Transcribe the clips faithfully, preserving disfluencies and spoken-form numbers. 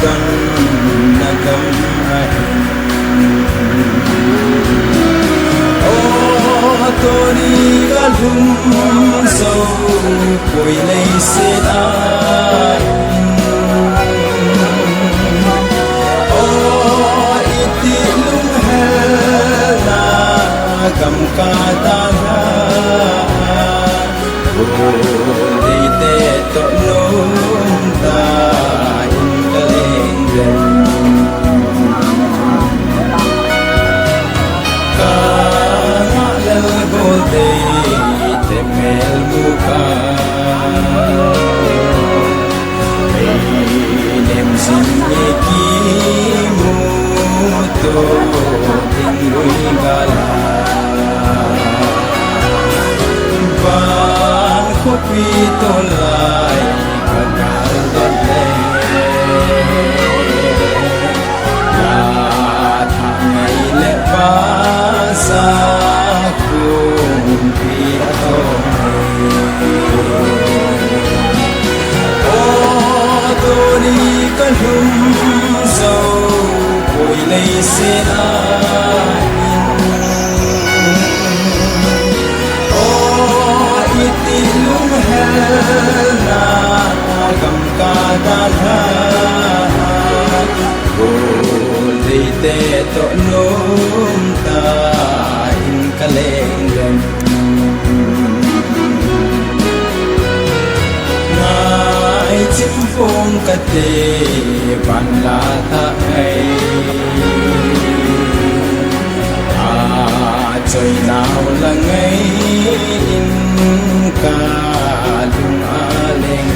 Gam na gam ahi. O, tuni ka lhum jou poi leiset a hin. O, iti lunghelna gam ka dalha. Goldeite toh nomtah in ka leng leng. Ka ngah lel Goldeite mel mu ka. Ei nem jing e kimuto ding lui gal a. Van khopi tolai ka gal dot le. Na thangai le vasa kumpi a tong. O, tuni ka lhum jou poi leiset a hin. O, iti lunghelna gam ka dalha. Goldeite toh nomtah in ka leng leng. Ngai chim phong kate van la tah ngai. A choi nau la ngai in ka lung a leng.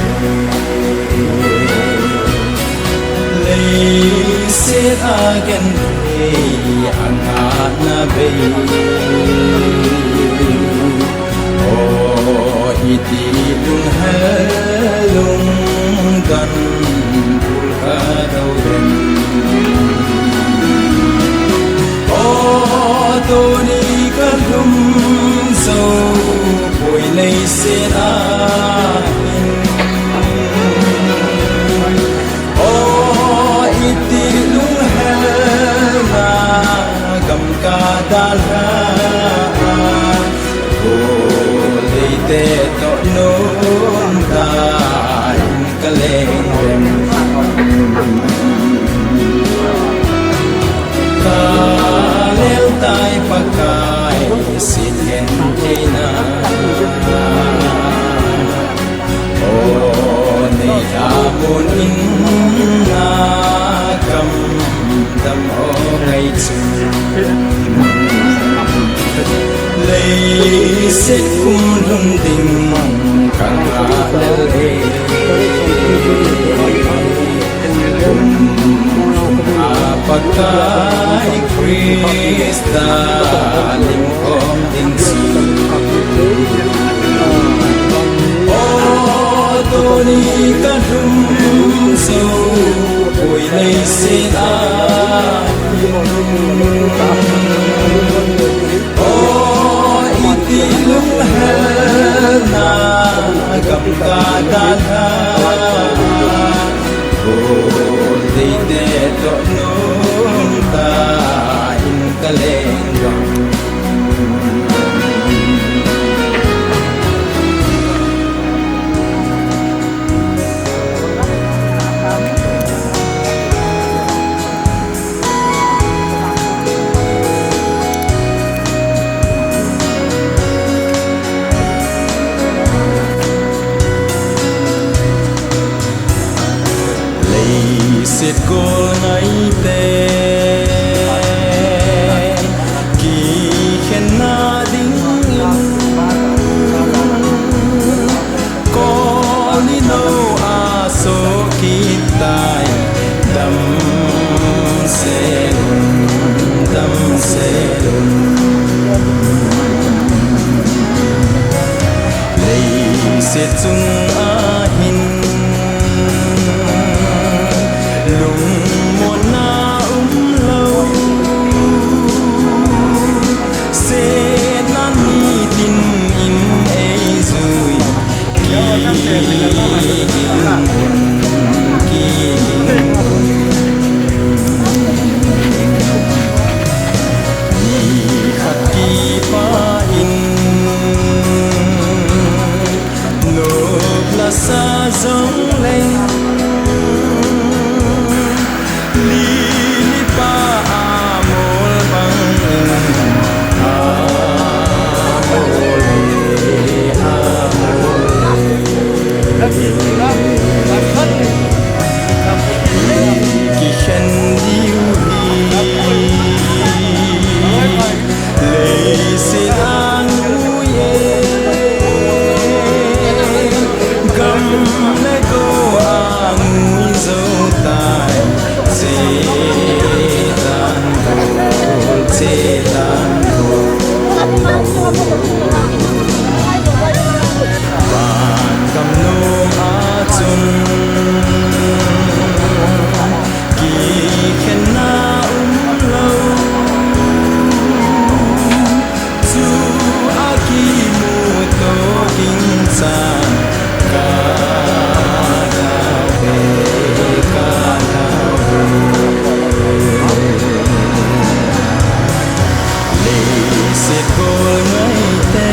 Leiset a genthei a ngahna bei. O, iti lunghel lungdon pul ka do den. O, tuni ka lhum jou poi leiset a hin. O, iti lunghelna gam ka dalha. Goldeite toh nomtah in ka leng leng. Ka lel tai Pakai, sitgentheina. O, nei a mun in na kam dam o ngai chu. Leiset kum lhun ding ka ngah lel e. Kum a Pakai Christa lim khom ding chu. O, tuni ka lhum jou poi leiset a hin. O, iti lunghelna gam ka dalha. Goldeite toh nomtah in ka leng leng. Leiset gol ngaite kikhenna ding in, kol ni no a so kit tai, damsel un, damsel un. Leiset chung a hin lungmonna umlou, setna nitin in ei jui. Kiging un, kiging un. sa jong leng, lili pa a mol bang in a mol e, a mol e. Kikhen diu hi. Leiset a ngui e, gam le go a ngui jou tai, che tan gol, che tan gol. Van gam nom a chun kikhenna um lou. Chu a kimuto ding chan ka dau ve, ka dau ve. Leiset gol ngaite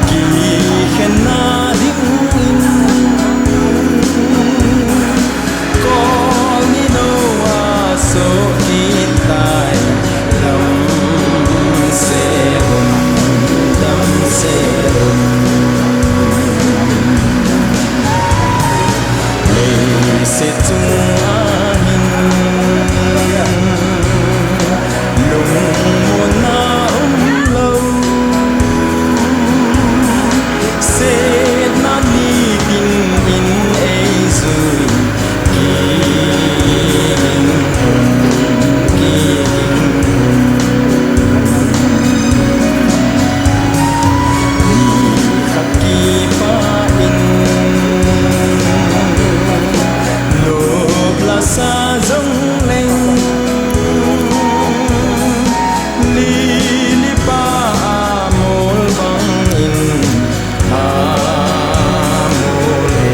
kikhenna dingin, kol ni nou a soh kit tai, damsel un, damsel un. Leiset chung a hin lungmonna um lou, setna nitin in ei jui, kiding un, kiding un. Ni khat kipah in nop la sa jong leng, lili pa a mol bang in a mol e,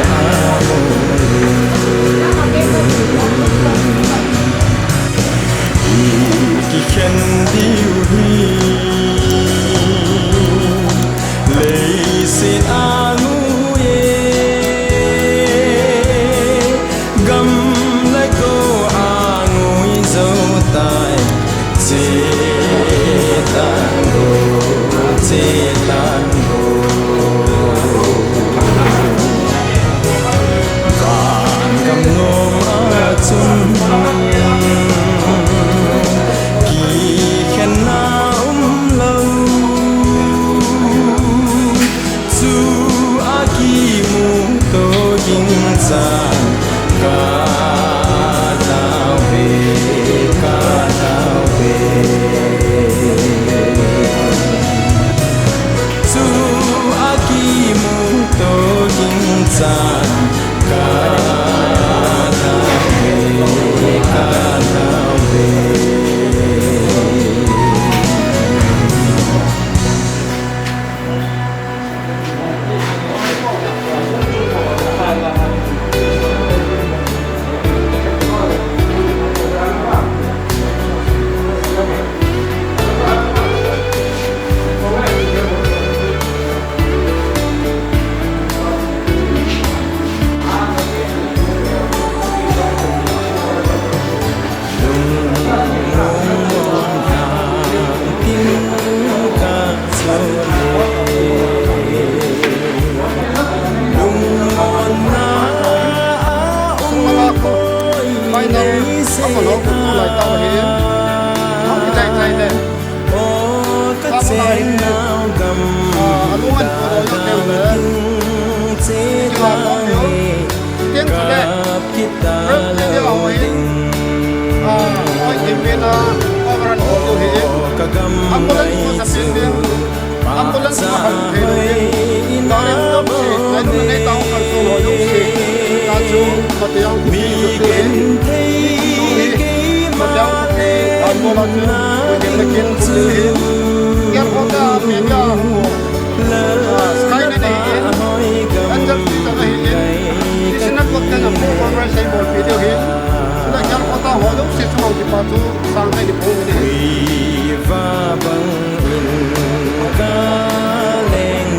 a mol e. I kikhen diu hi. Leiset a ngui e, gam le go a ngui jou tai, che tan gol, che tan gol. Van gam nom a chun kikhenna um lou. Chu a kimuto ding chan ka dau ve, ka dau ve. Chu a kimuto ding chan ka dau ve, ka dau ve. Ambulance ko sa pin din, ambulance ko sa pin din, gari ko sa pin din, nai ko nai tao kan so ho jong si, ta chu, Pathian ko pin din, Pathian ko pin, ambulance chu, ko din na kin ko pin din, airport a media ho, ah, Sky na nei in, Angel Peter na hi in, Sisina Kok na na mo ko rai sai bol video hi, na airport a ho jong si chu ho kipa chu, sang kai ni ko ni. Viva bang in ka leng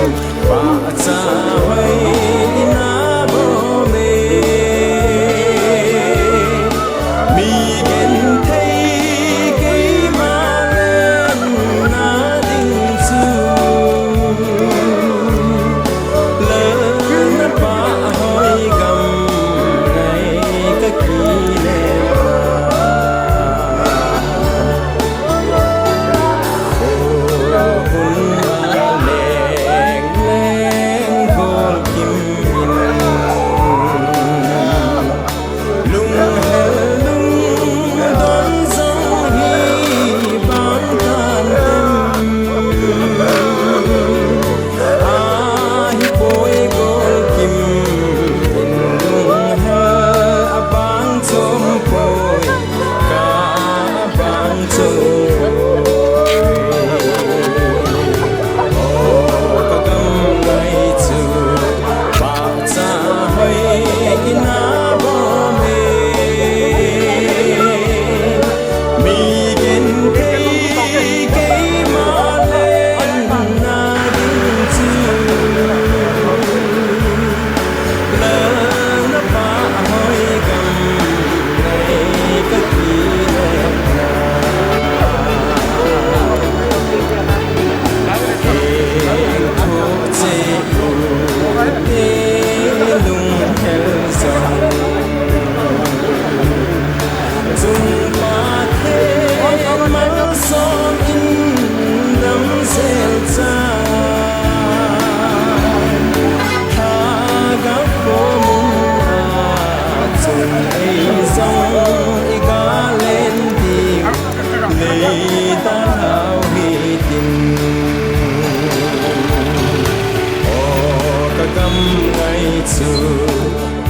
Pahcha hoi ina bom e, mi genthei keima lenna ding chu, lal na pah hoi gam ngai ka kile.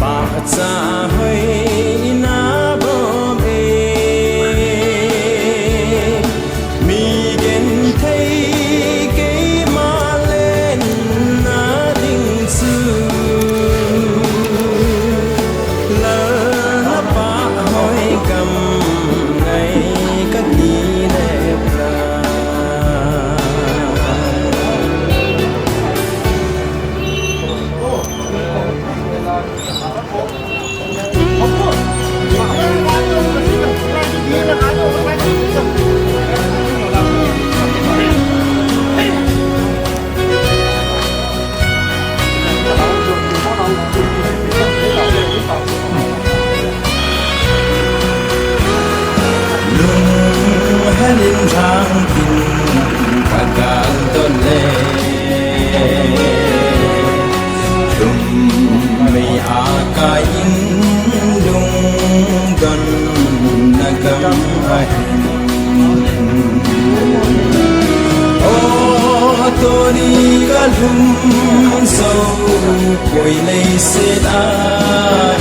Pahcha hoi ina bom e, mi genthei keima lenna ding chu, lal na pah hoi gam ngai ka kile. Lunghelin thangtin ka gal don le, lhum mei a ka in lungdonna gam ahin. O, tuni ka lhum jou poi leiset a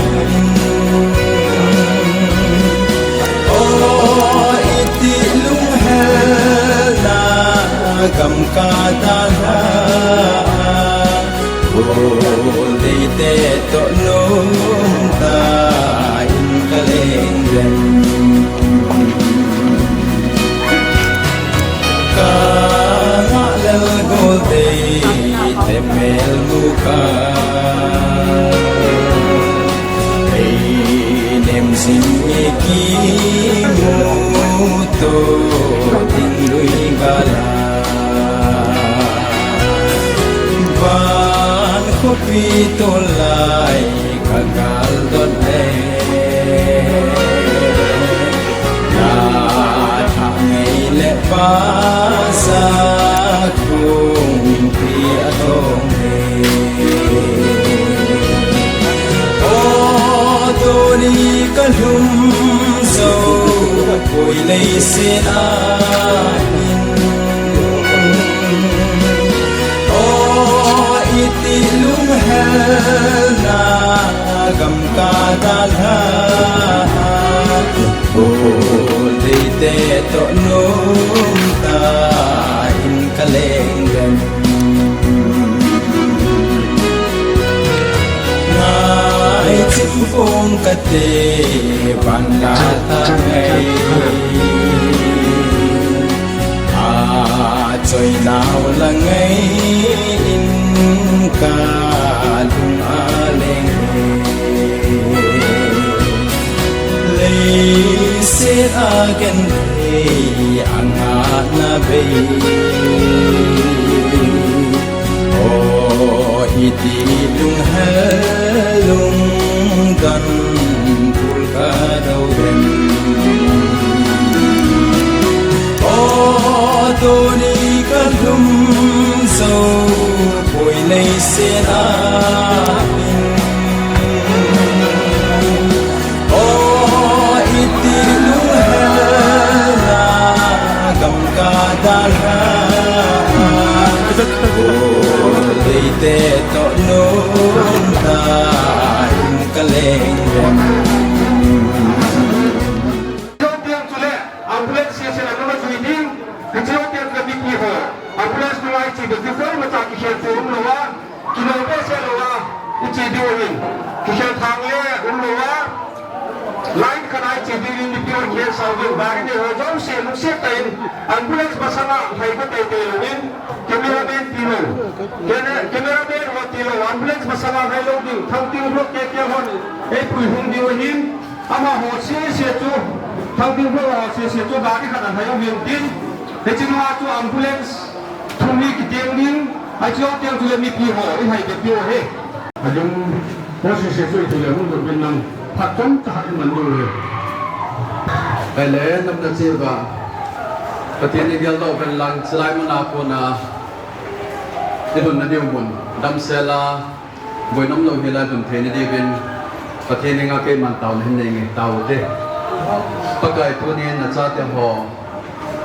hin. O, iti lunghelna gam ka dalha. Goldeite toh nomtah in ka leng leng. Ka ngah lel Goldeite mel mu ka. Ei nem jing e kimu to ding lui gal a. Van khopi tolai ka gal don le, na thah ngei le pa sa kung pi a tong le. O, tuni ka lhum jou poi leiset a hin. O, iti lunghelna gam ka dalha. Goldeite toh nomtah in ka leng leng. Ngai chimpong kate van la ta ngai. A choi nau la ngai in Ka lung a leng hi, leiset a genthei a ngahna bei. O, iti lunghel lungdon bul ka do dem. O, tuni ka lhum jou poi leiset a hin. O, iti lunghel na gam ka dalha. O, leite toh nomtah in ka leng dem. Ambulance station a nung a jui ding, hiche hotel ka mipi ho. Ambulance nung a iche ding, kikhel masa kikhel thei umlou a, kilou behseh lou a, iche ding ahin. Kikhel thang le umlou a, line khat a iche ding in mipi ho kikhel sao ding, gari nei ho jouse lungset tah in, ambulance masanga lhai ka teitei lou in, cameraman tilou. Camera-, cameraman ho tilou, ambulance masanga lhai lou ding, Thangting block K K L hon, eipui hung ding ahin, Amaho sese chu, Thangting block ho sese chu gari khat a lhai uvin tin, hiche nunga chu ambulance thum hi kiteng ding, hiche teng chule mipi ho i lhai bep diu ahi. Ading ho sese chu i thei le hung lut uvin lang, phat chomcha i man diu ahi. Ahile, namna cheh uva, Pathen i geldoh uvin lang, chulai mun a kona i lhunna diu mun, damsel a, Boina umlou hi lai lhun theina diuvin, Pathen henga keiman taona hin nei nge, tao ute. Pakai, tunin nachate ho,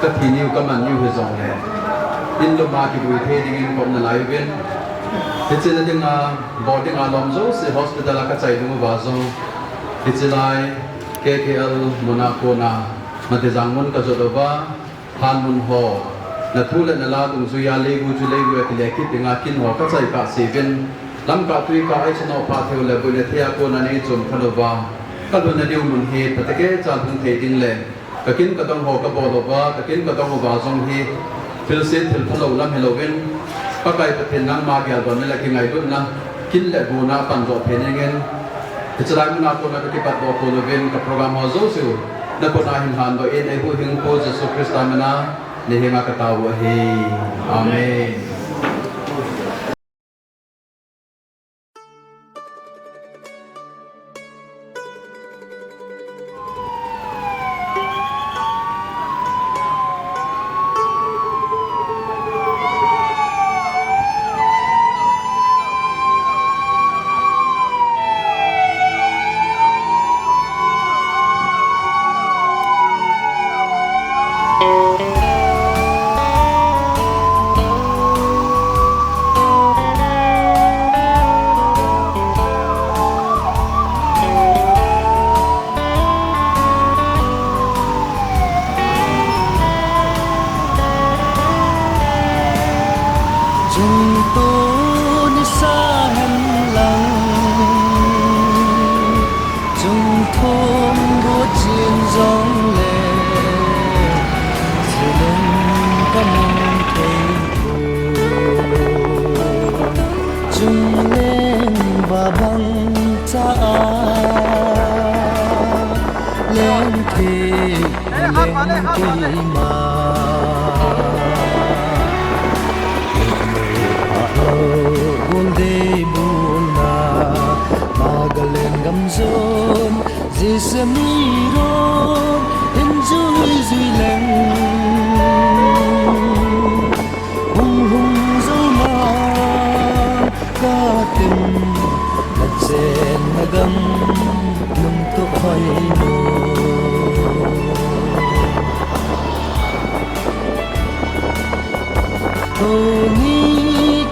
ka thi niu, ka man niu hijongle, in lum a kivui thei dingin ka um nalai uvin. Hiche na dinga, bol dinga lom jouse hospital a ka chai ding uva jong, hiche lai K K L mun a kona, Matijang mun ka jot uva, Hanmun ho, na thu le na la dungjuia leigu chu leivui a kile kit dinga kin ho ka chai kah seuvin, lamkah tuikah a i chanoh phah thei u le boina thei a kona nei chom khan uva, ka lhunna diu mun hi phatecha lhung thei ding le, ka kin ka dong ho ka bol uva, ka kin ka dong uva jong hi thilse thil phalou lam hilouvin, Pakai Pathen nangma geldohna le kingailutna, kin le gona pan joh thei dingin, hiche lai mun a kona ka kipatdoh khol uvin, ka program ho jouse u na kona hin handoh in, eihuhhingpu Jesu Christa min a na henga ka tao u ahi. Amen. Chungto nisa hen lang, chungthom go chin jongle, thilum ka mong thei poi. Chungleng va bang cha a leng thei leng keima. Lung pha lou gol dei bulna, Nagaland gam jon, Jisami ron, in jui jui leng. Hung lhung jou ma ka tin, na chenna gam lungtoh hoi lo. Tuni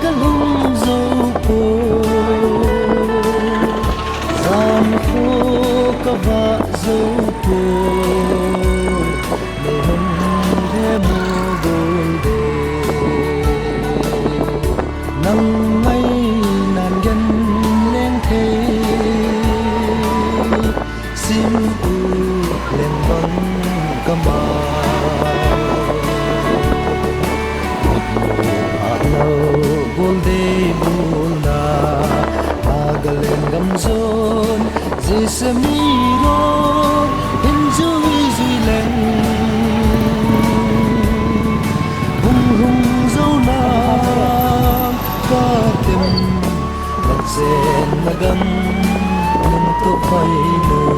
ka lhung jou poi, jan kho ka vah jou poi. Lungdam le mo gol dei, nang ngainan gen leng thei, sim u leng bang ka ma. Lung pha lou gol dei bulna, Semiron hin jui jui leng, hung hung jou nang ka tem, na chenna gam lungtoh phai lou.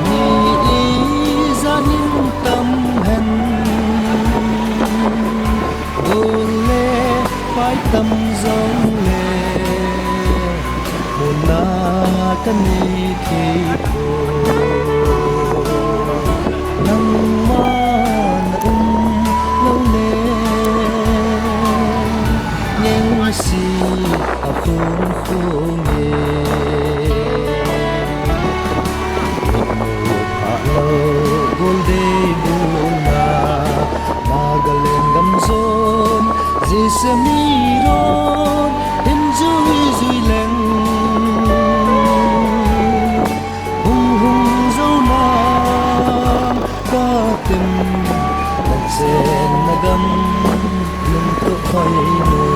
Mi ijat in tam hen, gol le pai tam jongle, muna kanei thei poi. Nangma na um lou le, ngengsi a khum khum e. Mitmu pha lou, goldei bulna, Nagaland gam jon, jisemiron hin jui jui leng, hung hung jou nang ka tem, na chenna gam lungtoh phai lou.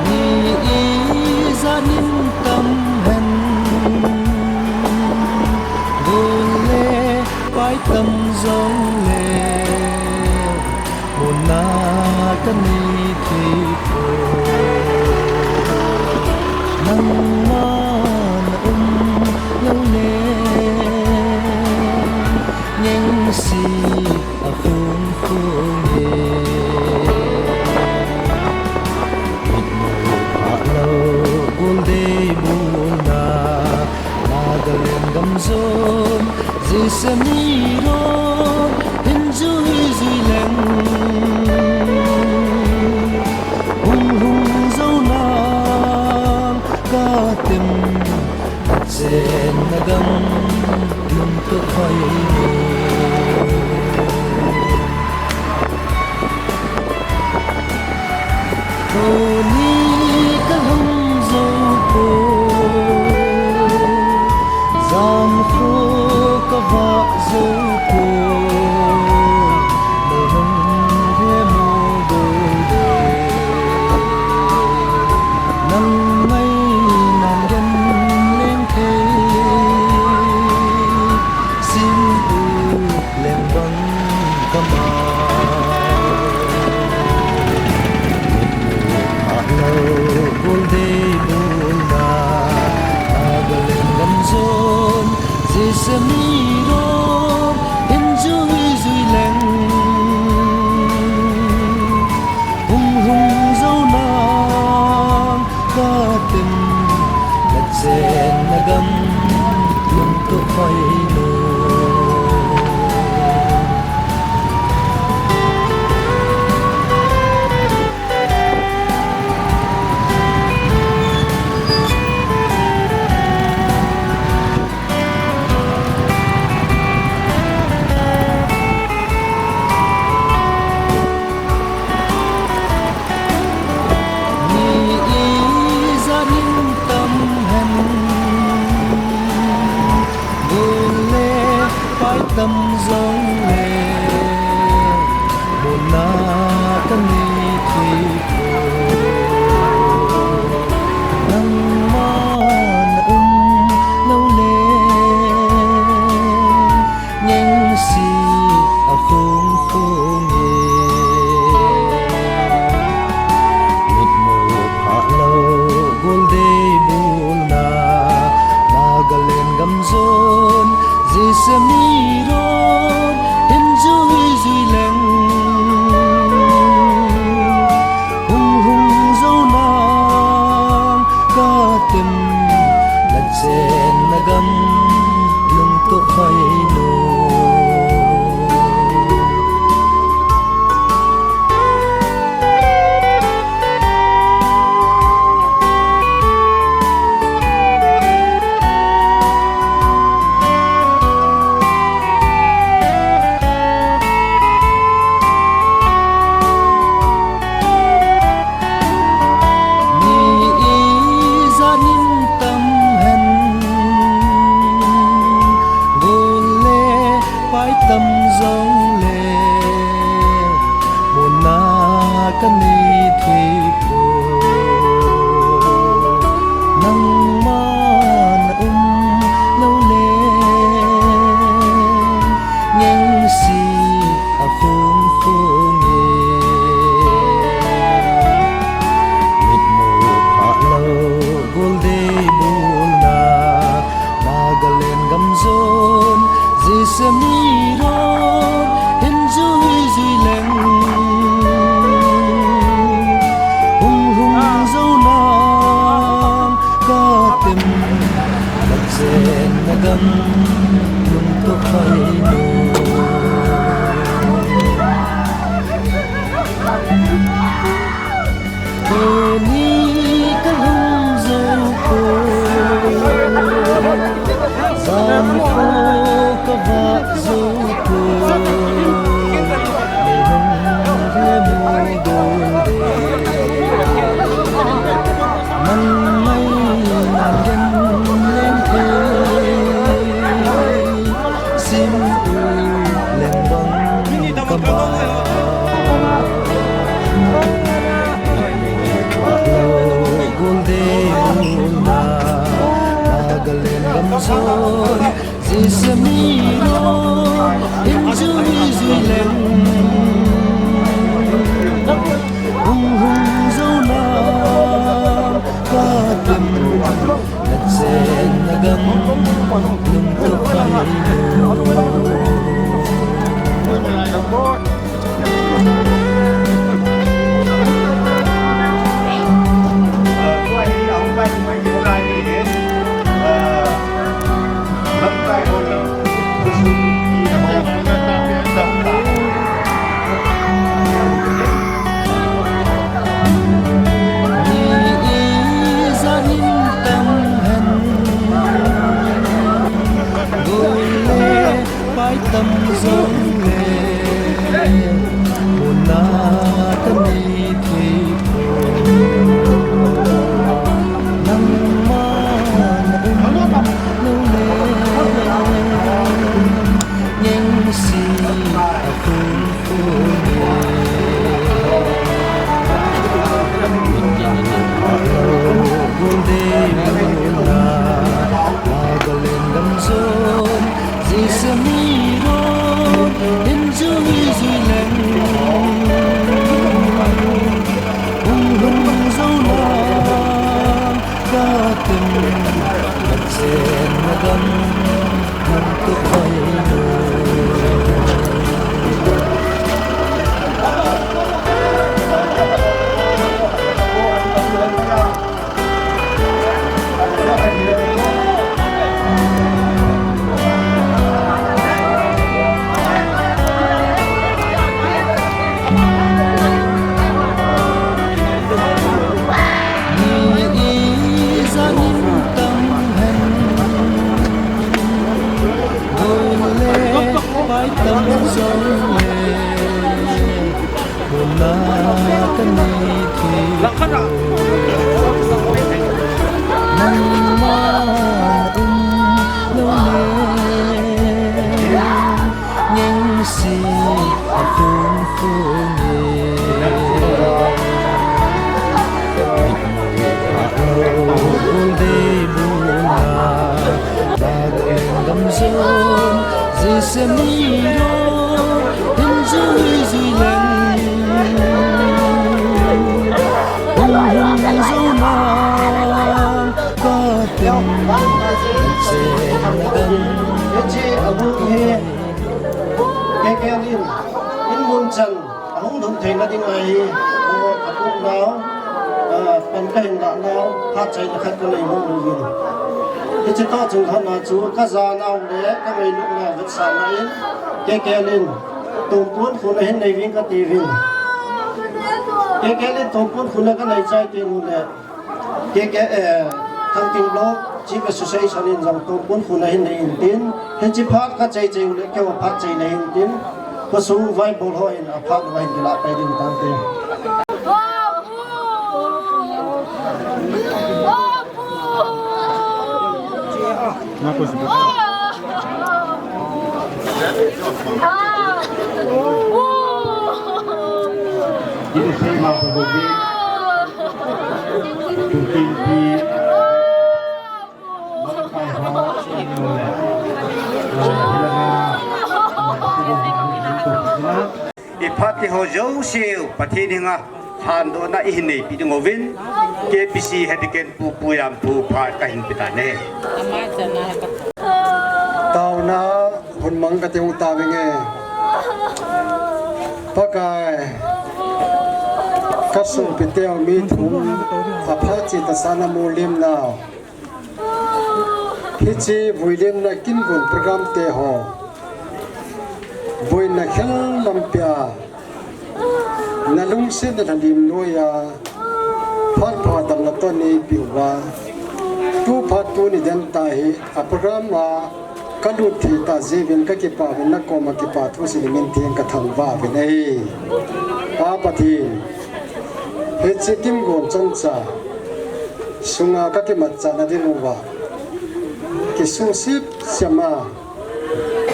Mi ijat in tam hen, gol le pai tam jongle, muna kanei thei poi. Nangma na um lou le, ngengsi a khum khum e. Mitmu pha lou, goldei bulna, Nagaland gam jon, jisemiron hin jui jui leng, hung hung jou nang ka tem, na chenna gam lungtoh phai lou. Tuni ka lhung jou poi, jan kho ka vah jou poi, na lhung he mu doi doi. Nang ngaina gen leng thei, sim u leng bang kama. Mitmu pha lou, goldei bulna, Nagaland gam jon, jisemiron hin jui jui leng, hung hung jou nang ka tem, na chenna gam lungtoh phai lou. Dam lung to pai lo. Tuni ka lhung zo ko, zan ko ka vah zo ko, le lung le mu dol de. Nang mai nan den leng thei, sim u leng bang ka ma. Lo gol de u na, Nagaland gam son, Jisemi ro, in jui jui leng. Hung hung zo na, ka tem, na chen na gam, lung to pai lo. Pai tam jong le, muna ka nei thei poi. Nangma na um lou le, ngeng si a tung tung e. Gol de muna, Nagaland gam son, Jisemi ro, in jui jui leng. Hung hung zo na, ka tem, na chen na gam, hung to pai lo. Ni i zanin tam hen, gol le pai tam jong le, muna ka nei thei poi. Nangma um lou le, ngeng si a tung tung e. Gol de muna, Nagaland gam son, Jisemi ro, in jui jui leng. Hung hung zo na, ka tem, na chen na gam. Hiche album hi, K K L in, in mun chan, ahung lhun theina ding ahi, a kum nau, a, pan ka hin lah nau, phat chaina khat ka nei mo uvin. Hiche toh chun khat na chu, ka ja nau le, ka ngailut nau vetsahna in, K K L in, tumpun khun a hin nei ving ka ti uvin. K K L in tumpun khun a ka nei chai ti u le, K K, eh, Thangting Block Chief Association in jong tumpun khun a hin nei in tin, hiche phat ka chai chai u le, keiho phat chai nei in tin, khosung vaibol ho in a phat u a hin kila pai ding tang te. I phat te ho jouse u Pathen henga thandohna i hin neipi ding uvin, K B C Head Deacon Pu Pu Yam Pu phat ka hin pe tan ahi. Taona hun mang ka ti u ta ving e. Pakai, ka sungpi teu mi thum a phat cheh tah sa na mu lim nau. Hiche vuilemna kin gon program te ho, boina khel lampi a, nalungsetna lhalim noiya, phat pha damna toh neipeh uva, tu phat tuni den tah hi a program a kalut thei tah jeh uvin kakipah uvin, nakoma kipa thu seiyin min theng kathangvah uvin ahi. Pa Pathen, hiche kin gon chomcha sunga kakimatchahna diuva, kisuhset sema,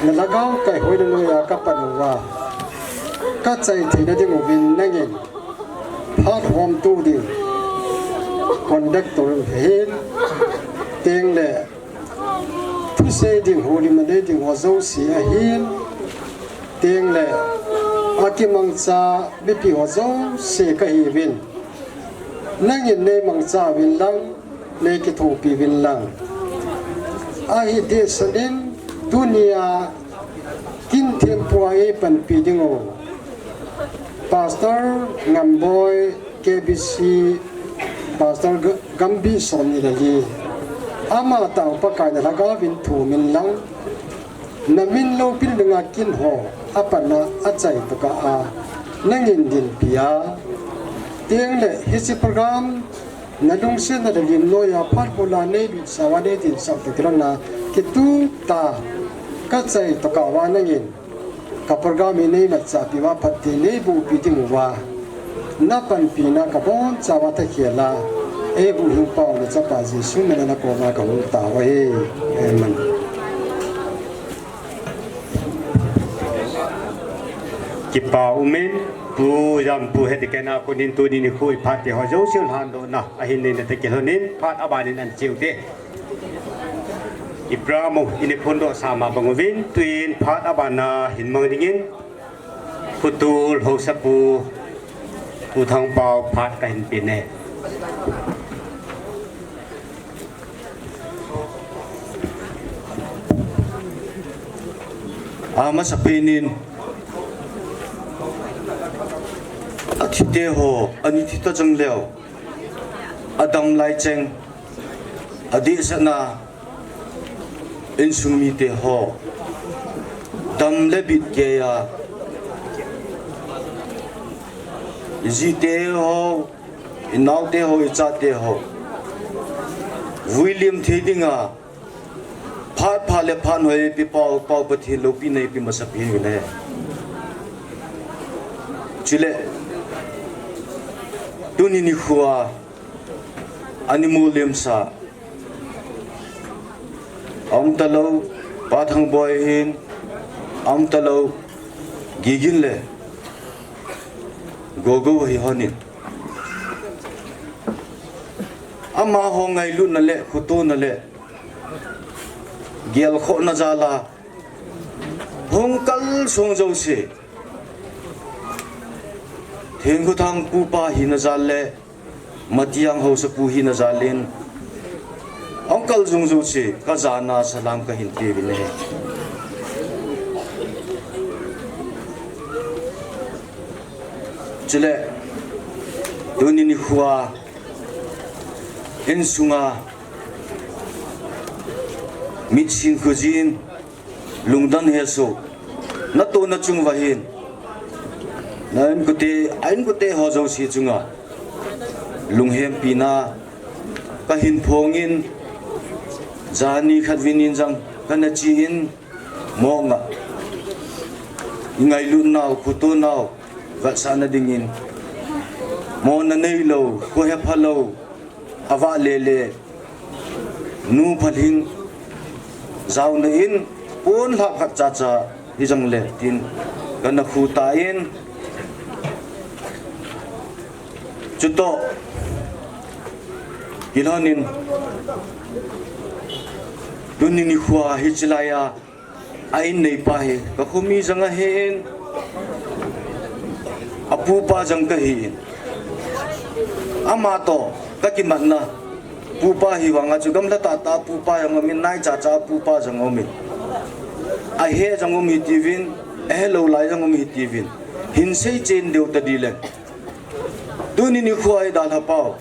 nalhagao kaihoina noiya kapan uva, kachai theina diuvin nangin phat homtu ding conductor ahin, tengle thusei ding, houlimna nei ding ho jouse ahin, tengle akimangcha mipi ho jouse kahiuvin, nangin neimangcha uvin lang, neikithopi uvin lang. Ahi tah in, tunia kin thempua eipanpi diu Pastor Ngamboi, K B C, Pastor Ga-, Gambi Somni le li. Amatah Pakai nalhagao vin thumin lang, namin loupina dinga kin ho apatna achai tokah a nangin dinpi a, tengle hiche program nalungsetna lhalim noiya phat bula neilutsah uva neidinsah toh kilhonna, kitup tah kachai tokah uva nangin ka program hi neimatchahpi uva phatthei neibohpi diuva, napanpina kabonchauva takhel a, eihuhhingpau nachapa Jesu mina nakoma kahung tao ahi. Amen. Kipa umin, Pu Jampu Head Deacon a konin tuni nikho phat te ho jouse lhandohna ahin neina toh kilhonin phat abanin ancheu te. Ibramo ini phondoh sama bang uvin, tuin phat abana hin mang dingin, Khutul Haosapu, Pu Thangpao phat kahin pe e. Amasapen in, athi te ho, ani thi ta jong leu, adam lai cheng, adeh sena, insung mite ho, dam le bit keiya, iji te ho, inao te ho, icha te ho, vuilim thei dinga, phat pha le phat hoi eipeh pau, Pau Pathen loupina eipeh masapen in ahi. Chule, tuni nikho a, ani mulimsa, aum talou, Pa Thangboi hin, aum talou, Gigin le Gogo hi honin, amaho ngailutna le, khotona le, gelkhohna jal a, hung kalsong jouse, Thengkhothang Pupa hina jal le, Matiang Haosapu hina jal in, hung kal jong jouse, kajana salam kahin pe uvin ahi. Chule, tuni nikho a, insunga, mitsin khojin, lungdon hesoh, natohna chung uva hin, na inkote, a inkote ho jouse chunga, lunghempina kahin phong in, jani khat vin in jong kana che in, mong a, ingailutnau, khotonau vetsahna dingin, mona neilou, kho hephalou, avahle le, nu phalhing, jaona in, ponlhah khat chacha hijongle tin, kana khu tan, chutoh kilhonin, tuni nikho a hiche laiya, a in neipa hi, kakhomi jong ahin, apupa jong kahin, amatoh kakimatna pupa hi vanga chu gamla tahtah pupa jong aumin, nai chacha pupa jong aumin, ahe jong um hitiuvin, ahelou lai jong um hitiuvin, hinsei chen deu tading le, tuni nikho a hi dalhapau,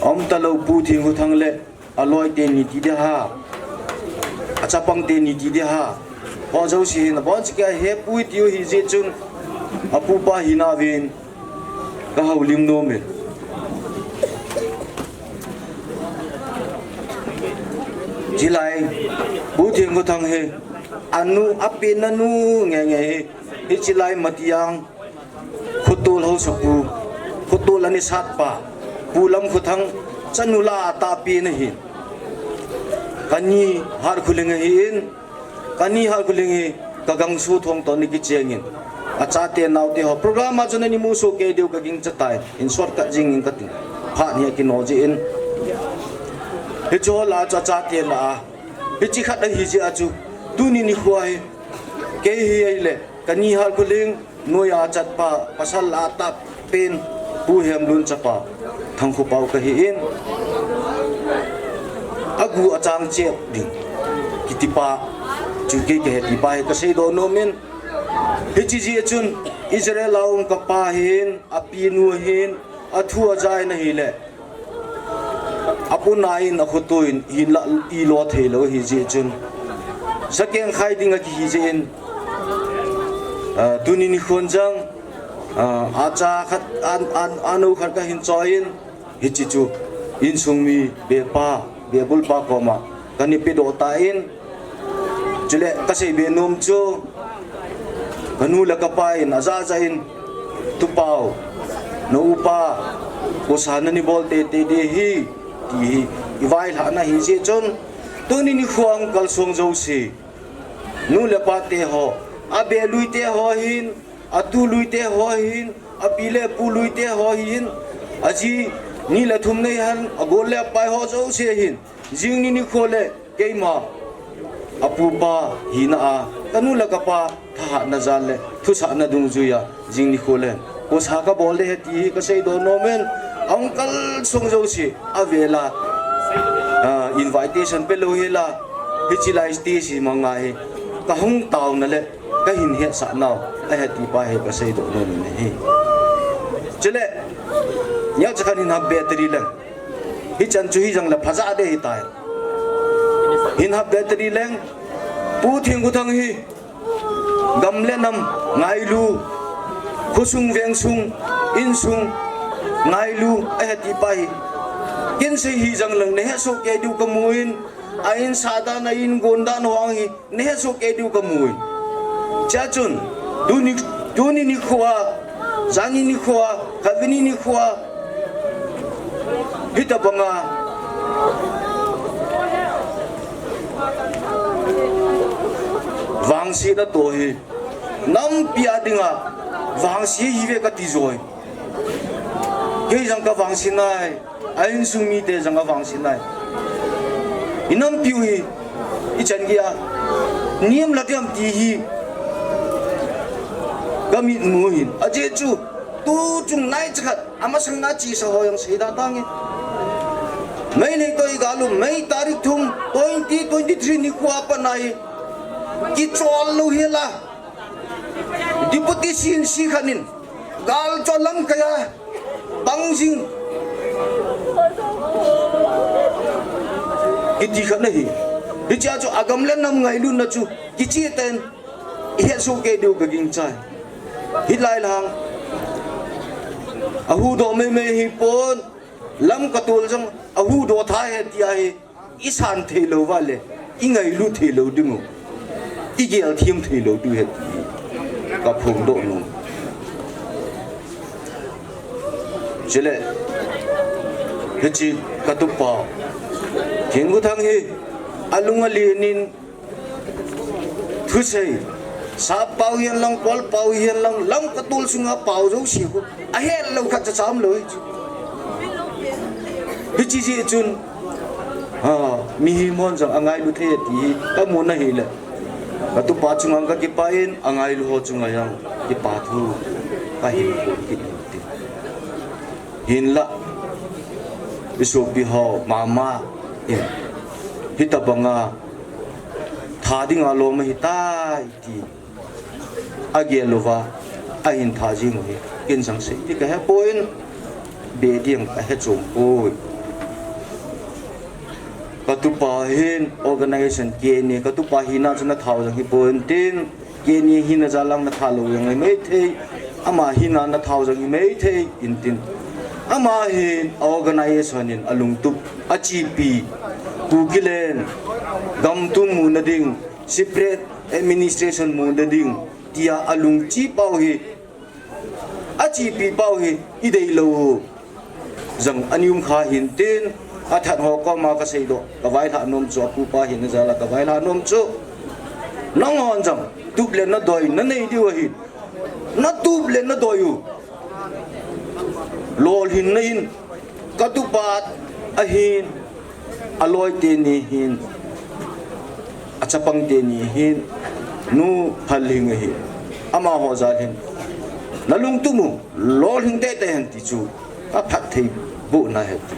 aum talou Pu Thengkhothang le aloi teni ti ding ham, achapang teni ti ding ham, ho jouse hin abonchauva hepu iti u ahi jeh chun, apupa hina uvin kahoulim nom e. Chulai, Pu Thengkhothang hi, anu, apenna nu ngenge hi, hiche lai Matiang, Khotol haosapu, Khotol anisatpa, Pu Lamkhothang, chanu lah a atahpen ahin. Kani Hatkholing ahin, kani Hatkholing hi, ka gangsoh thong toh ana kichengin. Achate naote ho, program a chun ana musoh kei diu kagingcha tai, in shortcut jingin katin. Phat hi akino jeh in. Hiche ho lah a chu achate lah a. Hiche khat ahi jeh a chu, tuni nikho hi, kei hi ahile, kani Hatkholing, noiya achatpa, pasal a tahpen, Pu Hemlun chapa, Thangkhopao kahin. Agu achang chep ding, kitipa, chu kei kahe tipa hi kaseidoh nomin. Hiche jeh chun, Israel a um kapa hin, apinu hin, athu ajaina ahile, apuna in, akhoto in, hinlah ilo theilou ahi jeh chun, sakeng khai ding akihi jeh in, ah, tuni nikhon jong, ah, acha khat, an, an, anu khat kahin choiyin, hiche chu, insung mi, bepa, bebulpa koma, kana pedoh tan, chule kaseibe nom chu, kanu le kapa in, ajahjah in, Tupao, na upa, kosa nani bol teitei ding ahi, ti hi, ivailhahna ahi jeh chun, tuni nikho a hung kalsong jouse, nu le pate ho, abeh luite ho hin, atu luite ho hin, api le pu luite ho hin, aji ni le thum neihen, agol le apai ho jouse hin, jing ni nikho le, keima, apupa hina a, kanu le kapa, thahatna jal le, thusahna dungjuiya, jing nikho le, kosa kabol ding ahi ti hi kaseidoh nomin, ahung kalsong jouse, avela, ah, invitation pelou hela, hiche lai stage hi manga hi, kahung taona le, kahin hetsah nau, ahi tipa hi kaseidoh nomin ahi. Chule, neocha khat hin hap battery leng. Hichan chu hijongle phajah ding ahitai. Hin hap battery leng. Pu Thengkhothang hi, gam le nam ngailu, khosung vengsung, insung ngailu, ahi tipa hi. Ken sei hijongleng nahesoh kei diu kamun, a insah dan, a ingon dan ho hi, nahesoh kei diu kamun. Chea chun, tuni, tuni nikho a, janhi nikho a, khatvei ni nikho a, hitobanga vangsetna toh hi, nampi a dinga vangse ahiuve kati joi. Kei jong kavangse nai, a insung mite jong avangse nai. Inampiu hi, ichan geiya, nem la diam ti hi, kamitmu hin. Ajeh chu, tuchung naicha khat, amasanga chesa ho jong seida tange. Meitei toh igal u, May tarik thum, twenty twenty-three nikho a pat a hi, kichol lou hela, Deputy C N C khat in, gal chu lamkaiya, bang jing, kiti khat ahi. Hichea chu agam le nam ngailutna chu, kicheh tah in, ihetsoh kei diu kagingchai. Hilai lang, ahuhdoh maimai hipon, Lamka tol jong, ahuhdoh tha ahi tia hi, isan theilou uva le, ingailu theilou dingu, igel them theilou diu ahi ti, kaphongdoh nom. Chule, hiche katupa, Thengkhothang hi, alung alen in, thusei, sappao hihen lang, kolpao hihen lang, Lamka tol sunga pao jouse khu, ahetlou khat cha cham lou hichu. Hiche jeh chun, ah, mihem hon jong angailu thei ti hi, kamu na hile, katupa chunga kakipah in, angailu ho chunga jong, kipa thu, kahin kit in. Hinlah, isopi ho mama in, hitobanga, tha dinga lom ahitai ti, agel louva, ahin tha jing u hi, ken jong sei ding kahepon, be ding kahechom poi. Tupa hin organization K N A, ka tupa hina chu na thao jang hi pon tin, K N A hina jal lang na tha lou jang hi mai thei, ama hina na thao jang hi mai thei in tin. Ama hin organization in a lungtup, a chepi, Kukiland gam tum muna ding, separate administration muna ding, tia a lungchepi u hi, a chepi pau hi i deilou u jang a ni um kha hin tin, a that ho koma ka seidoh, ka vaihla nom chu, a pupa hina jal a ka vaihla nom chu. Nanghon jang tup le na doi na nei diu ahi. Na tup le na doi u lolhin na hin, ka tupa ahin, a loi teni hin, a chapang teni hin, Nu Phalhing ahi. Amaho jal hin na lungtup u lolhing teitei hen ti chu ka phatthei bohna ahi ti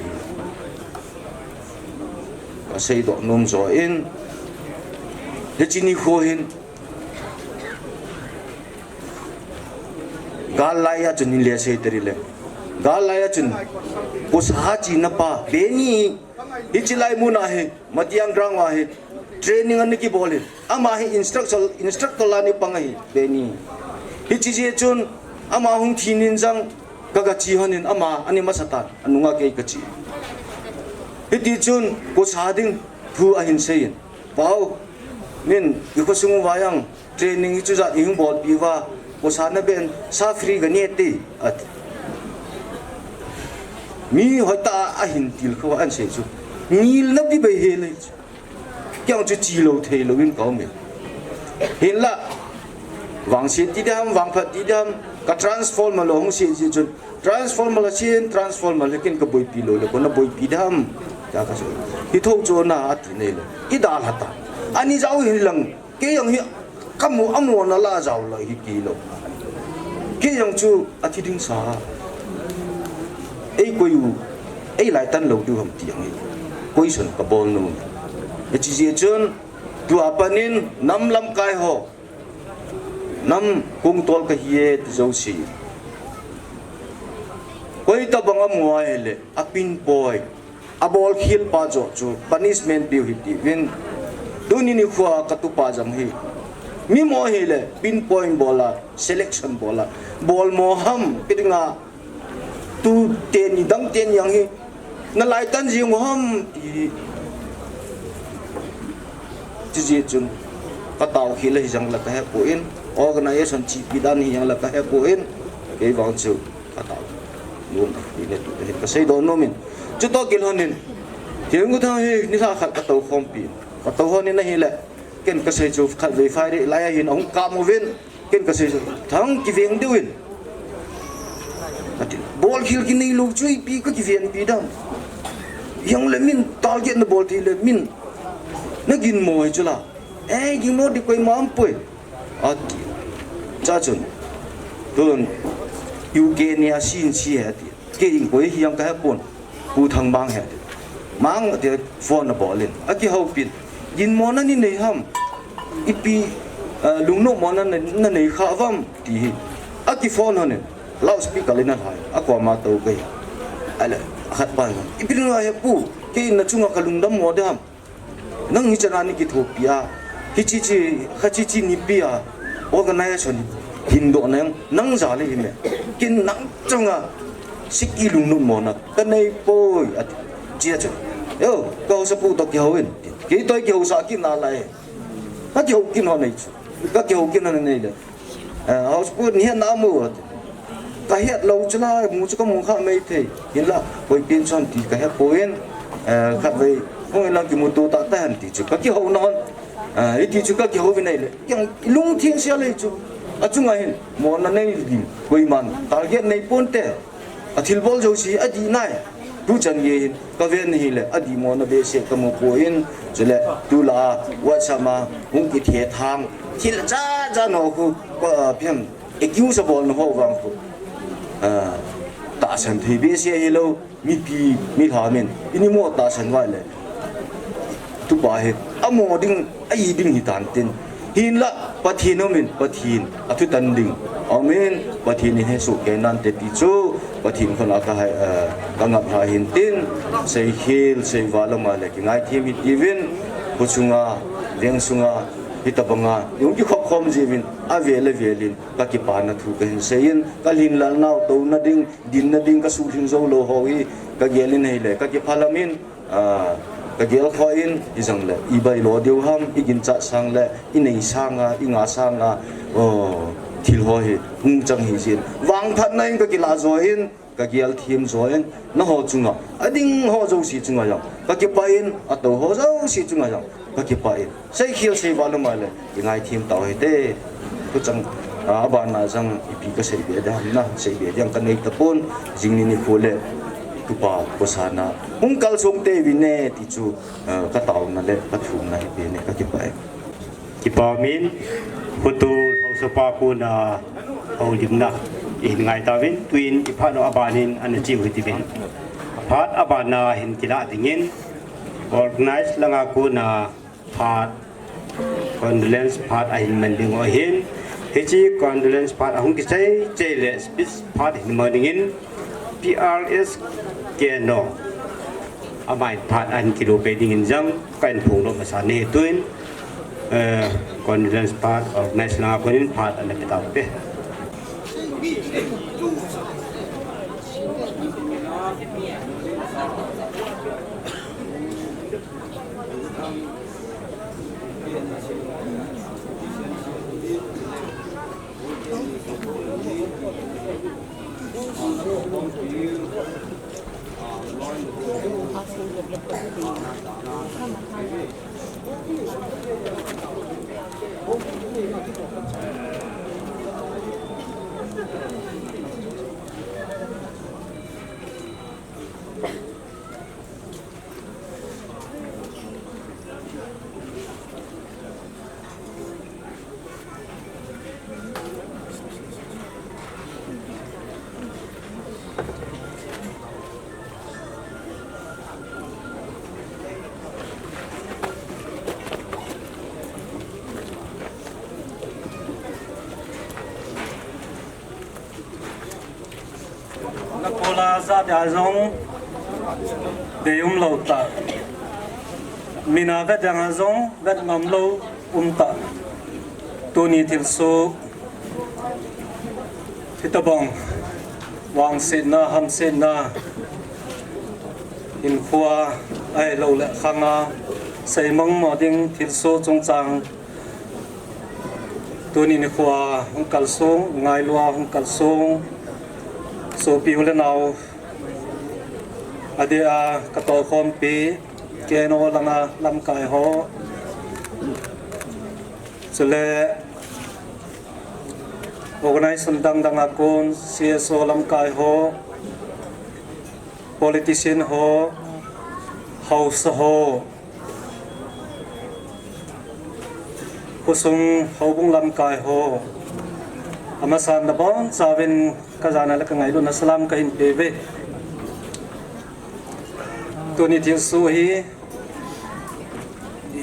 ka seidoh nom jo in, hiche nikho hin gal lai a chun hin le sei tari le. Gal lai a chun Kosa china pa Benny, hiche lai muna hi, Matiang ground a hi training ana kibol hi. Ama hi instructor, instructor la ni pang ahi, Benny. Hiche jeh chun ama hung thi nin jang ka, ka che hon in ama ani masa tan, anunga kei ka che. Hiti chun Kosa ding thu ahin sei in, Pau, min i khosung uva jong training chu jat i hung bolpi uva, Kosa na ben sa free ga ne te, ati. Mi hoitah a hin tilkhou a an sei chu, ngilna pi bai hel e chu. Kei jong chu che lou thei lou in ka um e. Hinla, vangse ti ding ham, vangphat ti ding ham, ka transformer lo hung se ji chun, transformer la sin, transformer le kin ka boipi lou le, koi na boipi ding ham. Tia ka sei. Hi tho chu na ati nei le. I dalha ta. Ani jao hin lang, kei jong hi ka mu, amona la jao lou hi kei lou. Kei jong chu athi ding sa. Ei koi u, ei lai tan lou diu ham ti jong hi. Koi son ka bol nu. Hiche jeh chun, tua pat in nam lamkai ho, nam kong tol ka hi e ti jouse, koi tabang a mu a hile, a pinpoint, a bolkhel pa joh chu punishment piu hiti vin. Tuni nikho a ka tupa jong hi, mi mo hile, pinpoint bol a, selection bol a, bol mo ham, kiding a, tu teni dang teni jong hi, na lai tan jing u ham ti. Hiche jeh chun ka tao khel ahi jong la ka he poi, organization chepi dan hi jong la ka he poi, kei vang chu ka tao nom ahi ti ne tu hin ka seidoh nom in. Chutoh kilhon in, Thangthang hi nilhah khat ka tou khompi, ka tou hon in ahile, ken ka sei chu khatvei fire lai a hin ahung kap uvin, ken ka sei chu, Thang, kiveng diu in, ati. Bolkhel kinei lou chu ipi ka kivenpi dam. Jong le min target na bol thei le min na ginmo hi chu la. Ei, ginmo ding koima um poi, ati. Chuchun, tun U K ni a sin si he ati. Kei in koi hi jong ka he pon. Pu Thangbang he ati. Mang ati, phone abol in, akihoupin. Ginmo na nei nei ham? Ipi, eh, lungnopmo na, na nei kha uvam? Ti hi. Aki phone hon in, loudspeaker le na lhai. Akoma tou ka hi. Ale, akhat pa hin, ipi dinga he pu, kei na chunga ka lungdam mo ding ham? Nang hichan a nei kithopi a, hiche che, kha che che nei pi a, organization hin doh nang, nang jal ahi me. Ken nang chunga sik i lungnopmo na ka nei poi, ati. Chuchun, yo, ka haosa pu toh kihou in, kei toh kihousa kit nalai. Ka kihou kit hon nei chu. Ka kihou kit hon nei le. Eh, house pu, nei het na mo, ati. Ka het lou chu la, mu chu ka mu kha mai thei. Hinla, koi pen chon ti ka he poi, eh, khatvei hung in lang kimuto tah tah hen ti chu ka kihou na hon. Eh, hiti chu ka kihou vin ahile, kei jong lungtheng sel ahi chu. Achunga hin mona nei ding koiman target nei ponte. Athilbol jouse adih nai. Tuchan gei hin ka ven ahile, adih mona behseh ka mu poi. Chule tulai a WhatsApp a hung kithethang thil jat jat ho khu, ah, phem, accuse abol na ho vang khu, ah, tahsan thei behseh ahilou, mipi, milham in, ini mo tahsan uva le, tupa hi amo ding, a-i ding hitan tin. Hinla, Pathen aumin, Pathen athutan ding aumin, Pathen in hesoh kei nante ti chu, Pathen khut a ka hai, eh, Ka ngap lha hin tin, seikhel, seival lama le kingaithem hitiuvin, kho chunga, veng sunga, hitabanga, i hung kikhop khom jiuvin, avel avel in, ka kipana thu kahin seiyin, ka lhinlel nau touna ding, dinna ding, ka suhlhing jou lou ho hi, ka gel in ahile, ka kiphalam in, ah, ka gelkhoh in, ijongle, i bailo diu ham, i ginchat sang le, i nei sanga, i nga sanga, oh, thil ho hi, hung chang hi jin. Vangphatna in ka kilah jo in, ka gel them jo in, nangho chunga, ading ho jouse chunga jong, ka kipah in, atou ho jouse chunga jong, ka kipah in. Seikhel seival lama le, kingaithem tau hite. Kho chang, ah, abana jong, ipi ka seibe ding ham na, seibe ding ka nei tapon, jing ni nikho le, tupa, kho sana. Hung kalsong teuvin e, ti chu, ah, ka taona le, ka thumna hi pen e, ka kipah e. Kipah umin, kho to haosapa kona houlimna i hin ngai tauvin, tuin i phat u aban in ana che u hitiuvin. Phat aban a hin kilah dingin, organize langa kona phat, condolence phat ahin man ding u ahin, hiche condolence phat ahung kichai chai le speech phat hin man dingin, P R S Keno, amai phat ahin kilope dingin jong, ka hin phongdoh masa nahi tuin, eh, condolence phat, organize langa konin phat ana pe tau te. Na kola ja dia jong dei um lou ta. Mina vet dia jong vet ngam lou um ta. Tuni thilsoh hitabang vangsetna, hamsetna, hinkho a, ahilou le khang a, seimang mo ding thilsoh chungchang, tuni nikho a hung kalsong, ngailu a hung kalsong, sopi u le nao, adeh a ka tolkhompi, Keno langa lamkai ho, chule organization dang dang a kon, C S O lamkai ho, politician ho, haosa ho, khosung houbung lamkai ho, amasan nabonchauvin ka jana le ka ngailutna salam ka hin pe uve. Tuni thilsoh hi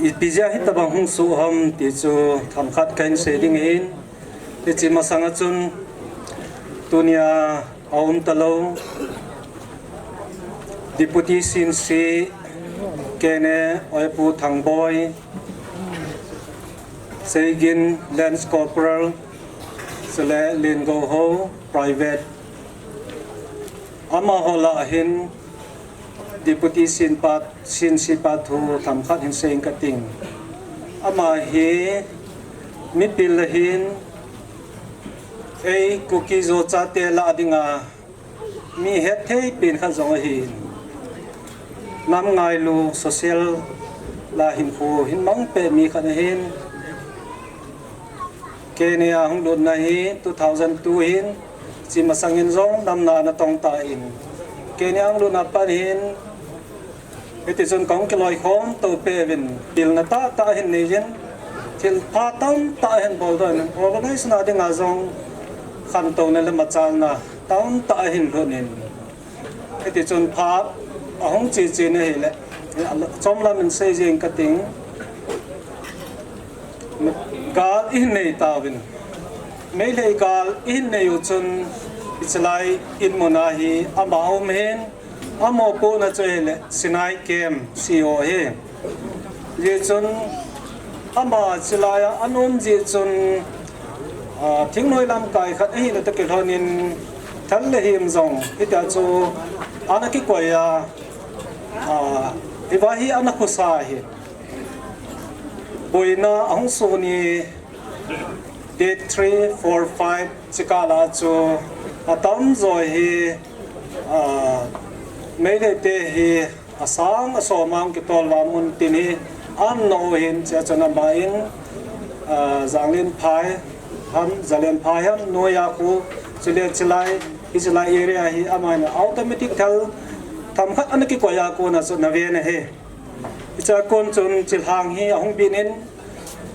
ipi jeh a hitabang hung soh ham ti chu themkhat ka hin sei ding ahin, hiche masang a chun tunia aum talou Deputy Sinsi, Kene, Oipu Thangboi, Seigin, Lance Corporal, chule Lengou ho, Private. Amaho lah hin Deputy Sinpa, Sinsipa thu themkhat hin sei ing kating. Ama hi mipil ahin, ei Kuki-Zo chate lah dinga mi hetthei pen khat jong ahin. Nam ngailu social a hinkho hin mang peh mi khat ahin. Kenya hung lutna hi two thousand two hin, hiche masang in jong damna ana tong tan. Kenya hung lutna pat hin, hiti chun kahung kiloikhom to peh uvin, pilna tahtah hin nei jin, thilpha tamtah hin bol doh in, organization a dinga jong khantouna le machalna tamtah hin lhut in. Hiti chun phat ahung che che na hile, chomlam in sei jeng kating. Gal ihin nei tauvin. Meitei gal ihin nei u chun, hichelai in mun a hi ama um hin, Amaho kona chu ahile Sinai Camp C O hi. Hijeh chun ama chilai a ana um jeh chun, ah, thingnoi lamkai khat ahina toh kilhonin thal le him jong hitia chu ana kikoi a, ah, hiva hi ana khosa hi. Boina ahung sun hi date three, four, five chikala chu atamjo hi, ah, Meitei te hi asang asom a kitol uva mun tin hi ana um u ahin, chua chun ama in, ah, Janglenphai ham, Jalenphai ham, Noia khu, chule chilai, hiche lai area hi ama in automatic thal themkhat ana kikoi a kona chu ana ven ahi. Hichea kon chun chilhang hi ahung bin in,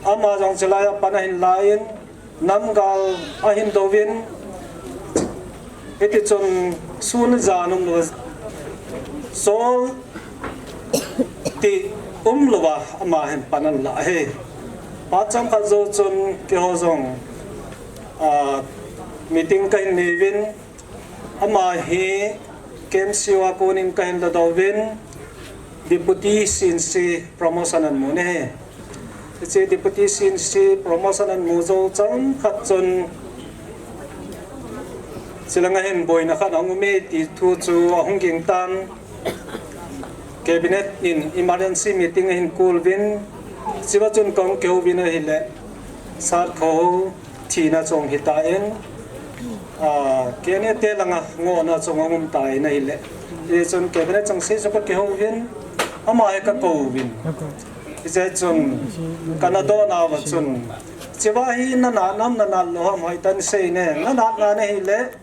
ama jong chilai a pan ahin la in, namgal ahin douvin, hiti chun sun jan um louva, sol ti um louva ama hin pan ana la ahi. Phat chomkhat jou chun keiho jong, ah, meeting kahin nei uvin, ama hi K M C O a konin kahin ladoh uvin, Deputy C N C promotion ana mu ahi. Hiche Deputy C N C promotion ana mu jou chomkhat chun, chulanga hin boina khat ahung um e ti thu chu ahung ging tan. Cabinet in emergency meeting ahin call uvin, chua chun kahung kihou uvin ahile, Sat Khohao thina chu ahung hitan, ah, K N A te langa ngohna chu ahung um tan ahile, hichun cabinet chengse chu kakihou uvin, ama hi kakou uvin. Hichea chun kana dohna uva chun, chua hi nanat nam nanat lou ham hoitah in sei ne, nanat nahile,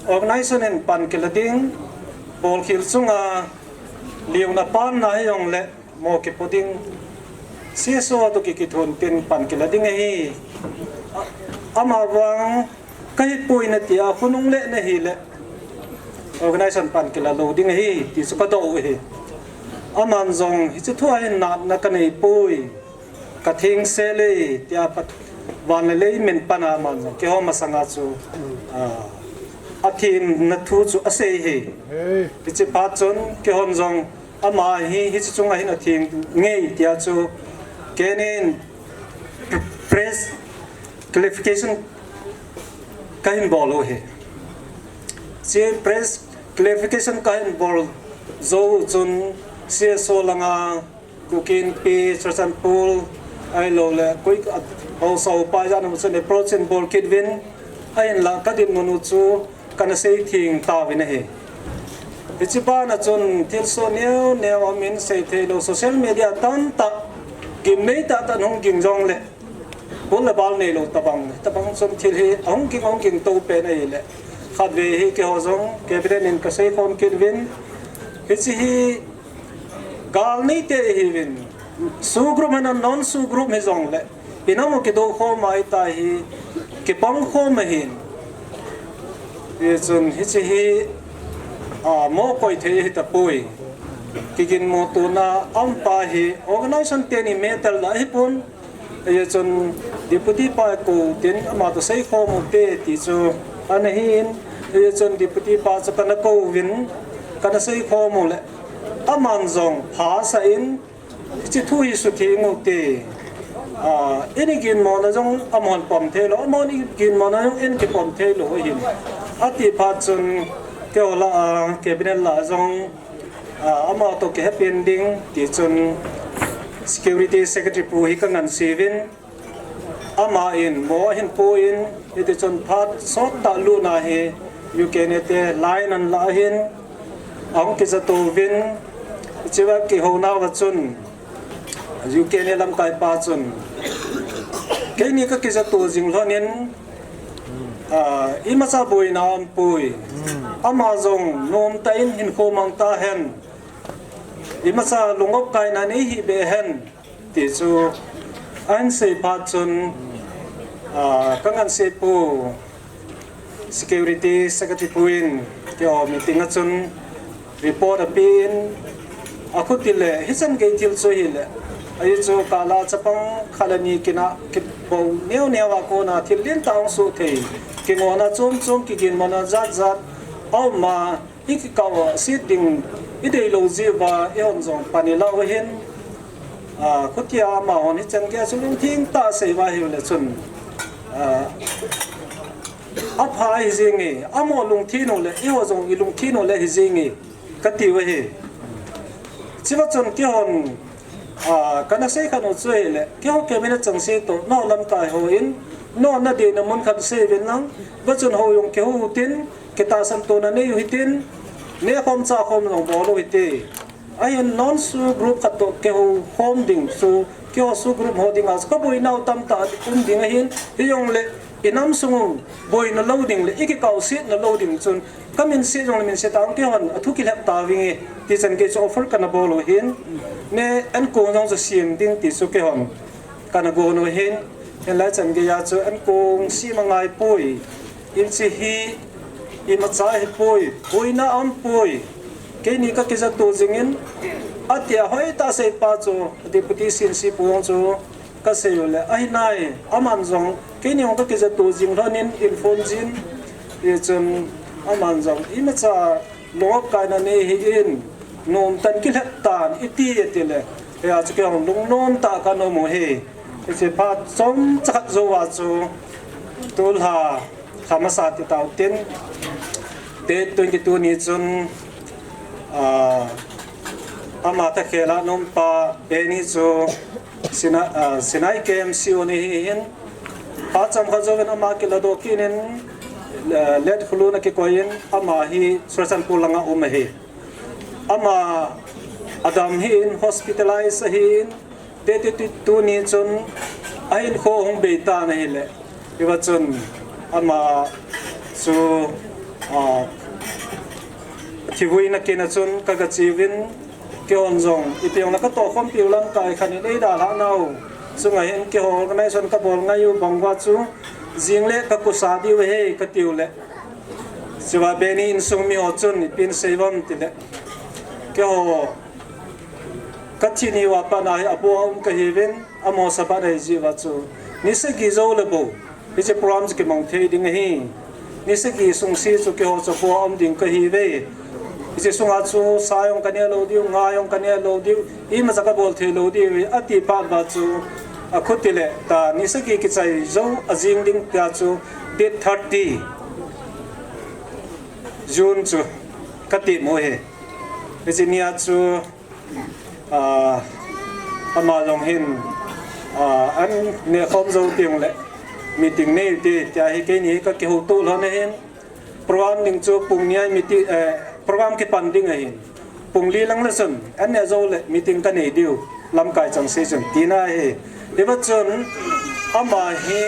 organization in pan kila ding, bolkhel chunga liuna panna hijongle mo kipo ding, C S O toh ki, kithun tin pan kila ding ahi. A, amavang kahipoi nati a, khonung le nahile, organization pan kila lou ding ahi, ti chu kadoh u ahi. Aman jong hiche thu a hin natna kaneipoi, kathengsel e, tia Pat-, van le lei min pan a aman jong keiho masanga chu, ah, athemna thu chu asei ahi. Hiche phat chun keihon jong ama hi hiche chunga hin atheng nge tia chu kenin press clarification kahin bol u ahi. Hiche press clarification kahin bol jou chun C S O langa Kuki Inpi, Churachandpur, ahilouleh koi, haosa upa ijat ham chun approach in bol kit uvin, ahinla kadinmun u chu kana seitheng tauvin ahi. Hiche bana chun thilsoh neo neo aumin, seithei lou, social media tamtah, gimnei tahtah in hung ging jongle, bul le bal neilou tobang, tobang chun thil hi ahung ging, ahung ging tou pen ahile, khatvei hi keiho jong cabinet in kaseikhom kit uvin, hiche hi gal neite ihiuvin, SoO group hina non-SoO group hijongle, inam u kidou khom a, itia hi kipang khom ahin. Hichun hiche hi, ah, mo koi thei ahitapoi. Kiginmo tona aumpa hi organization teni matter la ahipon. Hichun deputy pa kou tin ama toh seikhom u hite ti chu ana hin. Hichun deputy pa chu kana kou uvin, kana seikhom u le, aman jong phasah in, hiche thu hi sutheng u hite. Ah, in iginmona jong amahon pom theilou, amahon iginmona jong in kipom theilou ahin, ati phat chun keiho lah a, cabinet lah a jong, ah, ama toh kihepi ding ti chun security secretary pu hi kangansei uvin, aman mo ahin pon, hiti chun phat sottah lutna hi U K N A te line ana la ahin, ahung kijato uvin, hichea kihouna uva chun U K N A lamkai pa chun, keini kakijato jing lhonin, ah, imacha boina aumpoi. Ama jong nomtah in hinkho mang tahen, imacha lungop kaina nei hih beh hen, ti chu ahin sei phat chun, ah, kangansei pu security secretary pu in keiho meeting a chun report apen, akhuti le hichan gei thil chu ahile, ahi chu kala chapang khat le ni kina kibou neo neo a kona thil lentah ahung soh thei, kingona chom chom, kiginmona jat jat aum a, i kikah uva, sit ding i dei lou jeh uva, eihon jong pan i la u ahin, a, khutia amahon hichan geiya chu lungthim tah a asei uva ahiu le chun, a, apha ahi jenge, amaho lungthim u le, eiho jong i lungthim u le ahi jenge, kati u ahi. Chuva chun keihon, a, kana sei khat u chu ahile, keiho cabinet chengse toh, nangho lamkai hon, nangho nadei na mun khat sei uvin lang, va chun hou jong kihou utin, kitahsan tona nei u hitin, nekhom chahkhom jong bol u hite. Ahin non SoO group khat toh kihou khom ding chu, keiho SoO group ho dinga chu kaboinau tamtah um ding ahin, hijongle, i nam sung u boina lou ding le, i kikah u setna lou ding chun, ka min se jongle min se tang, keihon athu kilhep tauvinge, ti chan gei chu offer kana bol u ahin, ne ankong jong chu sem ding ti chu keihon kana gon u ahin, hinlai chan geiya chu ankong sem angai poi, hiche hi imacha ahipoi, boina aumpoi, keini kakijat to jingin, atia hoitah a asei pa chu, Deputy C N C pu jong chu kasei u le, ahi nai, aman jong, keini jong kakijat to jing lhonin, in phone jin, hichun, aman jong, imacha lungop kaina nei hih in, nomtah in kilhep tan, iti, ati le, hia chu keihon lungnom tah a kana um u ahi. Hiche phat chomcha khat jouva chu, tulha, lha masa ti tau tin, date twenty two ni chun, a, ama thakhel a nompa Benny chu Sinai, a, Sinai K M C U ni ahin, phat chomkhat jouvin ama kiladoh kit in, a, Late Khulun akikoi in, ama hi Churachandpur langa um ahi. Ama adam hih in, hospitalize ahin, date twenty two ni chun ahinkho hung bei tan ahile, hiva chun ama chu, a, thivuina kin a chun kagache uvin, keihon jong, ipi jongle katohkhompiu lamkai khat in eidalhah nau chunga hin keiho organization kabol ngai u bang uva chu, jingle kakusa diu ahi katiu le, chuva Benny insung miho chun ipi asei uvem tile, keiho kathi ni uva pat a hi abou a um kahiuvin, amaho sabat ahi jeh uva chu, ni sagi jou le bou, hiche program chu kimang thei ding ahi. Ni sagi sung se chu keiho chu abou a um ding kahiuve. Hiche sunga chu sa jong kaneh lou diu, nga jong kaneh lou diu, imacha kabol thei lou diu, ati phat uva chu, akhuti le ta, ni sagi kichai jou ajing ding tia chu, date thirty June chu katim u ahi. Hiche nia chu, a, ama jong hin, a, an nehkhom jou teng le meeting nei ute tia hi keini kakihouto lhon ahin, program ding chu pung ni a meeting, eh, program kipan ding ahin, pung li lang le chun an neh jou le meeting kanei diu, lamkai chengse chun tina ahi. Hiva chun ama hi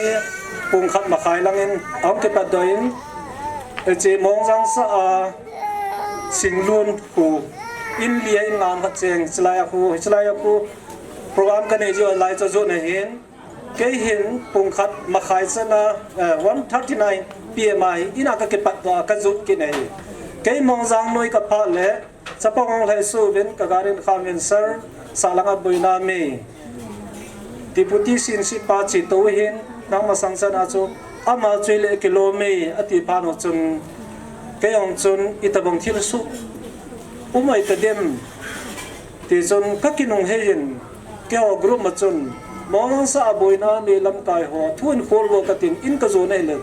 pung khat makhai langin ahung kipatdoh in, hiche Mongjang sah a Singlun khu, in li a in nga khat cheng, hichelai a khu, hichelai a khu program kanei jiu a lai chu ajot ahin, kei hin pung khat makhai chana, eh, one thirty nine P M a hi in a kakipatdoh a kajot kit ahi. Kei Mongjang noi kaphah le, chapang hung lhai suh uvin, kagari in kham uvin, Sir, sah langa boina um e, Deputy C N C pa chetou ahin, nang masang chana chu ama chu hile kilom e, ati phat u chun, kei jong chun itobang thilsoh um ahi tadem, tichun kakinung heiyin, keiho group ma chun, Mongjang sah a boina nei lamkai ho thu in khol vo katin, in kajon ahile,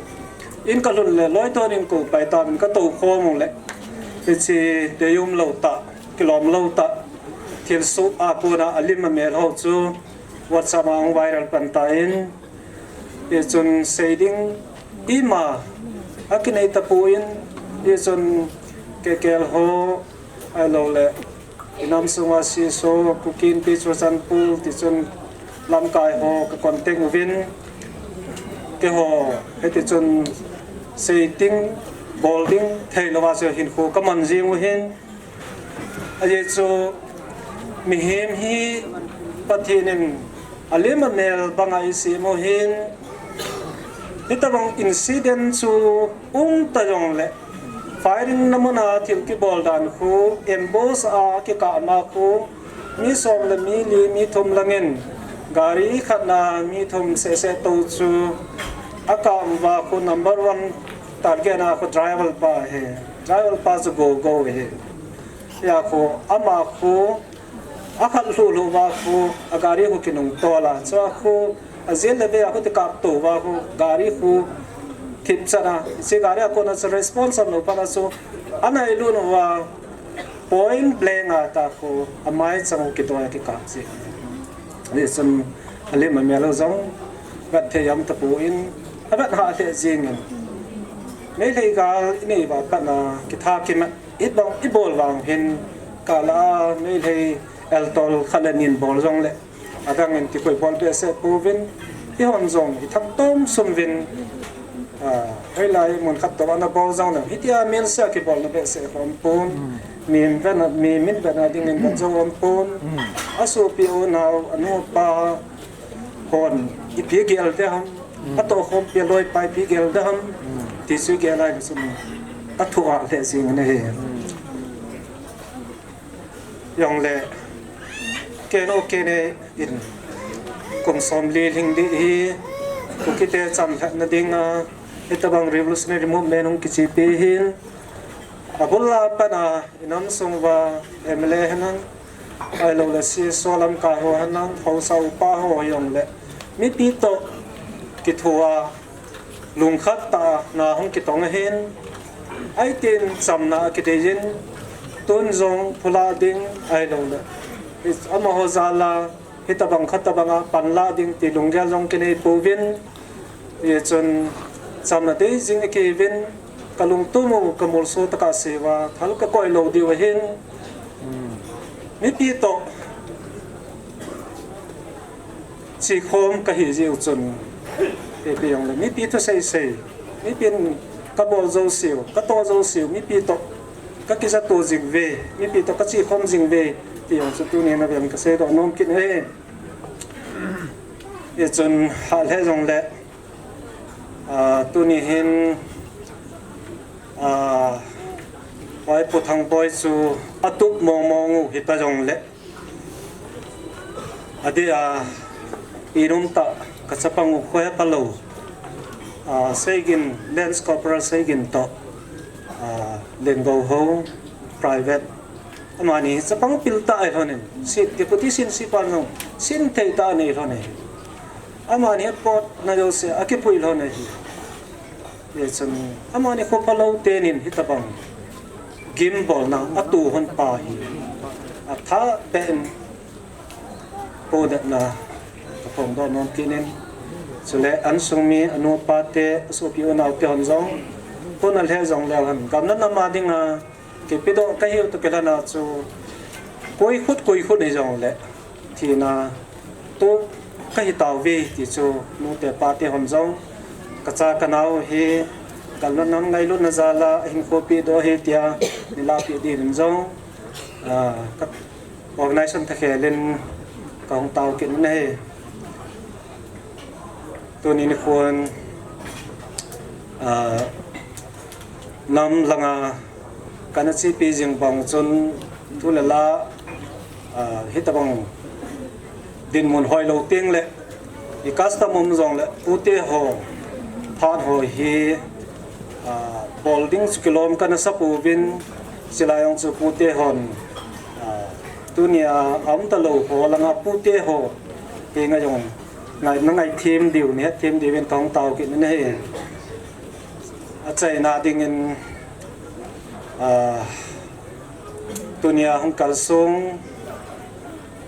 in kalhun le, loithon in kou pai tauvin katoukhom u le, hiche deium lou tah, kilom lou tah, thilsoh a kona alim amel ho chu WhatsApp a hung viral pan tan, hichun sei ding ima akinei tapon, hichun K K L ho, ahiloule inam sunga C S O, Kuki Inpi Churachandpur, tichun lamkai ho ka contact uvin, keiho hitichun sei ding, bol ding theilouva chu hinkho kaman jing u ahin. Ajeh chu mihem hi Pathen in alim amel banga eisem u ahin, hitobang incident chu um ta jongle, firing na muna thil kibol dan khu, ambush a kikah ma khu, mi som le mi li, mi thum langin, gari khat na mi thum sehseh tou chu akah uva khu number one target na khu driver pa ahi. Driver pa chu go go hi. Ya khu, ama khu, akhat lhu lhu va khu, agari khu kinung tol a. Chu a khu, ajil le ve a khu ti kap to va khu, gari khu, thip chan a. Hiche gari a kona chu response am lo pa na chu, anai lu nu va, point blank a ta khu, amai chang u kidoi a kikap chi. Hichun, alim amel u jong, vet thei am tapon, avet ha thei jing in. Meitei gal inei va pat na, kitha kimat, Ibang, ibol vang hin, kala Meitei eltol khat le nin bol jong le, adang in ti koi bol behseh pouvin, ihon jong, ithak tom sum vin, a, hoilai mun khat to ana bol jong le, hitia min sia kibol na behseh khom pon, mi ven, mi min ven a ding in ven jong om pon, asopi unau, anu apa, hon, ipi gel te ham, atoh khompi a loipa ipi gel te ham, ti chu gel a hin sum, athu a le jing na hi. Jong le, kei no kei ne in, kum som li lhing di hi, Kuki te chamlhatna ding a, hitabang revolutionary movement hung kichepi hin, abul a pat a, inam sung uva, M L A henlang, ahilou le C S O lamkai ho henlang, haosa upa ho jong le, mipi toh, kithu a, lungkhat tah a, na hung kitong ahin, ahitin chamna akidei jin, tun jong phulah ding, ahilou le, amaho jal a, hitabang khat tabang a, panlah ding ti lunggel jong kinei pouvin, hichun chamna dei jing akihi uvin, ka lungtum u ka molso tah a sei uva, thal ka koi lou diu ahin, mipi toh, chekhom kahi jiu chun, ipi jong le, mipi thusei sei, mipin ka bol jouseu, ka toh jouseu, mipi toh, ka kija to jing uve, mipi toh ka chekhom jing uve, ti jong chu tuni na vel ka seidoh nom kit e. Hichun, hah le jong le, a, tuni hin, a, Pu Thangboi chu atup mong mong u hita jong le, adeh a, inum tah ka chapang u khohe palou, a, Seigin, Lance Corporal Seigin toh, a, Lengou ho, private, amani chapang pil tah ahi lhon in, sin, Deputy Sin Sipan jong, sin thei tah anei lhon e. Amani apot na jouse, akipui lhon ahi. Hichun, amani khophalou tenin hitabang, gimbolna, atu hon pa hi, atha pen, podetna, ka phongdoh nom kit in, chule, ansung mi, anu apa te, asopi unau te hon jong, pona le jong leu hen, gamna nam a ding a, kipedoh kahiu toh kilhon a chu, koi khut, koi khut hi jong le, thina, toh kahi tauve ti chu, nu te pa te hon jong, ka cha ka nau hi, gamna nam ngailutna jal a, ahin khopi doh ahi tia, nei lahpeh ding in jong, a, ka organization thakhel in, ka hung tao kit in ahi. Tuni nikhon, a, nam lang a, kana chepi jing bang chun thu le la, a, hitabang dinmun hoilou teng le, i custom um jong le, pute ho, phat ho hi, a, bol ding chu kilom kana sa pouvin, chulai jong chu pute hon, a, tunia aum talou ho lang a pute ho, hi ngai jong, ngai, na ngaithem diu, nei hetthem diuvin ka hung tao kit in ahi. Achaina dingin, a, tunia hung kalsong,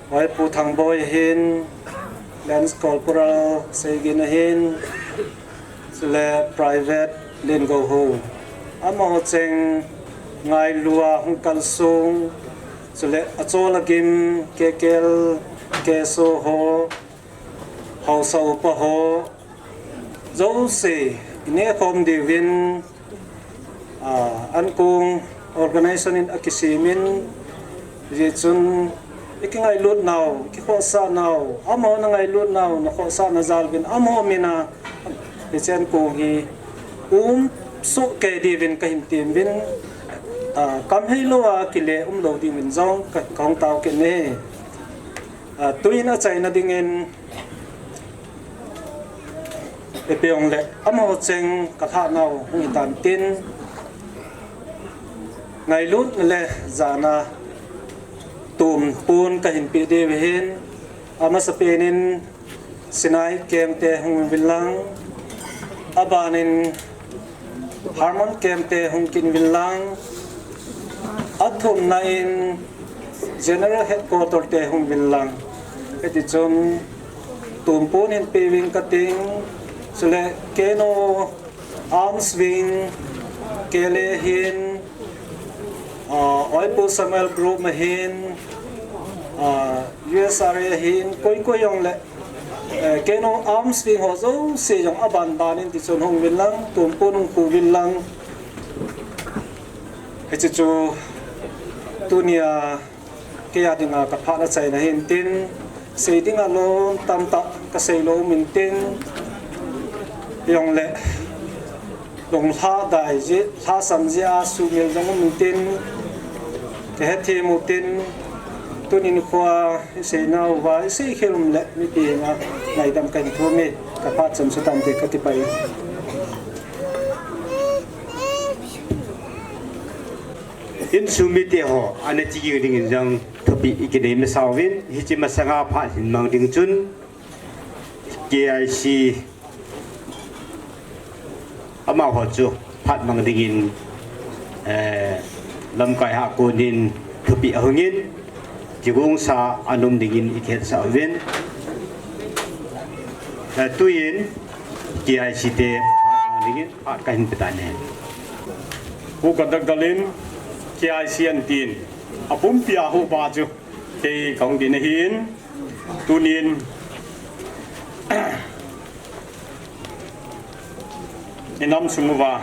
Pu Thangboi ahin, Lance Corporal Seigin ahin, chule Private Lengou ho. Amaho cheng ngailua hung kalsong, chule achol agim, K K L, K S O ho, haosa upa ho, jouse, ineh khom diuvin, a, ankong organization in akisem in, hijeh chun, ikingailut nau, ikikhohsah nau, amaho na ngailut nau, na khohsah na jal uvin, amaho min a, hiche ankong hi, um soh kei diuvin kahin tem uvin, a, kam heilou a kile umlou diuvin jong ka, ka hung tao kit e. A, tuin achaina dingin, ipi hung le, amaho cheng ka lhah nau hung hitan tin, Ngailut le jana tumpun kahin pe diu ahin, amasapen in Sinai camp te hung uvin lang, aban in Hermon camp te hung kit uvin lang, athumna in General Headquarter te hung uvin lang. Hiti chun tumpun hin pe uving kating, chule Keno Arms Wing, K L A hin, ah, Oipu Samuel Group ahin, ah, U S R A ahin, koi koi jong le, eh, Keno Arms Wing ho jouse jong aban ban in ti chun hung uvin lang, tumpun hung khu uvin lang. Hiche chu tunia kei a dinga ka phat achaina hin tin, sei dinga lom tamtah ka sei lou um in tin, jong le, lunglha dai jeh, lhasam jeh a sumil jong um in tin, ka hethem u tin, tunin khua i seinauva, i seikhel um le, mipi henga ngaidam kahin thum e, ka phat chomcha tante ka kipah e. Insung mite ho, ana chi ging dingin jong thupeh i kinei masa uvin, hiche masanga phat hin mang ding chun, K I C amaho chu phat mang dingin, eh, lamkai a konin thupeh ahungin, chigongsa ana um dingin i kihetsah uvin. Eh, tuin K I C te phat mang dingin phat kahin pe tan ahi. Pu Kadak Dal in K I C ahin tin, apumpia houpa chu kei kahung din ahin, tunin i nam sung uva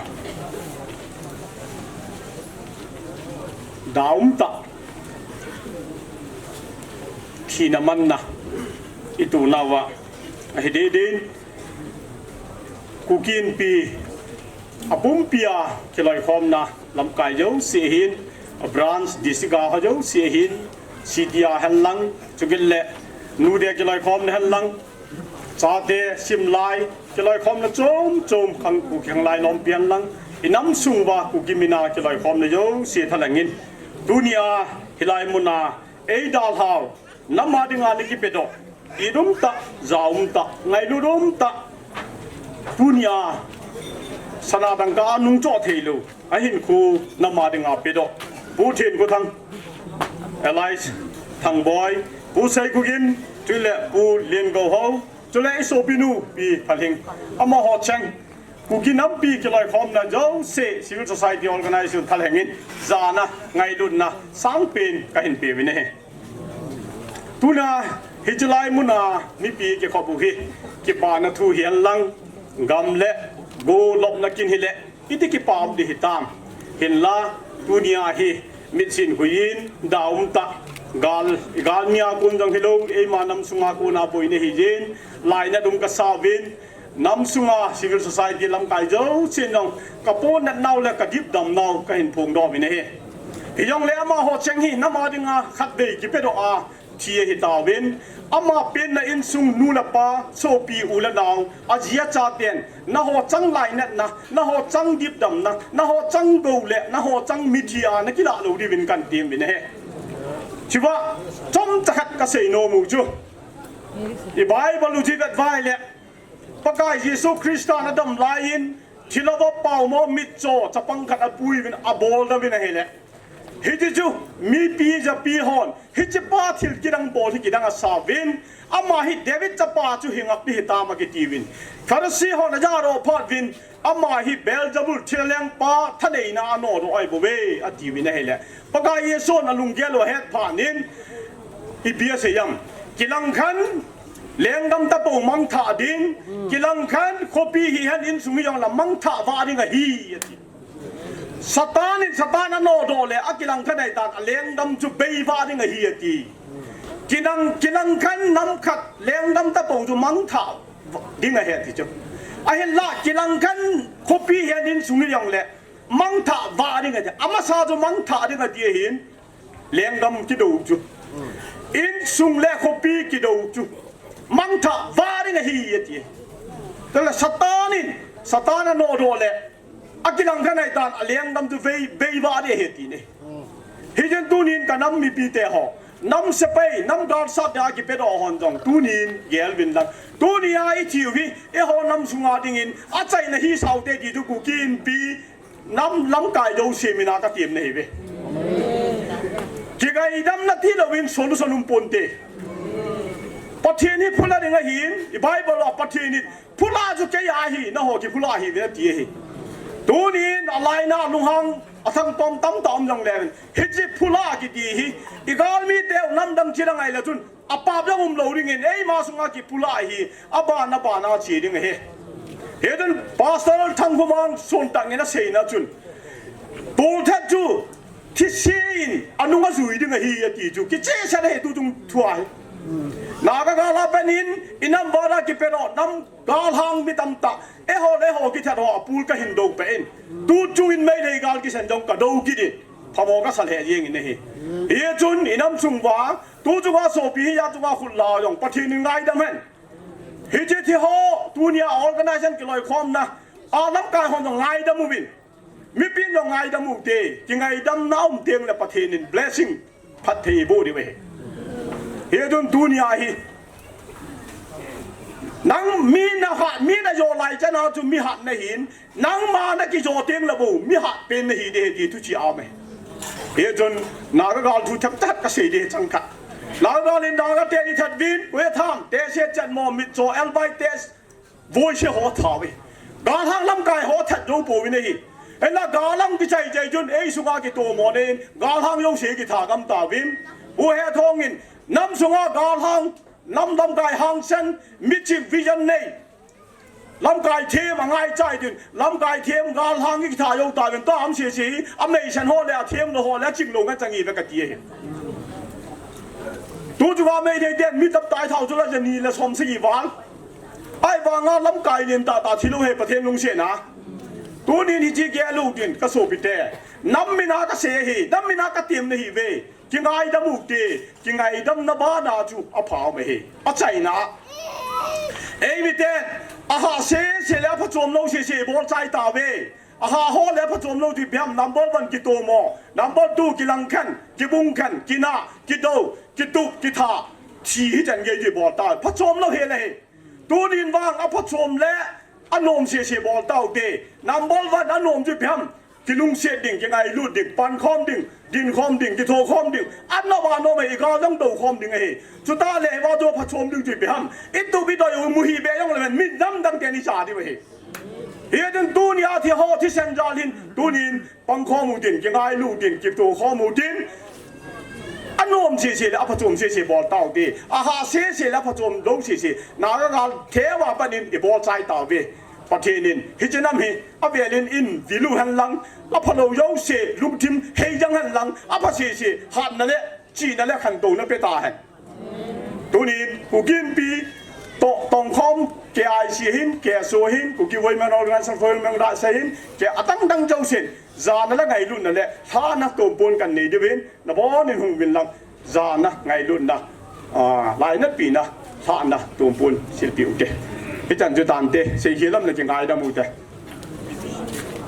da um tah, thina manna i tona uva ahi deh din, Kuki Inpi apumpia kiloikhomna lamkai jouse ahin, branch, district a ho jouse ahin, city a hen lang, chukit le nudia kiloikhomna hen lang, chate simlai kiloikhomna chom chom, khang Kuki khanglai lompi hen lang, i nam sung uva Kuki mina kiloikhomna jouse thalhengin, tunia hilai muna ei dalhau, nam a dinga nei kipedoh, it um tah, ja um tah, ngailut um tah, tunia sana dangka a nungchoh theilou ahinkho nam a dinga pedoh, Pu Thenkhothang, alias Thangboi, Pu Seikugin, chule Pu Liangouhao, chule i sopinu Pi Thalhing, amaho cheng, Kuki nampi kiloikhomna jouse, civil society organization thalhengin, jana, ngailutna sangpen kahin peuvin ahi. Tuna hiche lai muna mipi kikhop u hi, kipana thu hihen lang, gam le go lopna kin hile, iti kipa um ding hitam. Hinla, tunia hi mitsin huiyin, da um tah, gal, galmi a kon jong hilou, eima nam sunga kona boina hijin, lainat um kasa uvin, nam sunga civil society lamkai jousen jong, ka ponat nau le ka dipdam nau kahin phongdoh uvin ahi. Hijongle amaho cheng hi nam a dinga khatvei kipedoh a thi ahitauvin, ama penna insung nu le pa, sopi u le nao, aji achaten, nangho chang lainatna, nangho chang dipdamna, nangho chang go le nangho chang mithi a nakilah lou diuvin kahin temuvin ahi. Chua chomcha khat kasei nomu chu, i Bible u chu i vet uva ahile, Pakai Jesu Christa ana dam laiyin, thilha va paomo mitcho chapang khat apuiyuvin, aboldoh uvin ahile, hiti chu mipi japi hon, hichepa thil kidang bol hi kidang asauvin, ama hi David chapa chu hingap ding hitam akitiuvin, Pharisee hon ajadoh phat uvin, ama hi Beelzebul thilha lengpa thaneina anodoh ahibouve atiuvin ahile, Pakai Jesun alunggel u ahet phat in, ipi asei em? Kilangkhan lenggam tapou mangthah ding, kilangkhan khopi hihen insung hijongle mangthah vah ding ahi ati. Satan in Satan anodoh le akilangkhan ahitan, alenggam chu beivah ding ahi ati. Kinang, kilangkhan nam khat lenggam tapou chu mangthah ding ahi ati chu. Ahinla kilangkhan khopi hihen insung hijongle mangthah vah ding ati. Amasa chu mangthah ding ati ahin, lenggam kidou chu, insung le khopi kidou chu mangthah vah ding ahi ati. Chule Satan in, Satan anodoh le akilangkhan ahitan, alenggam chu vei, beivah ding ahi ati ne. Hijeh in tunin ka nam mipite ho, nam sepai, nam galsat a kipedoh hon jong tunin gel uvin lang. Tunia i thiu hi eiho nam sunga dingin achaina hi saute ti chu Kuki Inpi nam lamkai jouse mina ka temna ahiuve. Kingaidamna tilouvin solution um ponte. Pathen hi phula ding ahin, i Bible a Pathen hi phula chu kei ahi, nangho kiphula ahiuve ati ahi. Tunin alaina lunghang athangtom tamtah um jongle, hiche phula kiti hi i galmite u namdang chilanga ahile chun apap jong umlou dingin eima sunga kiphula hi aban aban a che ding ahi. Hijeh chun Pastor Thangkhomang sontah in aseina chun, tolthat chu thise in anung ajui ding ahi ati chu kichehsel ahi tuchung thu ahi. Naga gal a pat in i nam vana kipedoh nam galhang mi tamtah, eiho le eiho kithat ho a pul kahin dopeh in, tuchung in Meitei gal kisem jong kadou kit in, phamo kasa lheh jeng in ahi. Hichun i nam sung uva tuchunga sopi hijat chunga khut la jong Pathen in ngaidam hen. Hiche thi ho tunia organization kiloikhomna a lamkai hon jong ngaidam uvin. Mipin jong ngaidam ute, kingaidamna um tengle Pathen in blessing phatthei eiboh diu ahi. Hijeh chun tunia hi nang mi nahat, mi najo lai chana chu mihat nahin, nangma nakijo tengle bou mihat pen nahi ding ahi ti thuchih aum ahi. Hijeh chun Naga gal thu themcha khat kasei ding chang khat. Naga gal in Naga te ni that uvin, Wetham, Tehse, Chetmo, Mitcho, Elbai, Tehse, Voihse ho tha uve. Galhang lamkai ho that jou pouvin ahi. Hinla galhang kichai chai chun ei sunga kitomona in galhang jouse kitha gam tauvin. U Hethong in nam sunga galhang, nam lamkai hangsan, miching vision nei, lamkai them angaichai tin, lamkai them galhang kitha jou tauvin, tua ham sese hi ameisan ho le athem lou ho le aching lou ngachang ive kati ahi. Tuchunga Meitei ten mi tamtah ithao chu la jani le som sagi val. Ahivanga lamkai lentah tah thilou hi Pathen lungsetna. Tunin hiche gel utin kasopite, nam mina kasei ahi, nam mina katemna ahiuve. Kingaidam ute, kingaidamna bana chu apha um ahi. Achaina, eimiten ahah sese le aphachom lou sese ibol chai tauve. Ahah ho le aphachom lou chu ipi ham? Number one, kitomo. Number two, kilangkhen, kibungkhen, kinah, kidou, kitup, kitha. Thi hichan gei chu ibol tauve. Phachom lou hel ahi. Tunin vang aphachom le anom sese bol taute. Number one, anom chu ipi ham? Kilungset ding, kingailut ding, pankhom ding, dinkhom ding, kithokhom ding. Anom anom ahi, igal jong doukhom ding ahi. Chutah le hiva chu aphachom ding chu ipi ham? Itup idoi u imu hih beh jongle, mi namdang ten icha diu ahi. Hijeh chun tunia thi ho, thisan jal hin, tunin pangkhom utin, kingailut utin, kithokhom utin. Anom sese le aphachom sese bol taute. Ahah sese le aphachom lou sese Naga gal theva panin ibol chai tauve. Pathen in hiche nam hi avelin eivilu hen lang, aphalou jouse lungthim heijang hen lang, apha sese hatna le chihna le khantouna pe tahen. Tunin Kuki Inpi toh tongkhom, K I C hin, K S O hin, Kuki Women Organization for Women Rights hin, kei adangdang jousen jana le ngailutna le lhahna tompon kanei diuvin, nabonin hung uvin lang, jana, ngailutna, ah, lainatpina, lhahna tompon silpeh ute. Hichan chu tante, seikhel lam le kingaidam ute.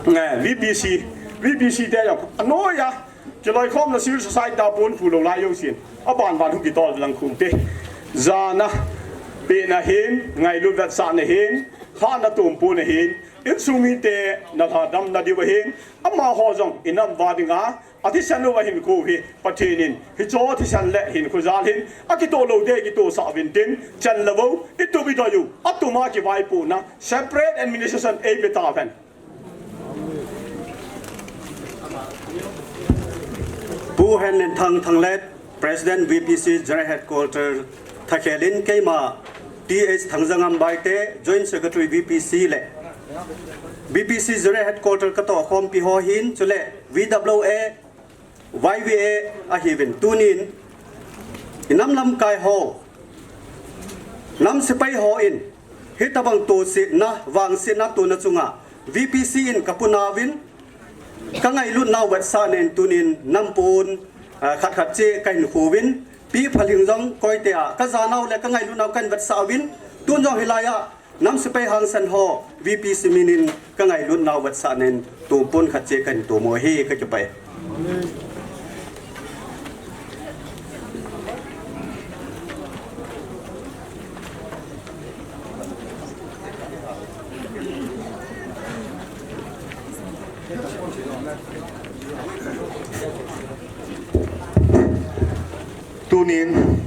Eh, V P C, V P C te jong anoiya kiloikhomna civil society a pon phu lou lai jousen, abanban hung kitol lang khum te. Jana pehna hin, ngailut vetsahna hin, lhahna tompon ahin, insung mite nalhadamna diu ahin, amaho jong inam uva dinga athisan uva hinkho hi Pathen in hiche thisan le hinkho jal hin akitoh loute kitohsah uvin tin, chan le vo, itup idoi u, atum a kivaipohna separate administration eipe tahen. Pu Henlenthang Thanglet, President V P C General Headquarter, thakhel in keima T H Thangjangam Baite, Joint Secretary V P C le V P C General Headquarter katohkhompi ho hin, chule V W A, Y V A ahiuvin, tunin inam lamkai ho, nam sepai hon hitobang tohsetna, vangsetna tona chunga V P C in kapunauvin, kangailutnau vetsahna in tunin nampon, ah, khat khat cheh kahin kho uvin, Pi Phalhing jong koitea kajanau le kangailutnau kahin vetsah uvin, tun jong hilaiya nam sepai hangsan ho V P C minin kangailutnau vetsahna in tompon khat cheh kahin tomo ahi, kakipah e. Tunin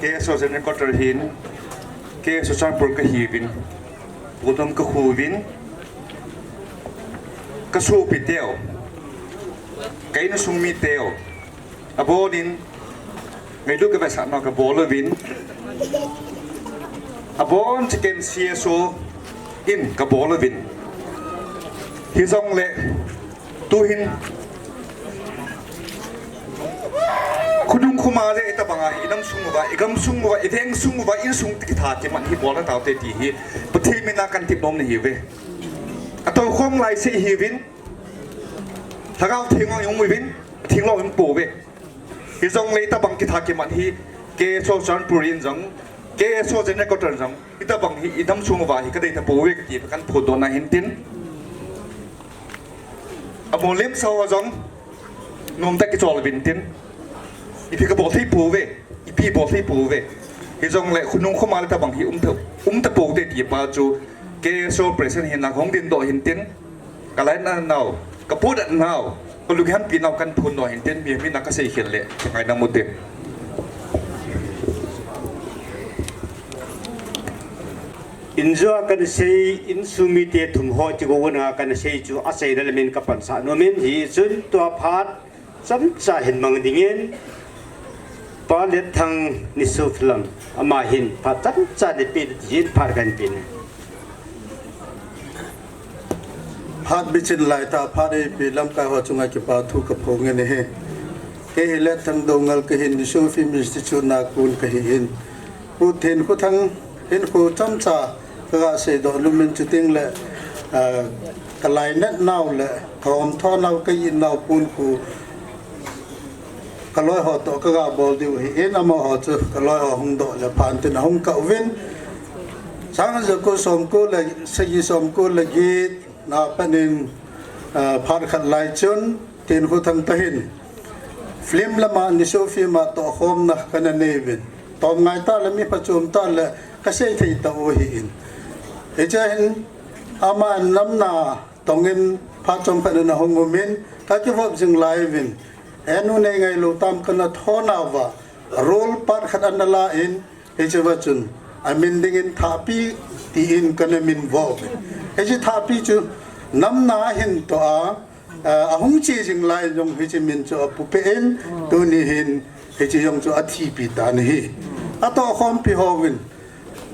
K S O General Quarter hin K S O Churachandpur kahiuvin, pulhom kakhuvin, kasopiteu, ka insung miteu, abonin ngailut kavetsahna kabol uvin, abon cheh C S O in kabol uvin. Hijongle tuhin khonung khoma le itobanga hi inam sung uva, igam sung uva, iveng sung uva, insung kitha kiman hi bolna taute ti hi Pathen mina kahin tep nom nahiuve. Atoukhom laiseh ihiuvin, Lhagao Theng jong ium uvin, Theng lou ium pouve. Hijongle itobang kitha kiman hi K S O Churachandpur in jong, K S O General Quarter jong, itobang hi inam sung uva hi kadei tapouve kati kahin phondohna hintin. Amolem sao jong nomtah kichol uvin tin. Ipi kabol thei pouve, ipi bol thei pouve. Hijongle khonung khoma le tobang hi um ta, um tapoute ti pa chu K S O President hina kahung dingdoh hintin. Kalainat nau, kaputdoh nau, kalunghampeh nau kahin phondoh hintin, mi, mina kaseikhel le, kangaidam ute. Injua kana sei, insung mite thum ho ti go una kana sei chu achaina lamin kapansah nomin, hichun tua phat chomcha hin mang dingin Pa Letthang Nisofi lam, ama hin phat chomcha neipe ding tin phat kahin pe e. Phat bichin laitah, phat eipe lamkai ho chunga kipa thu kaphong in ahi. Kei hi Letthang Doungel kahin, Nisofi Institute a kon kahin. Pu Thenkhothang hinkho chomcha kaga seidoh nomin, chuteng le, ah, kalainat nau le kahomtho nau, ka-it nau pon khu kaloi ho toh kaga bol diu ahin, amaho chu kaloi ho hung doh le phan tin ahung kah uvin. Sang jako somko le sagi, somko le get na pat in, ah, phat khat lai chun Thenkhothang toh hin film lama Nisofi ma tohkhomna kana nei uvin. Tom ngai tah le mi phachom tah le kasei thei tah u ahin. Hiche hin ama namna tongin phat chomkhat in ahung umin, kakivop jing lai uvin. Henu nei ngailou tam kana thonauva, role part khat ana la in, hicheva chun amin dingin Thahpi tin kana minvo uvin. Hiche Thahpi chu namna ahin toh a, ah, ahung che jing lai jong hiche min chu apuipeh in, tuni hin hiche jong chu athipi tan ahi. Atohkhompi houvin,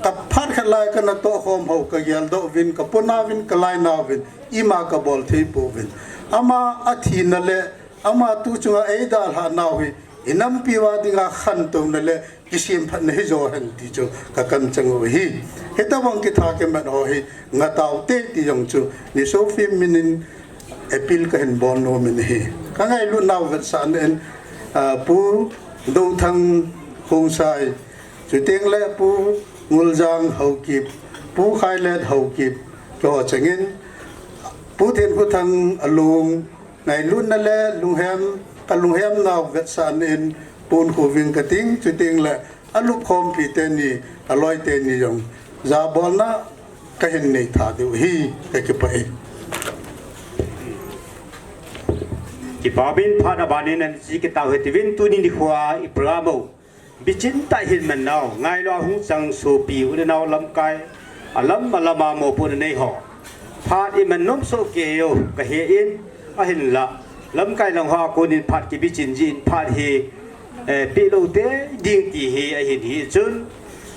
ka phat khat lai kana tohkhom ho, kageldoh uvin, kaponauvin, kalainauvin, ima kabol thei pouvin. Ama athina le ama tu chunga eidalhah nau hi inampi uva dinga khantouna le kisemphatna hijo hen ti chu kakamchang u ahi. Hitobang kitha kimat ho hi ngah taute ti jong chu Nisofi minin appeal kahin bol nomin ahi. Kangailut nau vetsahna in, ah, Pu Douthang Khongsai, chuteng le Pu Nguljang Haokip, Pu Khailet Haokip, keiho chengin Pu Thenkhothang alung ngailutna le lunghem, kalunghem nau vetsahna in pon khoving kating, chuteng le alupkhompi teni, aloi teni jong jabolna kahin nei tha diu ahi, kakipah e. Kipa uvin, phat abanin ahin che kit tau hite uvin, tuni nikhoa i program u bichin tah hin man nau, ngailua hung chang sopi u le nau lamkai, alam alama mopohna nei ho, phat i man nom soh kei u kahe in, ahinla lamkai lang hoa konin phat kibichin jin, phat hi, eh, pehlou tei ding ti hi ahin, hichun,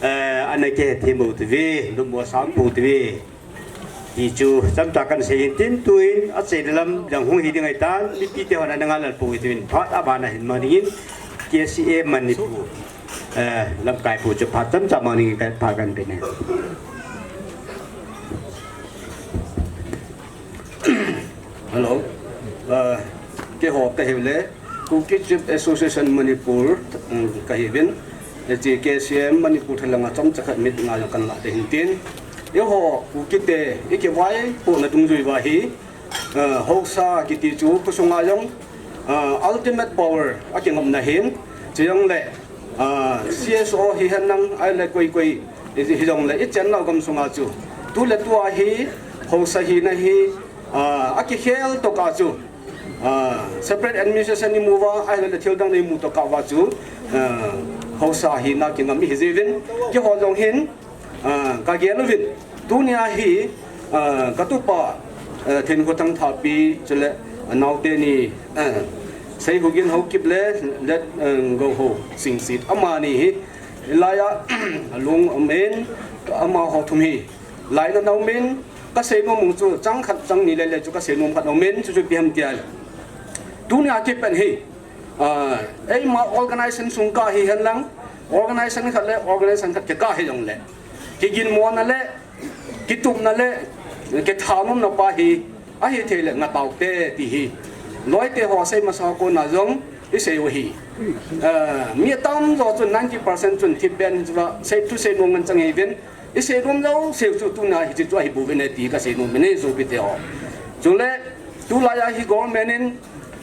eh, ana kihethem u hite uve, lungmong asang pou hite uve. Hichu chomcha kana sei in tin, tuin achaina lam jong hung hi ding ahitan, mipite hon ana ngai lal pou hite uvin, phat abana hin mang dingin K C A Manipur, eh, lamkai pu chu phat chomcha mang dingin ka, phat kahin pe e. Hello. Ah, keiho kahiu le Kuki Chief Association Manipur, um, kahiuvin. Hiche K C M Manipur thalanga chomcha khat meeting a jong kana lah ding ahin tin. Eiho Kuki te i kivaipohna dungjui uva hi, ah, haosa kiti chu khosunga jong, ah, ultimate power a kingopna ahin. Chujongle, ah, C S O hihen lang ahile koi koi hijongle i chennau gamsunga chu tu le tua hi haosa hina hi, ah, akikhel tokah chu, ah, separate administration i mu uva, ahile thil dang nei mu tokah uva chu, ah, haosa hina kingam ihi jiuvin, keiho jong hin, ah, kagel uvin. Tunia hi, ah, katupa, ah, Thenkhothang Thahpi chule anaote ni, ah, Seihugin Haokip le, le, ah, Gohou Singsit, amani hi, hilaiya, alung amin, amaho thum hi. Lainat aumin, kasei nom chu chang khat chang ni le le chu kasei nom khat aumin, chu chu ipi ham tia, tunia kipat hi, ah, eima organization sung kah hihen lang, organization khat le organization khat kikah hijongle, kiginmona le, kitupna le, kithanomna pa hi, ahithei le ngah taute ti hi. Loite ho sei masa kona jong, isei u ahi. Ah, mi atamjo chun ninety percent chun thipbeh in chu la, sei thusei nom ngen chang ahiuvin, isei nom jouse chu tuna hiche chu ahi bouvin e ti kasei nom in e sopite ho. Chule, tulaiya hi government in,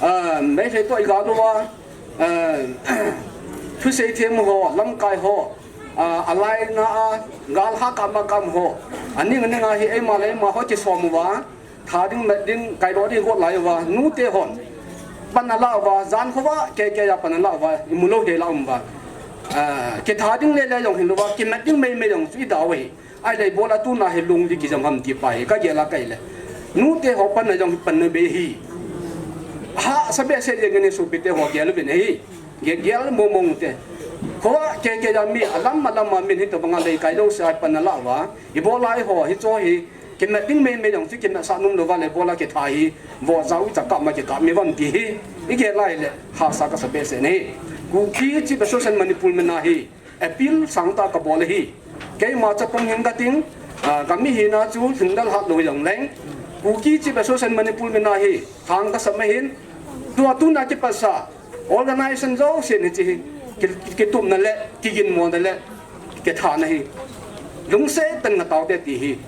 ah, Meitei toh iga louva, ah, thusei them ho, lamkai ho, ah, alaina a, gal ha kama kam ho, aning aning a hi eima le eima ho kisom uva, tha ding, met ding, kaidoh ding got lai uva, nute hon pan ala uva, jan khova, kei kei a pan ala uva, imu lou hel a um uva. Ah, kitha ding le le jong hilouva, kimat ding mei mei jong chu idau ahi. Ahile ibola tuna hi lungdei kijam ham ti pa hi, kagel a kahi le. Nute ho panna jong hi panna bei ahi. Hahsa behseh jeng in e sopite ho, gel uvin ahi. Ge-, gel mong mong te. Khova kei kei a mi, alam alam a min hitobang a lei kai jouse a pan ala uva. Ibola eiho hicho hi, kimat ding mei mei jong chu kimatsah nom louva le, ibola kitha hi, vohjao icha kap ma kikap mi uvam ti hi, igel a ahile, hahsa kasa behseh in ahi. Kuki Chief Association Manipur min a hi, appeal sangtah kabol ahi. Keima chapang hin kating, ah, kami hina chu lhingdal hat lou hijongleng, Kuki Chief Association Manipur min a hi, thang kasam ahin, tua tuna kipatsa, organization jousen hiche hi, ki-, ki-, kitupna le, kiginmona le, kithana hi, lungset tah in ngah taute ti hi.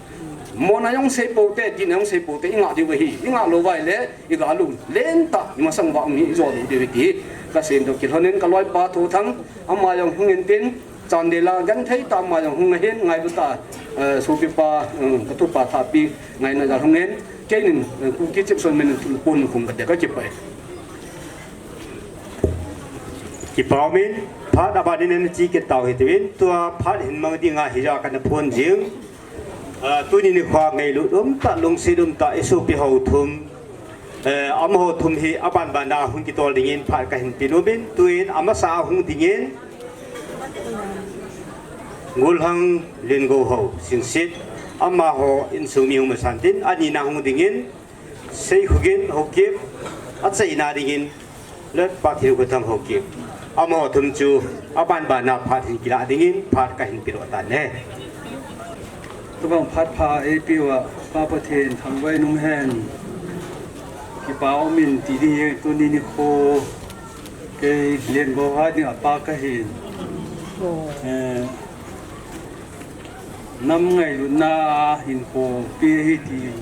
Mona jong sei poute, dihna jong sei poute, ingah diu ahi, ingah lou uva ahile, iga lung lentah, imasang uva um hi, ijo lou diu ahi ti hi. Kasei in toh kilhon in kaloipa Thothang, ama jong hung intin, Chandel a genthei tah ama jong hung ahin, ngailu tah, eh, sopipa, eh, katupa Thahpi, ngaina jal hung in, keinin, eh, Kuki Chief Association Manipur pon khum kate, kakipah e. Kipa umin, phat aban in ana che kit tau hitiuvin, tua phat hin mang dinga hija kana phon jing. Ah, tuni nikho ngailut umtah, lungset umtah, isopi ho thum. Eh, amaho thum hi aban bana hung kitol dingin phat kahin pe nomin, tuin amasa a hung dingin, Golhang Lengohou Singsit, amaho insung mi hung masan tin, anina hung dingin, Seikhogin Haokip, achaina dingin, Letpa Thenkhothang Haokip. Amaho thum chu aban bana phat hin kilah dingin phat kahin pedoh tan ahi. Tobang phat pha eipeuva Pa Pathen thangvah in umhen. Kipa umin ti ding ahi, tuni nikho kei Lengohou a dinga pa kahin. Eh, nam ngailutna a hinkho pe ahi ti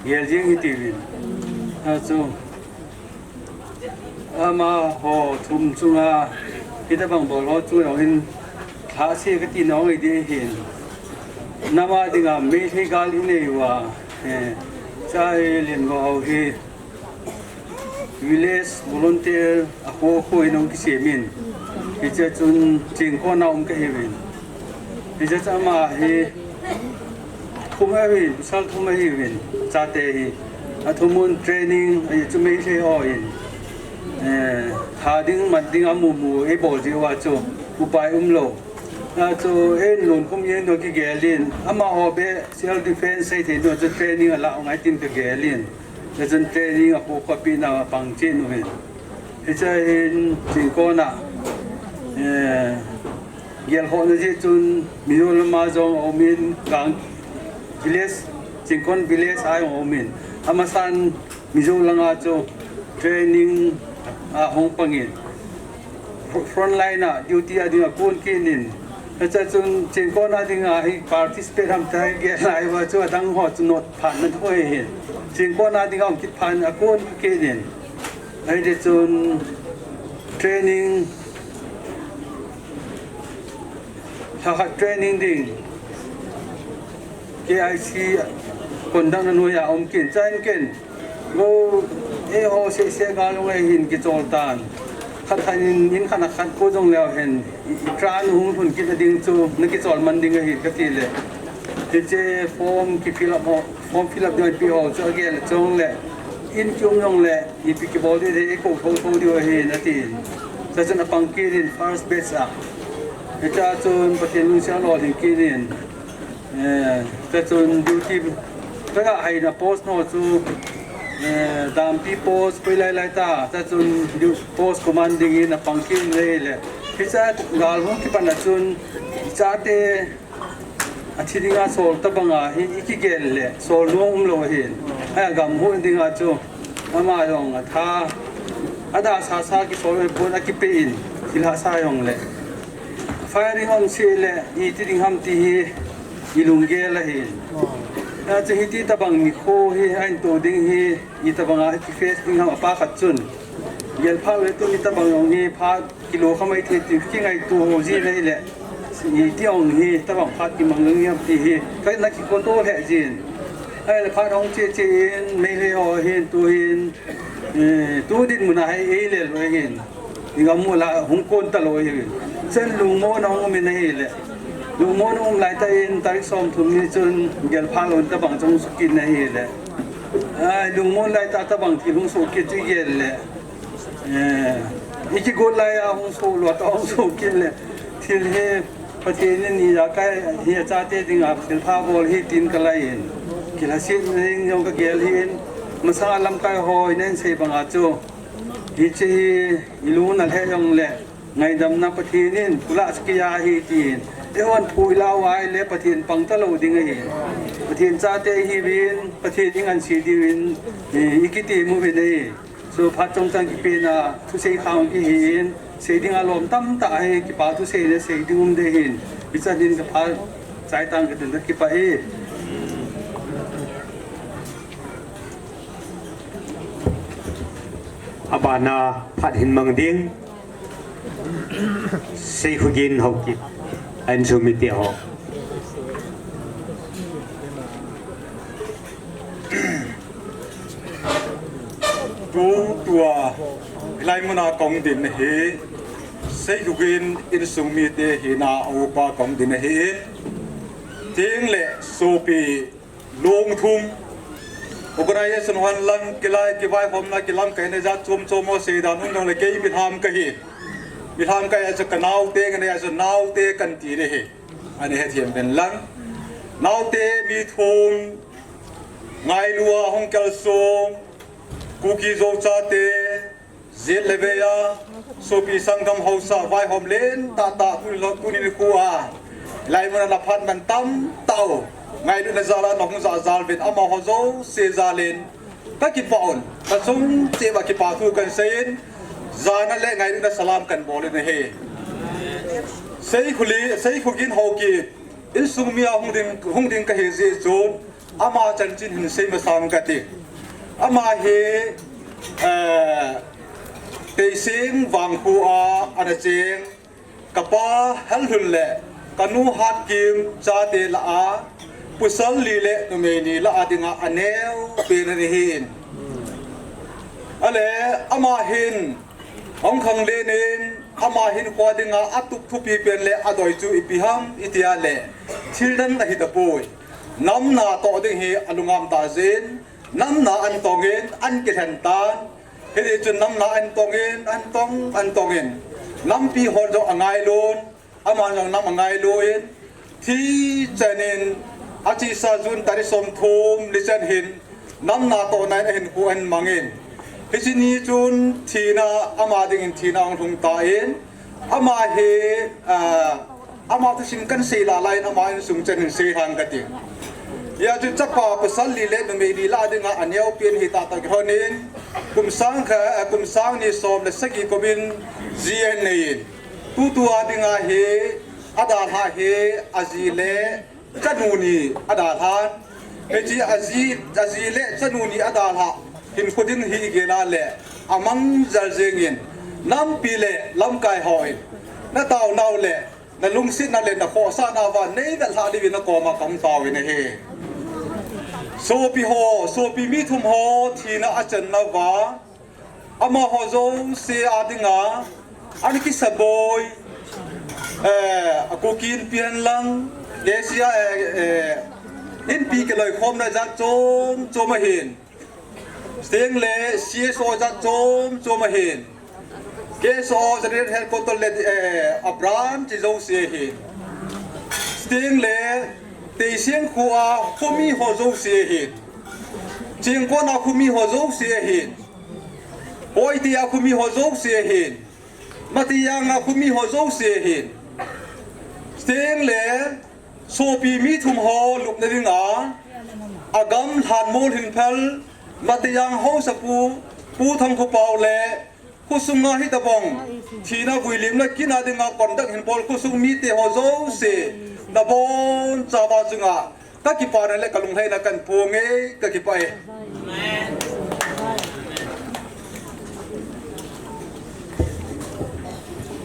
gel jeng hitiuvin. Achu, amaho thum chunga, hitobang bol ho chu jong hin, lhahse kati nau ngai ding ahin. Nam a dinga Meitei gal inei uva, eh, cha hi Lengohou hi, village volunteer a kho kho in ahung kisemin. Hichea chun Chengkon a um kahiuvin. Hichea chun ama hi thum ahiuvin, pasal thum ahiuvin, chate hi. Athum un training, ahi chu Meitei ho in, eh, tha ding, mat ding amu mu eibol jeh uva chu upai umlou. Achu, ei lunkhum jeng ding kigel in, amaho beh self defense sei thei ding chu training alah u ngai tin kagel in. Hichun training a kho kho pehna pang chen uvin. Hichea hin Chengkon a, eh, gelkhohna jeh chun Mizoram a jong aumin, Kang village, Chengkon village a jong aumin. Amasan Mizo langa chu training a hung pangin. Fr-, front line a duty a dinga kon kit in. Hichea chun Chengkon a dinga hi participate ham ti gel lai uva chu adang ho chu not phat na thu ahin. Chengkon a dinga hung kit phat in akon kit in. Hiti chun training, lhakhat training ding K I C conduct na noiya um kit in. Chuin ken, go, eiho seh seh gal lungai hin kichol tan. Khat in, in khat a khat ko jong leu hen, i, i tran hung lhun kit na ding chu, na kichol man ding ahi kati le. Hiche form ki fill up ho, form fill up ding pi ho chu agel chong le, in kium jong le, ipi kibol ding, i ko tho tho ding ahi na tin. Chuchun apang kit in first batch a. Hicha chun Pathen lungset lolhing kit in. Eh, chuchun duty, kaga haina post ho chu, eh, dampi post, koi lai lai ta, chuchun du-, post commanding in apang kit in le. Hicha gal hung kipan a chun, chate, athi dinga sol tabanga hi, i kigel le, sol nom um lou ahin. Ahi gam hu dinga chu, ama jong atha, ada sa sa kisol pon akipe in, thilha sa jong le. Firing hung se le, iti ding ham ti hi, i lunggel ahin. Achu hiti tabang nikho hi, ahin to ding hi, i tabanga ki face ding ham apa khat chun. Gel pha le tu ni tabang jong hi, pha kilo kha mai thei ti kingaito ho ji nei le. Iti jong hi, tabang phat kimang jong ham ti hi, kana kikhoto le jin. Ahile phat hung che che in, Meitei ho hin, tu hin, eh, tu dinmun a hi, ei le lo hin. I gam u la hung kon ta lou hi. Chun lungmonna hung um in ahile. Lungmonna um lai tah in tarik som thum ni chun gel pha lou tabang chu hung sukit in ahile. Ai, lungmon lai tah tabang thil hung sukit chu gel le. Eh, i kigot lai a hung so lou tah hung sukit le. Thil hi Pathen in ijakai hi achate dinga thilpha bol hi tin kalai in. Kilhasetna ding jong kagel hi in. Masanga lamkai hon ahin sei banga chu. Hiche hi i lung na lheh jong le, ngaidamna Pathen in pula saki ahi tin. Eihon pui lau ahile Pathen pang ta lou ding ahi. Pathen chate ihiuvin, Pathen i ngansi diuvin, i, i kiti mu uvin ahi. So phat chomcha kipena, thusei khang kihi in, sei dinga lom tamtah ahi, kipa thusei le sei ding um ding ahin. Hichan hin kapha chai tang katin kakipah e. Abana phat hin mang ding. Seikhugen Haokip, a insung mite ho. Tu, tua, hilai muna kong din ahi, Seikhugen insung mite hina a upa kong din ahi, tin le sopi Lungthim organization hon lang kilai kivaihomna kilamkaina jat chom chom ho seidan um jongle kei milham kahi. Milham kahi a chu kanaote, kana a chu naote kan ti ding ahi. Ana hethem uvin lang. Naote mi thum, ngailua hung kalsong, Kuki Zo chate, Jet le vei a, sopi sanggam haosa vaihom lentah tah tuni nikho a. Hilai muna na phat man tamtah u. Ngailutna jal a na hung jahjal uvin amaho jouse jal in. Kakipah un, kachung cheh uva kipa thu kahin sei in. Jana le ngailutna salam kahin bol in ahi. Seikhugen, Seikhugen Haokip, insung mi a hung ding, hung ding kahi jeh chun. Ama chanchin hin sei masang kati. Ama hi, eh, Teising vangkho a ana cheng. Kapa Hallhun le kanu Hatkim chate lah a, pasal li le numei ni lah a dinga aneo pen ana hi in. Ale ama hin, hung khanglen in, ama hinkho dinga atup thupi pen le adoi chu ipi ham itia le, thil dan ahi tapoi. Namna toh ding hi alungam tah jeh in, namna ahin tong in, ahin kilhen tan. Hiti chun namna ahin tong in, ahin tong, ahin tong in. Nampi hon jong angailu in, aman jong nam angailu in. Thi chan in, achesa June tarik somthum ni chan hin, namna tohna in ahinkho ahin mang in. Hiche ni chun thina, ama dingin thina ahung lhung tan. Ama hi, ah, ama thusim kahin sei lala in ama insung chan hin sei lhang kati. Hia chu chapa pasal li le numei li lah dinga aneo pen hi tah tah kilhon in, kum sang khat, ah, kum sang ni som le sagi kum in ji ahin nei in. Tutua dinga hi, adalhah hi, aji le, chanu ni adalhan. Hiche aji, aji le chanu ni adalhah hinkho ding hi igel a le, amang jal jeng in, nampi le lamkai hon, na taonau le, na lungsetna le, na khohsahna uva, nei velhah diuvin na koma kahung tao in ahi. Sopi ho, sopi mi thum ho, thina achanna uva, amaho jouse a dinga, An kisaboi, eh, a Kuki Inpi hen lang, Asia, eh, eh, Inpi kiloikhomna jat chom chom ahin. Chuteng le C S O jat chom chom ahin. K S O General Headquarter le, eh, a branch jouse ahin. Chuteng le Teiseng khoa khomi ho jouse ahin. Chingkon a khomi ho jouse ahin. Hoiti a khomi ho jouse ahin. Matiang a khomi ho jouse ahin. Chuteng le sopi mi thum ho lupna dinga, a gamlhan mol hin phal, Matiang haosapu, Pu Thangkhopao le, khosunga hitabang, thina vuilimna kina dinga conduct hin bol khosung mite ho jouse, nabonchauva chunga, ka kipana le ka lungheina kahin phong e, ka kipah e.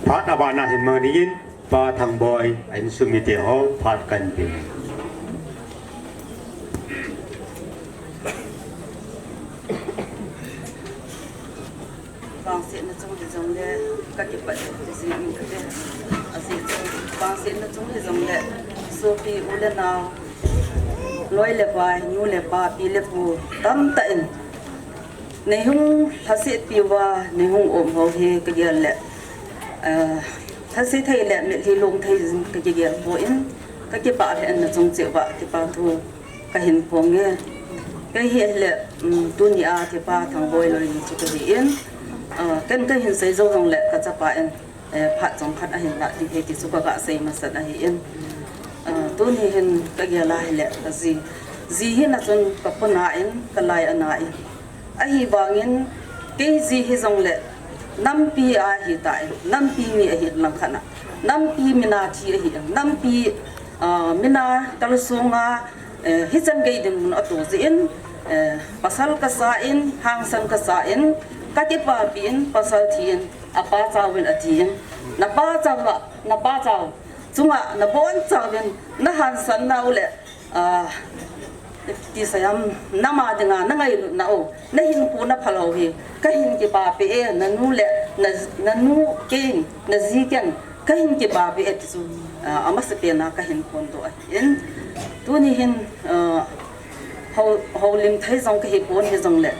Phat abana hin mangin, Pa Thangboi, a insung mite ho, phat kahin pe. Vangsetna chung hijongle, ka kipah e, ti jing in kate. Ajeh chu, vangsetna chung hijongle, sopi u le nao, loi le pai, nu le pa, pi le pu, tamtah in, nei hung lhasetpi uva, nei hung um ho hi ka gel le, eh, lhase thei le, mitlhi long thei jing ka kigel poi, ka kipah le, na chung cheh uva, kipa thu ka hin phong e. Kei hi le, um, tuni a kipa Thangboi loi ni chu ka hi in, ah, ken ka hin sei jou jongle ka chapa in, eh, phat chomkhat ahin lah ding ahi ti chu ka ga sei masat ahi in. Ah, tuni hin ka gel a hile ka ji. Ji hina chun ka pona in, ka lai ana in. Ahivangin kei ji hijongle nampi a hitan, nampi mi ahi lang khat a. Nampi mina thi ahi, nampi, ah, mina kalsonga, eh, hichan gei dinmun ato jeh in, eh, pasal kasa in, hangsan kasa in, ka kipapi in, pasal thi in, apa chauvin ati in, na pa chauva, na pa chau chunga nabonchauvin, na hangsan nau le, ah, ti sayam, nama dinga na ngailutna u, na hinkho na phal ho hi ka hin kipapi e, na nu le, na, na nu ken, na ji ken, ka hin kipapi e ti chu, ah, amasapen a ka hin phondoh ahi in. Tuni hin, ah, ho, houlim thei jong ka hi pon hijongle,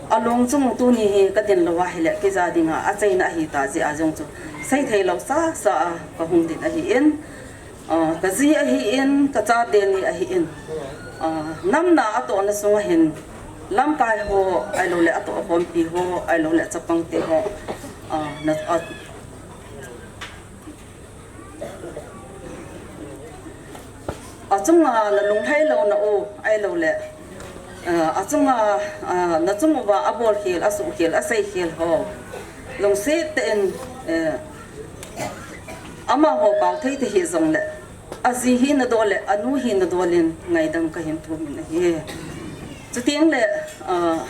along chung tuni hi ka din lou ahile, kei ja dinga achaina ahita jeh a jong chu sei thei lou sasa a ka hung din ahi in. Ah, ka ji ahi in, ka chate ni ahi in. Ah, namna atohna sunga hin, lamkai ho, ahilou le atoh khompi ho, ahilou le chapang te ho. Ah, na, ah, achunga na lunglhai louna u, ahilou le, ah, achunga, ah, na chung uva abol khel, asuh khel, asei khel ho. Lungset tah in, eh, amaho pao thei te hijongle, aji hina dol le, anu hina dol in ngaidam ka hin thum in ahi. Chuteng le, ah,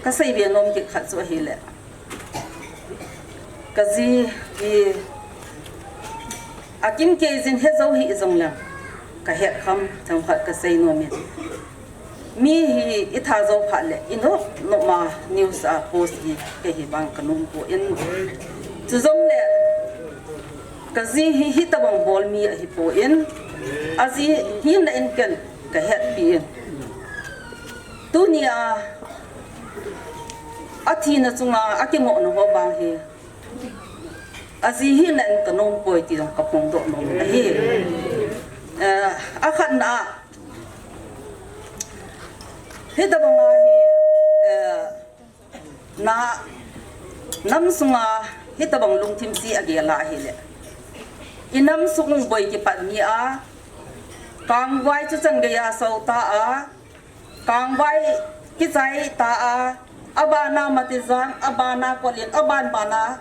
ka seibe nom kit khat chu ahile, ka ji hi akim kei jin he jou hijongle, ka het kham themkhat ka sei nom in. Mi hi i tha jou phat le, i nop nop ma news a post hi kei hi vang ka nom poi. Chujongle ka ji hi hitabang bol mi ahi poi. Aji hina in ken ka hetpi in. Tuni a, athina chunga akimohna ho vang hi, aji hina in ka nom poi ti jong ka phongdoh nom ahi. Eh, akhatna a, hitabang a hi, eh, na, nam sunga hitabang lungthim si agel a ahile, i nam sung boi kipat mi a, kangvai chu chan gei a so ta a, kangvai kichai ta a, abana Matijang, abana Kolin, aban bana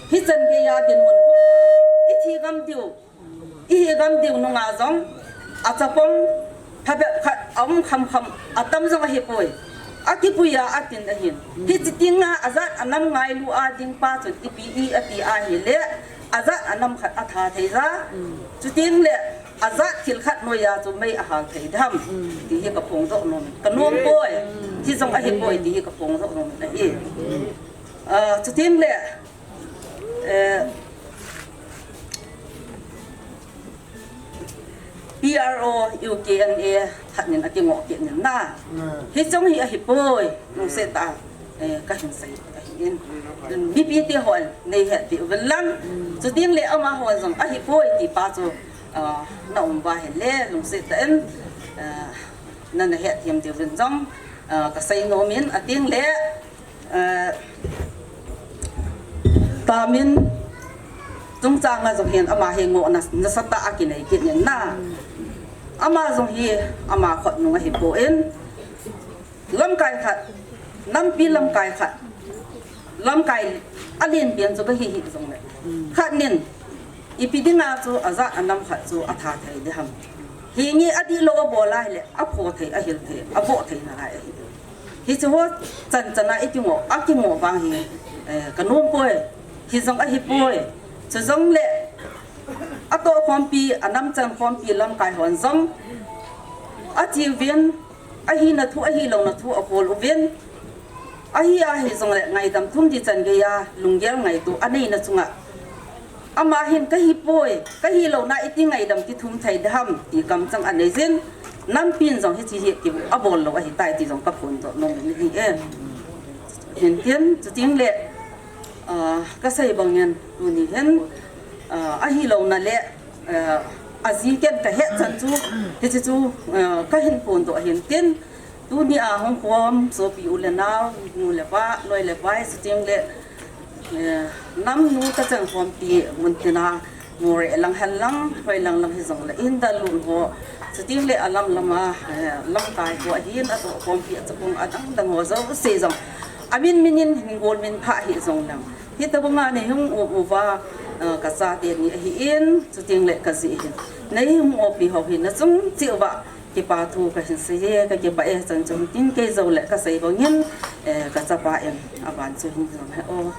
hichan gei a dinmun, i thi ngam diu, i hi ngam diu nunga jong, achapang phabep khat aum kham kham, atam jong ahi poi. Akipui a atin ahin. Hichi tenga ajat anam ngailu a ding pa chun ipi i ati ahile, ajat anam khat atha thei ja. Chuteng le, ajat thil khat noiya chu mei ahal thei dem, ti hi ka phongdoh nom, ka nom poi. Hi jong ahi poi, ti hi ka phongdoh nom ahi. Ah, chuteng le, Eh, P R O U K N A khat nin akingoh kit nin na. Hichong hi ahipoi, lungset tah a, eh, kahin sei ahin. Mipi te hon neihet diu vin lang. Chuting le amaho jong ahipoi ti pa chu, ah, na um uva ahile lungset tah in, ah, nana het them diu vin jong, ah, kasei nom in, ating le, eh, Tamin chungchang a jong hin ama hi ngohna nasatah a kinei kit nin na. Ama jong hi ama khut nung ahipoi. Lamkai khat, nampi lamkai khat, lamkai alen pian chu kahi hih jongle, khat nin ipi dinga chu ajat anam khat chu atha thei ding ham. Hinge adihlou abol a ahile, apho thei, ahil thei, aboh thei nalai ahi. Hichu ho chan chan a ikingoh, akingoh vang hi, eh, kanom poi. Hijong ahipoi. Chujongle, atoh khompi, anam chan khompi lamkai hon jong ache uvin, ahina thu, ahilouna thu abol uvin. Ahi ahi jongle ngaidam thum ding chan geiya lunggel ngaito aneina chunga, ama hin kahipoi, kahilouna iti ngaidam kithum thei ding ham ti kamchang anei jin, nampin jong hiche hi kibol lou ahitai ti jong kaphondoh nom in ahi e. Hintin, chuting le, ah, kasei bangin, tuni hin, ah, ahilouna le, eh, aji ken kahet chan chu, hiche chu, eh, kahin phondoh ahin tin, tuni a hung khom sopi u le nao, nu le pa, loi le pai, chuting le, eh, nam nu kachan khompi mun tina, Moreh lang hen lang, hoi lang lang hijongle, Indalut ho, chuting le alam lam a, eh, lamkai ho ahin, atoh khompi achapang adang dang ho jouse jong, amin min in hin gol min pha hih jong lang. Hitobanga neihung um uva, ah, kachate ni ahin, chuting le kaji hin. Neihung umpi ho hi nachung cheh uva, kipa thu kahin seiye, kakipah e, chan chun tin kei joule kasei bangin, eh, kachapa in aban chu hin jong he o.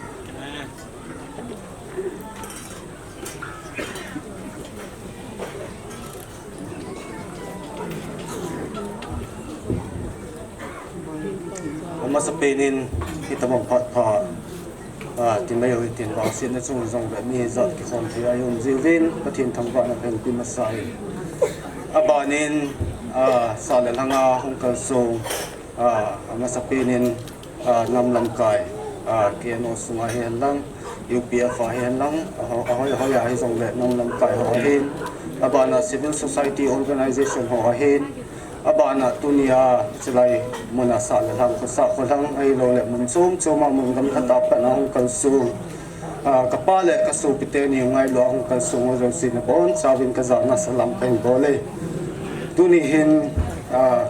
Amasapen in, hitobang phat pha, ah, ti mai u hitin, vangsetna chung jongle mi hijat kikhom thei a i um jiuvin, Pathen thangvahna kahin pe masa in. Abanin, ah, sah le lhanga hung kalsong, ah, amasapen in, ah, nam lamkai, ah, K N O sunga hihen lang, U P F a hihen lang, aho-, ahoi, ahoi a hijongle nam lamkai ho ahin, abana civil society organization ho ahin, abana tunia chulai muna sah le lhang, khosah kholhang ahiloule mun chom chom a mun gamla tah a pat a hung kalsong, ah, kapa le kasopite ni ngailua hung kalsong ho jouse nabonchauvin kajana salam kahin bol e. Tuni hin, ah,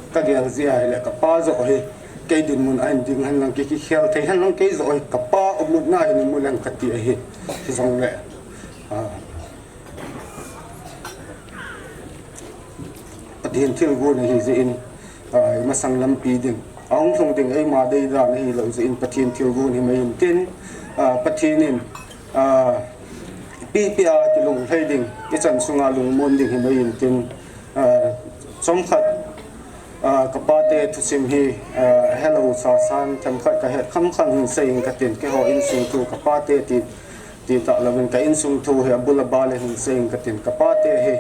kagel jeh ahile kapa joh hi, kei dinmun a hin ding hen lang, kei kikhel thei hen lang, kei joh hi kapa umna hin mu leng kati ahi. Hijongle, ah, Pathen thilgon ahi jeh in, ah, imasang lampi ding, ahung lhung ding eima deidan ahilou jeh in Pathen thilgon hi mai intin, ah, Pathen in, ah, ipi ipi a kilunglhai ding, ichan sunga lungmon ding hi mai intin, ah, chomkhat, ah, kapate thusim hi, ah, helou sasan themkhat kahet khamkham hin sei ing katin, keiho insung thu kapate ti, ti tah louvin ka insung thu hi abul abal a hin sei ing katin, kapate hi,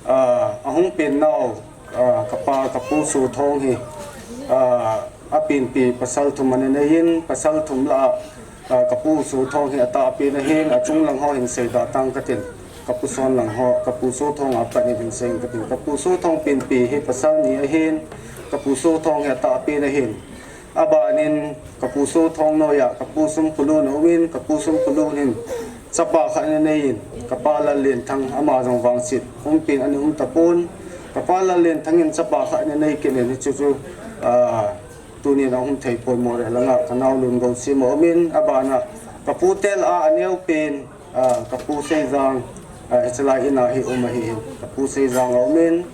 ah, ahung pen nau, ah, kapa, kapu Sothong hi, ah, apenpi pasal thum ana nei in, pasal thum lah a, ah, kapu Sothong hi atahpen ahin, achung lang ho hin seidah tang katin, kapu Sonlang ho, kapu Sothong a pat in hin sei ing katin, kapu Sothong penpi hi pasal ni ahin, kapu Sothong hi atahpen ahin. Abanin kapu Sothong noiya kapu Sumkhulun aumin, kapu Sumkhulun hin chapa khat ana nei in, kapa Lallenthang, ama jong vangset umpen ana um tapon, kapa Lallenthang in chapa khat ana nei kit in, hichu chu, ah, tunin ahung thei poi, Moreh langa kanao Lungousem aumin, abana kapute lah a aneopen, ah, kapu Seijang, ah, hichelai in a hi um ahin, kapu Seijang aumin,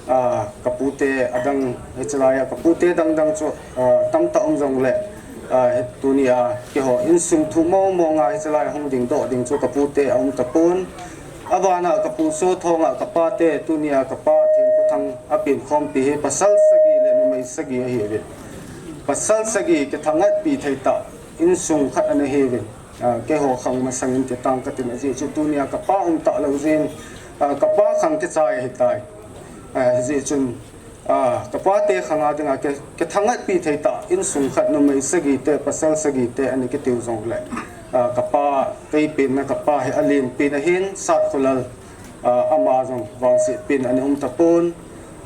ah, kapute adang, hichelai a kapute dangdang chu, ah, tamtah um jongle, ah, hi tunia keiho insung thu mongmong a hichelai a hung dingdoh ding chu kapute aum tapon. Abana kapu Sothong a kapate, tunia kapa Thengkhothang apenkhompi hi pasal sagi le numei sagi ahiuvin. Pasal sagi kithangatpi thei tah insung khat ana hiuvin. ah, keiho khang masangin kitang katin, ajeh chu tunia kapa um talou jeh in, ah, kapa khang kichai ahitai. Ah, ajeh chun, ah, kapa te khang a dinga ki, kithangatpi thei tah, insung khat numei sagi te, pasal sagi te, ana kitiu jongle, ah, kapa, kei penna kapa hi alen pen ahin, Satkholal, ah, ama jong vangset pen ana um tapon.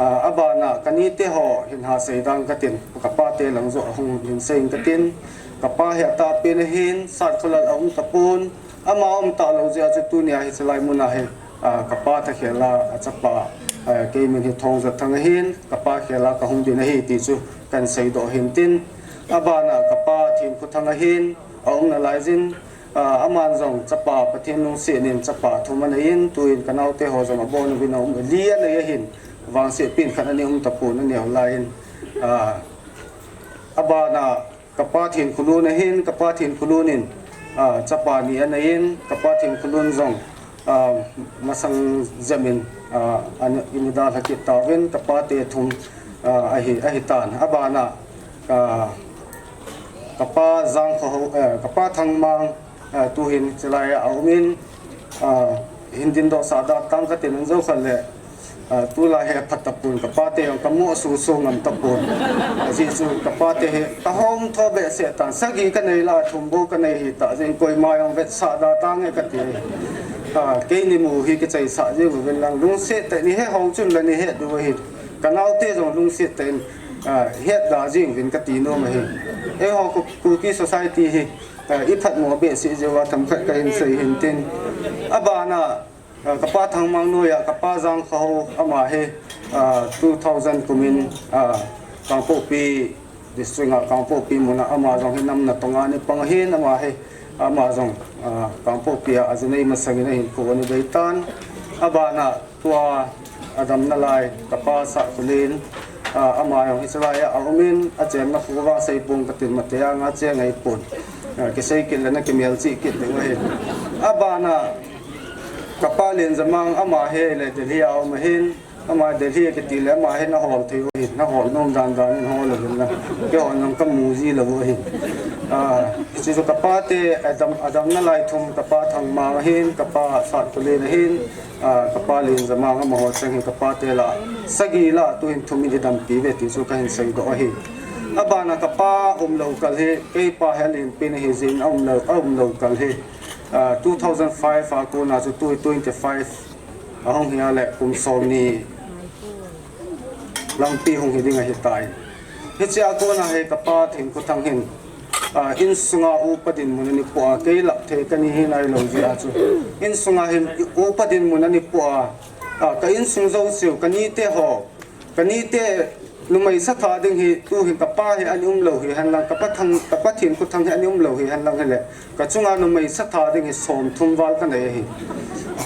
Ah, abana kanite ho hin ha sei dang katin, kapa te lang joh a hung hin sei in katin. Kapa hi atah pen ahin, Satkholal a um tapon. Ama um talou jeh a chu tunia hiche lai muna hi, ah, kapa thakhel a, achapa, ah, kei min hi Thongjathang ahin, kapa khel a kahung ding ahi ti chu kahin seidoh ahin tin. Abana kapa Thenkhothang ahin, aum nalai jin, ah, aman jong chapa Pathen lungset in chapa thum anei in, tuin kanaote ho jong abon uvin aum, li anei ahin, vangset pen khat ana um tapon aneo lai in, ah, abana kapa Thenkholun ahin, kapa Thenkholun in, ah, chapa ni anei in, kapa Thenkholun jong, ah, masang jep in, ah, ana, ana dalha kit tauvin, kapa te thum, ah, ahi, ahitan. Abana, ah, kapa Jangkhoho, eh, kapa Thangmang, ah, tuhin chilai a aum in, ah, hin dindoh sah da tang katin, an jou khat le, ah, tulai hi phat tapon, kapa te jong kamu susu ngam tapon. Ajeh chu kapa te hi kahom tho behseh tan, sagi kanei la, thum bou kanei hitah jeh in, koima jong vetsah da tange kati. Ah, keini mu hi kichaisah jeng uvin lang, lungset tah in ihet hou chun la, ihet diu ahi. Kanaote jong lungset tah in, ah, het da jeng uvin kati nom ahi. Eiho Ku, Kuki society hi, ah, iphatmo behseh jeh uva themkhat kahin sei hin tin. Abana, ah, kapa Thangmang noiya kapa Jangkhoho, ama hi, ah, two thousand kumin, ah, Kangpokpi district a, Kangpokpi muna ama jong hi nam natong a ana pang ahin, ama hi, ama jong, ah, Kangpokpi a ajinei masangin ahinkho ana bei tan. Abana tua adam nalai kapa Sahkholen, ah, ama jong hiche lai a aum in, achenna kho vang sei pong katin, Mateyang a che ngai pon. Ah, kisei kit le na kimelchih kit diu ahi. Abana kapa Lenjamang, ama hi le Delhi a um ahin, ama Delhi kiti le ama hi nahol thei u ahin, nahol nom dan dan in hol uvin lang, keiho jong kamu ji lou u ahin. Ah, hiche chu kapa te adam, adam nalai thum, kapa Thangmang ahin, kapa Satkholen ahin, ah, kapa Lenjamang, amaho cheng hi kapa te la sagi la, tuhin thum in idampi uve ti chu kahin seidoh ahi. Abana kapa umlou kal hi, keipa hi alen pen ahi jeh in aumlou, aumlou kal hi, ah, two thousand five a kona chu tu twenty five ahung hi a le kum somni lampi hung hi ding ahitai. Hiche a kona hi kapa Thenkhothang hin, ah, insunga upa dinmun ana poh a, kei lah thei kani hi nailou jeh a chu, insunga hin upa dinmun ana poh a, ah, ka insung jouseu, kanite ho, kanite numei satha ding hi, tuhin kapa hi ana umlou hihen lang, kapa Thang, kapa Thenkhothang hi ana umlou hihen lang hile, kachunga numei satha ding hi somthum val kanei ahi.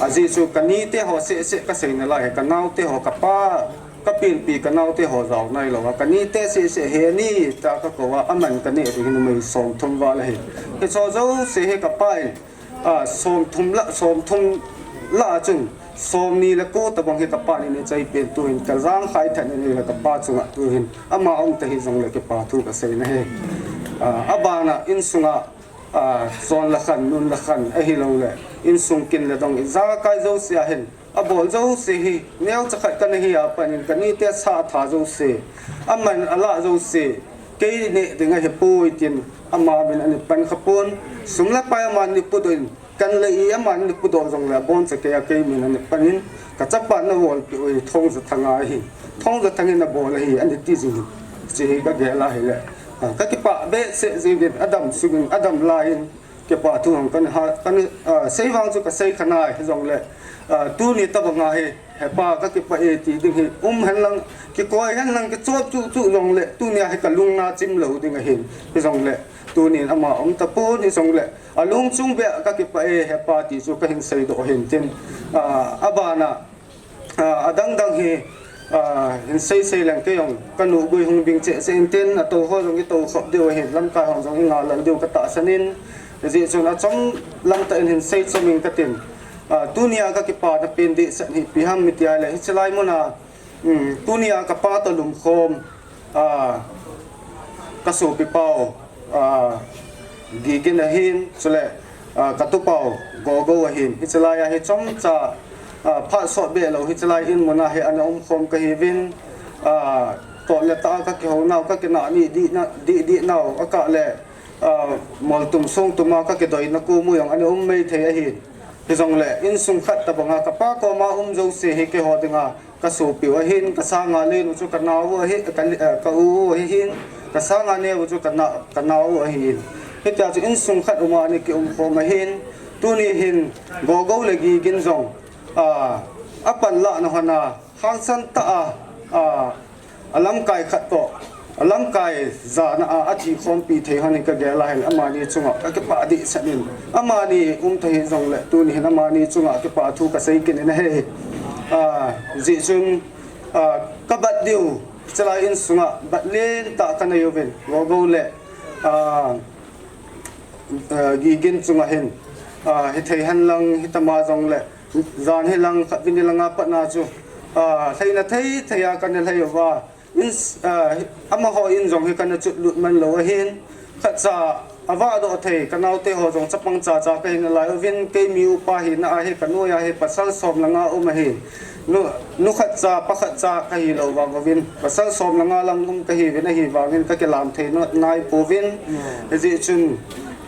Ajeh chu kanite ho sehseh kasei nalai hi, kanaote ho, kapa, kapenpi kanaote ho jao nailou a, kanite sehseh hi ani tia kakou a, aman kaneh ding hi numei somthum val ahi. Hicheho jouse hi kapa in, ah, somthum lah, somthum lah a chun somni le ko tobang hi kapan eina chaipen, tuhin kajangkhai thet in ahile kapa chunga tuhin ama um ta hijongle kipa thu kasei nahi. Ah, abana insunga, ah, chon le khan, nun le khan ahiloule insung kin le dong, ijakai jouse a hin abol jouse hi neocha khat kana hi a pat in kanite sa atha jouse, aman alah jouse, kei neh ding ahipoi tin ama min ana pan khapon, sum le pai aman ana pudoh in, kan le i aman ana pudoh jongle aboncha kei a kei min ana pan in, kachapa nabolpeh u hi Thongjathang ahi, Thongjathang in abol ahi, ana ti jing in, hiche hi kagel a hile, ah, kakipah behseh jeng in, adam sung in, adam lai in, kipa thu hung kana, kana, ah, sei vang chu kasei kha nai, hijongle, ah, tuni tobang a hi hepa kakipah e ti ding hi um henlang, kikoi henlang, kichop chuh chuh jongle, tunia hi kalung nachim lou ding ahin, hijongle, tunin ama um tapon, hijongle alung chung beh a kakipah e hepa ti chu kahin seidoh ahin tin, ah, abana, ah, adang dang hi, ah, hin sei sei leng kei jong kanu gui hung bing cheh cheh in tin, atou ho jong itou khop diu ahin, lamkai ho jong inga lal diu katahsan in, hijeh chun achom lam tah in hin sei chom ing katin, ah, tunia kakipana pen dehset hi ipi ham iti ahile, hiche lai muna, um, tunia kapa toh lumkhom, ah, kasopipau, ah, Gigin ahin, chule, ah, ka tupau Gogo ahin. Hichelai a hi chomcha, ah, phat sot be lou, hichelai in muna hi ana umkhom kahiuvin, ah, toh le tah a ka kihounau, ka kinah ni dihna, dih dihnau, akah le, ah, moltum songtum a ka kidoina kom u jong ana um maithei ahin. Hijongle, insung khat tabanga kapa koma um jouse hi keiho dinga ka sopiu ahin, ka sanga len u chu ka nao u ahi, ka, eh, ka u u ahin, ka sanga neo u chu ka na, ka nao u ahin. Hitia chu insung khat uma ana kiumkhom ahin, tuni hin Gogo le Gigin jong, ah, apanlahna hon a, hangsan tah a, ah, alamkai khat toh, alamkai jana a, athi khompi thei hon in ka gel a hin amani chunga ka kipah dehset in, amani um thei hijongle tuni hin amani chunga kipa thu ka sei kit in ahi. Ah, hijeh chun, ah, ka bat diu, hichelai insunga bat lentah ka nei uvin, Gogo le, ah, ah, Gigin chunga hin, ah, hithei henlang, hitama jongle, jan hilang, khatvei nilanga patna chu, ah, lheina thei thei a ka ne lhei uva, in, ah, amaho in jong hi ka na chutlut man lou ahin, khatcha avahdoh thei, ka naote ho jong chapang chacha ka hi nalai uvin, kei mi upa hina a hi ka noiya hi pasal som le nga um ahin. Nu, nu khatcha, pa khatcha ka hi lou vang uvin, pasal som le nga lang um ka hiuvin, ahivangin ka kilam thei nai pouvin. Hijeh chun,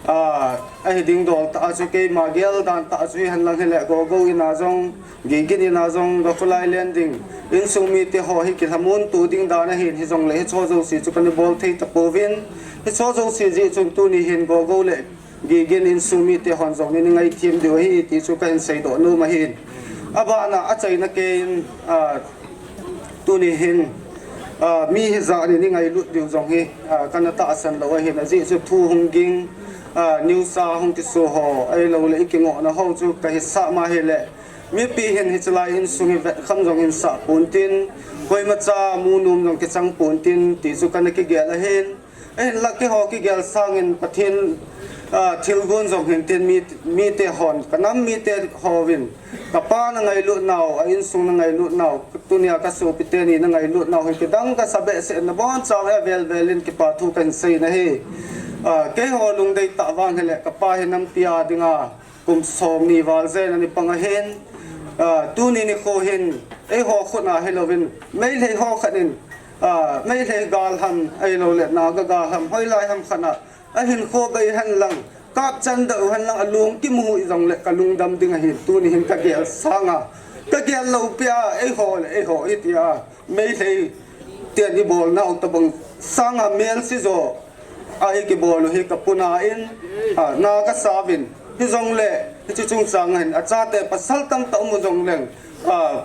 ah, ahi ding dol tah a chu keima gel dan tah a chu hi henlang hile Gogo in a jong, Gigin in a jong, ka kholai len ding, insung mite ho hi kilhamon to ding dan ahin, hijongle hicheho jouse chu ka na bol thei tapouvin, hicheho jouse jeh chun tuni hin Gogo le Gigin insung mite hon jong nei ngaithem diu ahi ti chu ka hin seidoh nom ahin. Abana achaina keiin, ah, tuni hin, ah, mi hijat in nei ngailut diu jong hi, ah, ka na tahsan lou ahin, ajeh chu thu hung ging, ah, news a hung kiso ho, ahilouleh i kingohna ho chu ka hisah ma hile, mipi hin hichelai insung hi vetkham jong hin sah pontin, koimacha mu nom jong kichang pontin ti chu ka na kigel ahin. Ahinlah keiho kigel sangin Pathen, ah, thilgon jong hin tin mi, mite hon, ka nam mite hovin, ka pa na ngailut nau, a insung na ngailut nau, tunia ka sopi teni na ngailut nau hi kidang kasa behseh in, nabonchauvin avel vel in kipa thu ka hin sei nahi. Ah, keiho lungdei tah vang hile, ka pa hi nampi a dinga kum somni val jen ana pang ahin, ah, tuni nikho hin, eiho khut a hilouvin, Meitei ho khat in, ah, Meitei galham, ahilouleh Naga galham, hoilai ham khat a, ahinkho bei henlang, kapchan deu henlang, alung kimu hijongle ka lungdam ding ahin, tuni hin ka gel sanga, ka gel lou pia, eiho le eiho itia, Meitei ten i bol nau tabang sanga melse jo a i kibol u hi ka puna in, ah, na ka sauvin. Hijongle, hiche chungchang a hin, achate pasal tamtah um u jongleng, ah,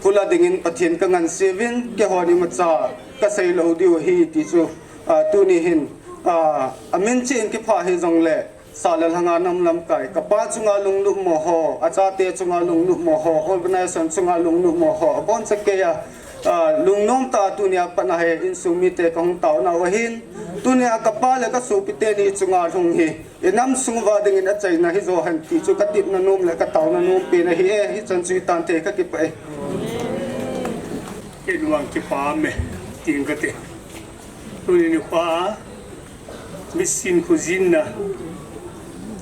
phula dingin Pathen ka ngansevin, keiho ni macha ka sei lou diu ahi ti chu, ah, tuni hin, ah, amin cheh in kipha hijongle, Sale lhanga nam lamkai, ka pa chunga lungnop mo ho, achate chunga lungnop mo ho, organization chunga lungnop mo ho, aboncha keiya, ah, lungnom tah a tunia pat a hi insung mite ka hung taona u ahin, tunia ka pa le ka sopi teni chunga lhung hi, i nam sung uva dingin achaina hijo hen ti chu ka tepna nom le ka taona nom pen ahi e, hichan chu hitan te ka kipah e. Kei vang kipa me, tin ka ti. Tuni nikho a, Mission khojinna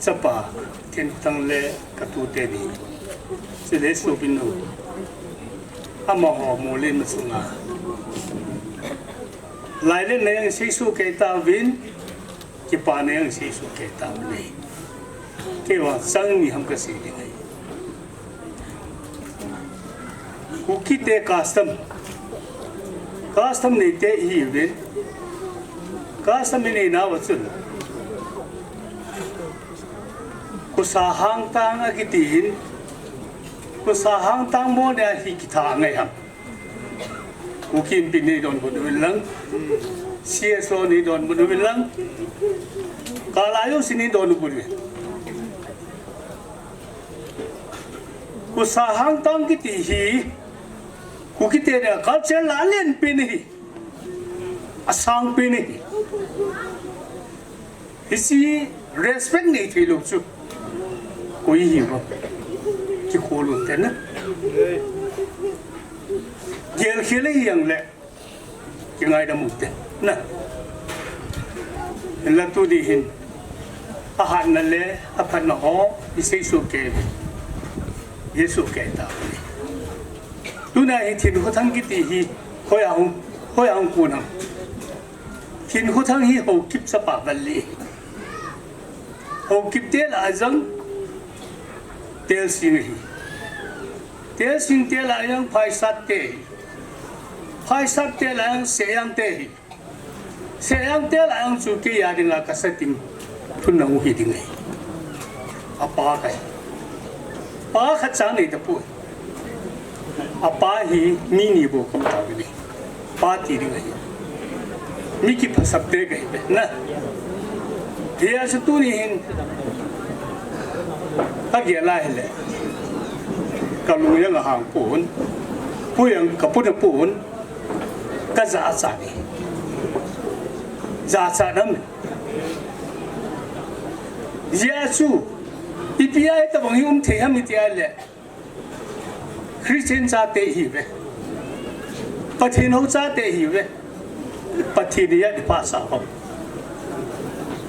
chapa, Thentang le ka tute ni. Chule sopinu. Amaho molen masanga. Lailen na jong seisoh kei tauvin, kipana jong seisoh kei tauvin. Kei vang sang ni ham ka sei ding ahi. Kukite custom. Custom neite ihiuvin. Custom inei nauva chun, khosa hangtang akiti hin, khosa hangtang mo ne ahi kitha ngai ham. Kuki Inpi nei donbut uvin lang, C S O nei donbut uvin lang, kala jouse nei donbut uvin. Khosa hangtang kiti hi, Kukite dia culture la alen pen ahi, asang pen ahi. Hiche respect nei thei lou chu koi hiuvam? Kikhol u te na. Gel khel ahi jongle, kingaidam u te na. Hinla tuni hin, Ahatna le aphatna ho isei soh kei, isei soh kei tauve. Tuna hi Thinkhothang kiti hi hoiya hung, hoiya hung kon ham? Thinkhothang hi Haokip chapa val le, Haokip te lah a jong Telsing ahi. Telsing te lah a jong Phaisat te ahi. Phaisat te lah a jong Seiyang te ahi. Seiyang te lah a jong chu kei a dinga kasa ding Thunna hung hi ding ahi. Apa kahi. Pa khat cha nei tapoi. Apa hi mi ni bou kap tauve. Pa ti ding ahi. Mi kiphasap te kahi ve na. Hijeh a chu tuni hin kagel a hile, kalung jong ahang pon, pu jong kaput pon, kajachat e. Jachat nam. Hijeh a chu ipi a hitobang hi um thei ham iti a le, Christian chate ihiuve. Pathen hou chate ihiuve. Pathen ijat ipha sah ham?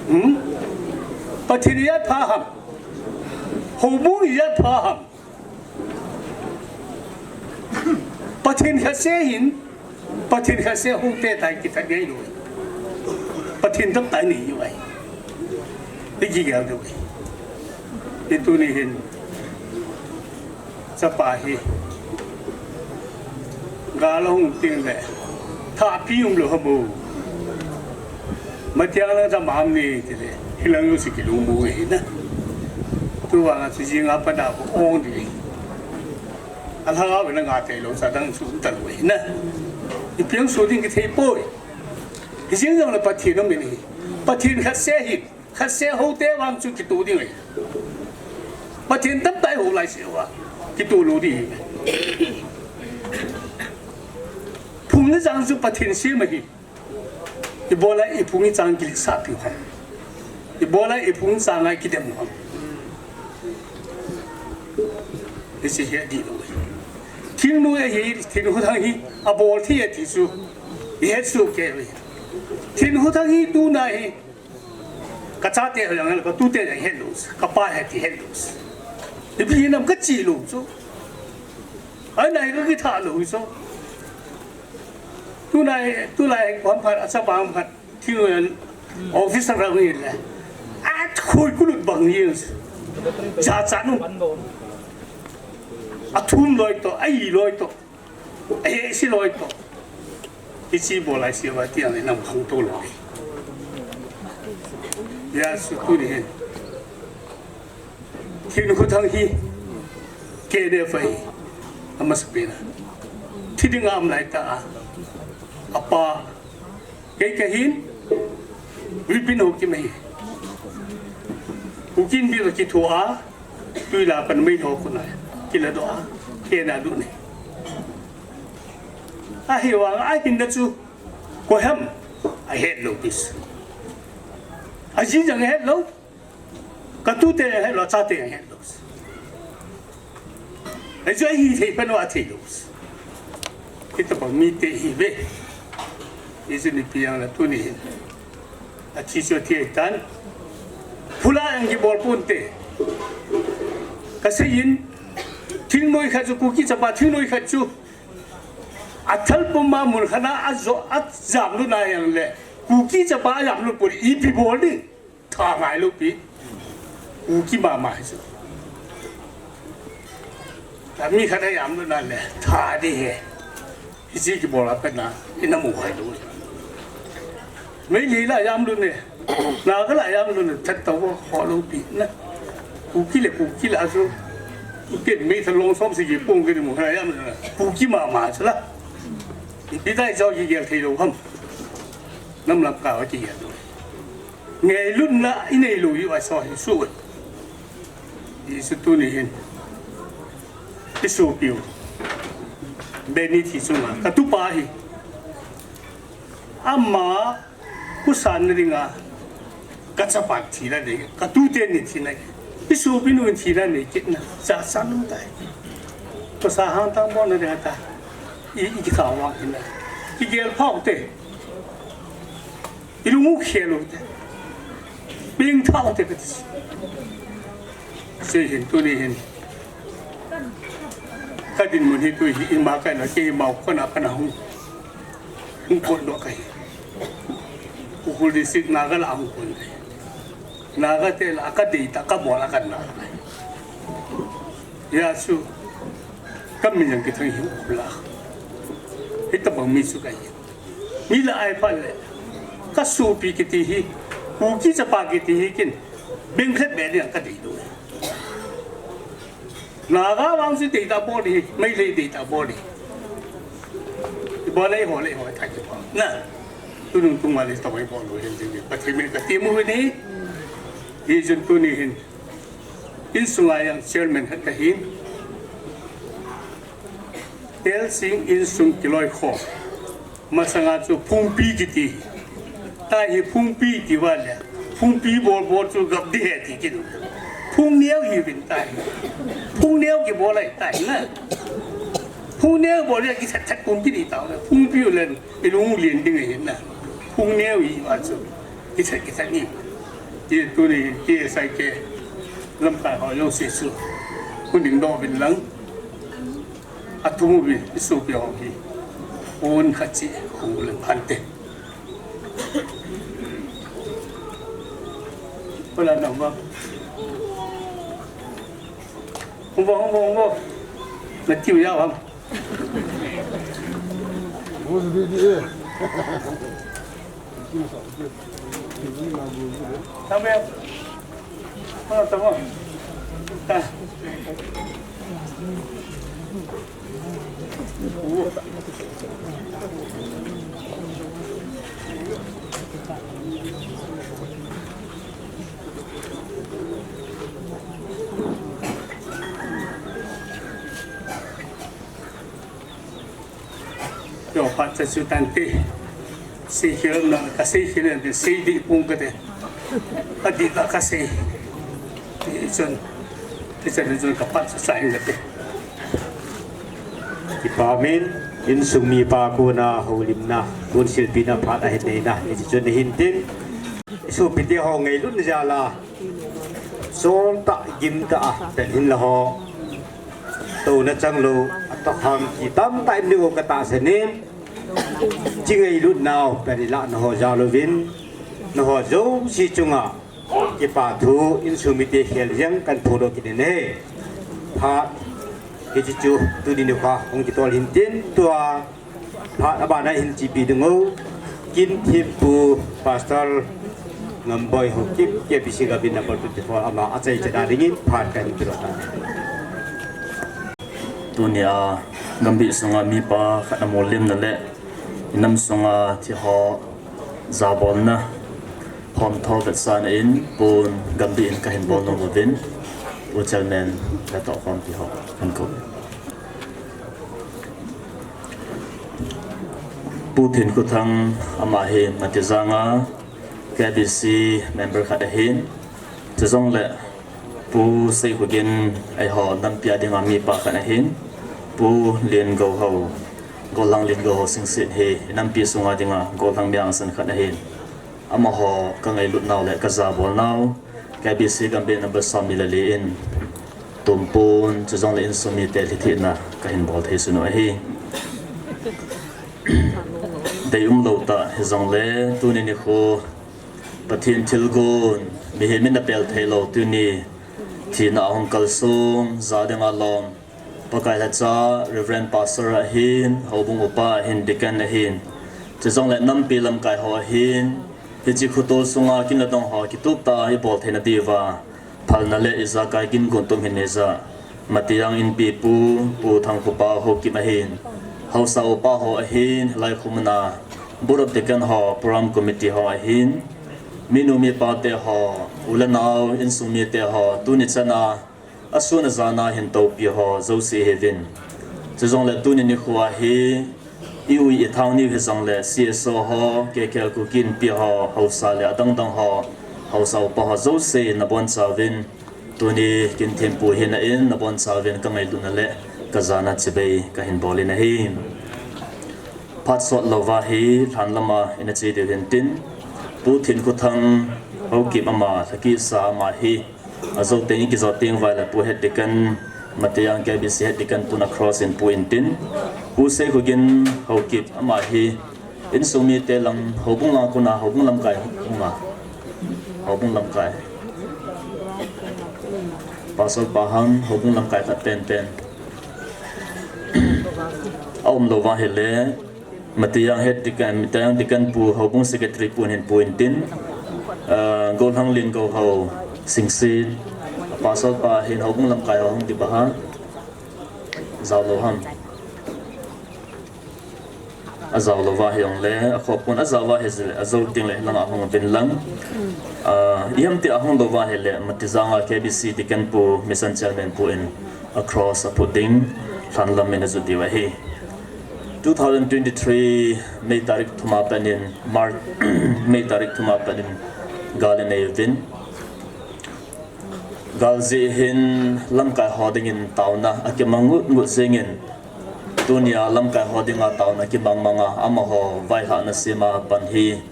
Hmm? Pathen ijat pha ham? Houbung ijat pha ham? Pathen khat seh hin, Pathen khat seh hou te tai kithat ngai lou. Pathen tamtah inei u ahi. Ikigel diu ahi. Tuni hin chapa hi gal ahung teng le, thahpi umlou ham o. Matiang lang cha mam ni tile, hilang jouse kilungmo ahi na. Tuvang a chu jing a pat a ong ding. Alhagao in anga theilou cha dang chu um talou ahi na. Ipi jong soh ding kithei poi. Hijeng jongle Pathen aum in ahi. Pathen khat seh hin, khat seh hou te vang chu kitoh ding ahi. Pathen tamtah ihou lai seh uva, kitoh lou ding ahi. Phung le jang chu Pathen sem ahi. Ibola iphung ichang kiletsah piu ham? Ibola iphung ichang a ikidem u ham? Hiche hi adihlou ahi. Thingnoi ahi, Thinkhothang hi abol thei e ti chu ihet soh kei uve. Thinkhothang hi tuna hi kachate ho jong, katute jong hetlou, kapa he ti hetlou. Ipi hinam kache lou chu. Ahinla hi kakithah lou chu. Tulai, tulai, kom phat, achapa phat, Thingnoi officer ra hile, akhoi kulut bang hi, jachat nu. Athum loi toh, ai loi toh, ahehse loi toh. Hiche bol lai seh uva ti ang le nam khangtou lou. Hijeh a chu tuni hin Thinkhothang hi K N F ahi, amasapen a. Thi dinga um lai tah a, apa, kei kahin, Vipin Haokip ahi. Kuki Inpi toh kitho a, twi lah a pan Meitei ho khut a kiladoh a, K N F a lut ahi. Ahivang a ahinna chu koi ham, ahetlou pi chu. Aji jong ahetlou. Katute ahetlou, achate ahetlou. Hichu ahithei phat uva atheilou. Hitobang mite ihiuve. Hichu ipi jongle tuni hin athi chu athi tan. Phula jong kibol ponte. Kasei in, thingnoi khat chu, Kuki chapa thingnoi khat chu, athal puma mun khat a ajo, ajamlut na jongle, Kuki chapa ajamlut pon ipi bol ding. Tha ngailou pi. Kuki mama hi chu. Tami khat ajamlut na le, tha ding ahi. Hiche kibol a pat na, ina mu hai lou. Meitei lah a jamlut ne, Naga lah a jamlut ne, that tah uva, kholou pi na. Kuki le, Kuki lah a chu. Ken Meitei long som sagi pung kini mu khat a jamlut na. Kuki mama chu la. Ipi dai jong kigel thei lou ham? Nam lam ka kigel lou. Ngailutna inei lou u ahi chu. Hichu tuni hin isopiu Benny thi chunga katupa hi, ama kusan na dinga, kachapa thina nei, katute ni thina nei, isopinu thina nei kitna, jachat um tai. Kosa hangtang bolna dinga ta, i, ikitha vang hina. Kigel phau te. Ilung u khel u te. Ping thao te kati. Sei hin tuni hin. Ka dinmun hi tu hi ima ka na ke mau ko na ka na hung. Hung ko do ka hi. Ukhrul district Naga la hung ko ka hi. Naga te la ka dei ta ka bol a ka na. Ya su. Ka min yang ki thang hi Ukhrul a. Hi ta bang mi su ka hi. Mi la ai pha le. Ka supi kiti hi. Kuki chapa kiti hi kin. Beng khat be ni ka dei do. Naga vang si dei ta bol hi. Meitei dei ta bol hi. Bol le ho le ho ta ki bol. Na. Tunung tung ma le ta bol lo hin ding. Pathen min ka ti mu ni. Hi jun tuni hin. Insunga yang chairman khat ka hin. Telsing insung kiloi kho. Masanga chu phungpi kiti. Tai hi phungpi ti va le. Phungpi bol bol chu gap di he ti kin. Phung neo hi vin tai. Phung neo ki bol ai tai na. Phung neo bol ya ki that that phungpi di ta. Phungpi u len ilung lien ding hi na. Phung neo hi va chu. Ki that ki that ni. Ti tu ni ti sai ke. Lam tai ho yo si su. Kun ding do vin lang. A thu mu bi, i supi hong hi. Un khat chi, hong le phan te. Hola na hong ba. Hong ba, hong ba, hong ba. Na tiu ya ba. Tamo. Ano, tamo. Ta. Yo, phat cha chu tan te. Sei khel na, ka sei khel na, sei di pung ka te. Ka di ka, ka sei. Ti chun, ti chun, chun ka phat cha cha in ka te. Kipa min, insung mipa kona houlimna, kun silpina phat ahin neina, ti chun hin tin. Sopite ho ngailutna jal a. Chol ta, gim ta a, pen hin la ho. Touna chang lou, atoh ham ki tam ta in ni o ka ta se nin. Chi ngailutnau, pen ila na ho jal uvin. Na ho jouse chunga. Kipa thu, insung mite khel jeng kan phudoh kit in ahi. Phat, hiche chu, tuni nikho, hung kitol hin tin, tua. Phat abana hin chepi ding u. Kin thempu Pastor Ngamboi Haokip, K B C Gambih number twenty-four ama achai chana dingin phat kahin pedoh tai. Tunia Gambih sunga mipa khat na mollimna le inam sunga thi ho jabolna hom tho vetsahna in pun Gambih in kahin bol nom uvin, Pu Chairman le tohkhompi ho kahin kou. Pu Thinkhothang ama hi Matijanga K B C member khat ahin. Chujongle Pu Seikhogin eiho nampi a dinga mipa khat ahin. Pu Liangouhao, Gollhang Liangouhao Singsit hi nampi sunga dinga gollhang mi angsan khat ahin. Amaho ka ngailutnau le ka jabolnau, K B C Gambih number somni le li in tumpun, chujongle insung mite lhithehna kahin bol thei sun u ahi. Deium lou tah hijongle tuni nikho Pathen thilgon, mihem in apel thei lou tuni thina ahung kalsong, ja dinga lom Pakai lhacha, Reverend Pastor ahin, houbung upa ahin, Deacon ahin. Chujongle nampi lamkai ho ahin, hiche khotol sunga kin le dong ho kitup tah a ibol theina diuva phalna le ijakai kin gon tum hin neija. Matijang Inpi Pu, Pu Thangkhopao Haokip ahin. Haosa upa ho ahin, hilai khomuna Board of Deacon ho, Program Committee ho ahin. Minu mipa te ho, u le nao, insung mite ho, tuni chana asun ajana hin toupi ho jouse hiuvin. Chujongle tuni nikho a hi, i-ui ithang niu hijongle C S O ho, K K L Kuki Inpi ho, haosa le adang dang ho, haosa upa ho jouse nabonchauvin. Tuni kin thempu hina in nabonchauvin ka ngailutna le ka jana chibai kahin bol in ahi. Phat sot louva hi lhan lama ina che diu hin tin, Pu Thinkhothang Haokip ama, Thakisa ama hi, ajo teng ikijot teng uva ahile Pu Head Deacon, Matayang K B C Head Deacon pun a cross in pu intin, Pu Seikhogin Haokip ama hi, insung mite lang, houbung lang a kona, houbung lamkai hung a, houbung lamkai. Pastor pa ham, houbung lamkai khat penpen. Aumlou va ahile, Matayang Head Deacon, Matayang Deacon pu, houbung secretary pun hin pu intin, ah, Golhang Lin Gohao Singsit, Pastor pa hin houbung lamkai ho hung kiba ha, jaolou ham. Ajaolou va hijongle, akhopun ajao va hijeh le, ajo teng le, lang a hung uvin lang. Ah, ihamti ahung lou va ahile, Matijang a K B C Deacon pu, Mission Chairman pu in, a cross aphut ding, lhan lam in ajot diu ahi. Two thousand twenty-three May tarik thum a pat in, March, May tarik thum a pat in, gal inei uvin. Gal jeh hin lamkai ho dingin taona akimang ngut ngut jengin, tunia lamkai ho dinga taona kimang manga amaho vaihahna sema pan hi,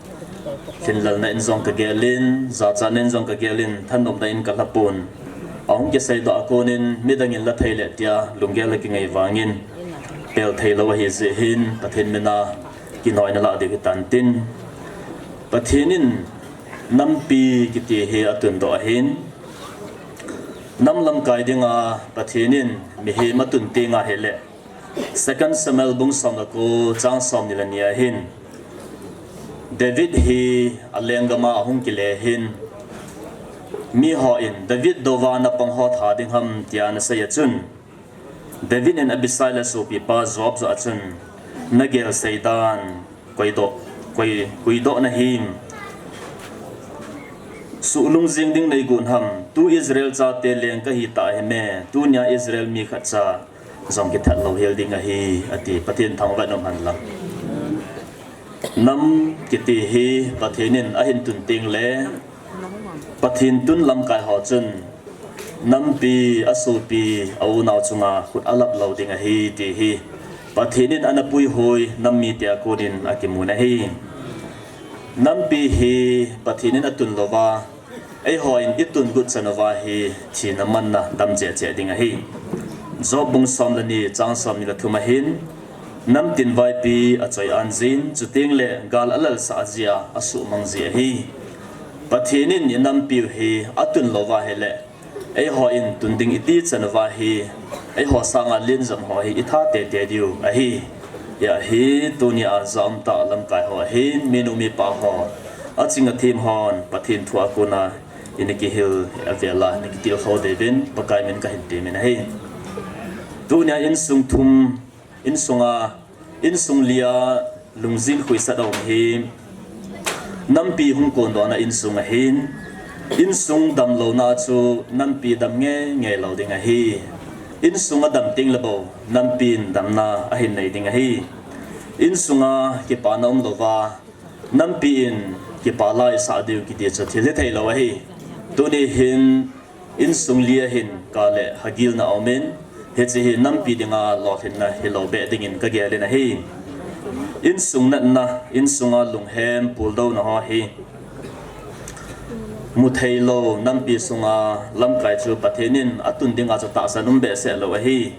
lhinlelna in jong kagel in, jachatna in jong kagel in, thanopna in kalhapon. Ahung kiseidoh a konin midang in la thei le tia lunggel akingai vangin, pel theilou ahi jeh hin, Pathen mina kinoina lah diu hitan tin. Pathen in nampi kiti hi atundoh ahin, nam lamkai dinga Pathen in mihem atun teng ahile, Second Samuel bung som le ko chang somni le ni ahin, David hi alenggam a ahung kile hin, mihon David douva napang ho tha ding ham tia anasei a chun, David in Abisai le asopipa Joab joh a chun, nagel seidan, koidoh, koi, koidoh nahim. Suhlungjing ding neigon ham, tu Israel chate leng kahitah hime, tunia Israel mi khatcha jong kithat louhel ding ahi, ati. Pathen thangvah in umhen lang. Nam kiti hi Pathen in ahin tun teng le, Pathen tun lamkai ho chun, nampi, asopi, aunau chunga khut alap lou ding ahi, ti hi Pathen in ana puihoi nam mite a konin akimun ahi. Nampi hi Pathen in atun louva, eihon itun got chan uva hi thina manna dam cheh cheh ding ahi. Job bung som le ni chang somni le thum ahin, namtin vaipi achoi-an jin, chuteng le gal alelsah jia asuhmang ji ahi. Pathen in inampiu hi atun louva ahile, eihon tun ding iti chan uva hi, eiho sanga lenjam ho hi itha teitei diu ahi. Hijeh hin tunia ja umtah lamkai ho ahin, minu mipa ho, aching athem hon Pathen thu a kona ina kihil avela ina kitilkhou diuvin Pakai min kahin temin ahi. Tunia insung thum, insunga, insung lia lungjin khuisat aum hi, nampi hung kondohna insung ahin, insung damlouna chu nampi dam ngeingei lou ding ahi. Insung adam teng le bou, nampin damna ahin nei ding ahi. Insunga kipana umlouva, nampi in kipa laisah diu kiti chu thil hitheilou ahi. Tuni hin insung lia hin kale hagilna aumin, hiche hi nampi dinga lolhinna hilou beh dingin kagelin ahi. Insung natna, insunga lunghem puldouna ho hi mutheilou nampi sunga lamkai chu Pathen in atun dinga chu tahsan um behseh lou ahi.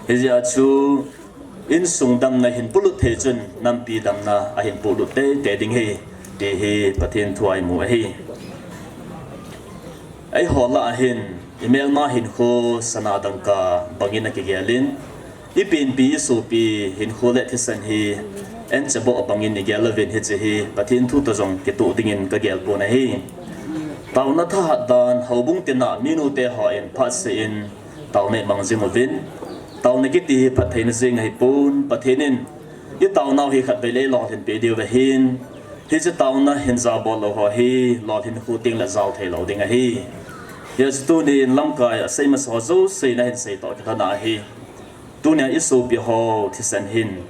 Hijeh a chu insung damna hin polut thei chun nampi damna ahin polut teitei ding ahi, ti hi Pathen thu a imu ahi. Eiho lah a hin, imelma hinkho sana dangka bangin akigelin, ipenpi isopi hinkho le thisan hi ancheboh bangin igel uvin hiche hi Pathen thu toh jong kitoh dingin kagelpon ahi. Taona thahat dan, houbung tina minute hon phatseh in taona imang jing uvin. Taona kiti hi phattheina jeng ahipon, Pathen in itaonau hi khatvei le eilolhinpeh diu ahin, hiche taona hin jabol lou ho hi lolhinkho tengle jao theilou ding ahi. Hijeh chun tunin lamkai a sei masa ho jouse nahin seitoh kilhona ahi. Tunia isopi ho thisan hin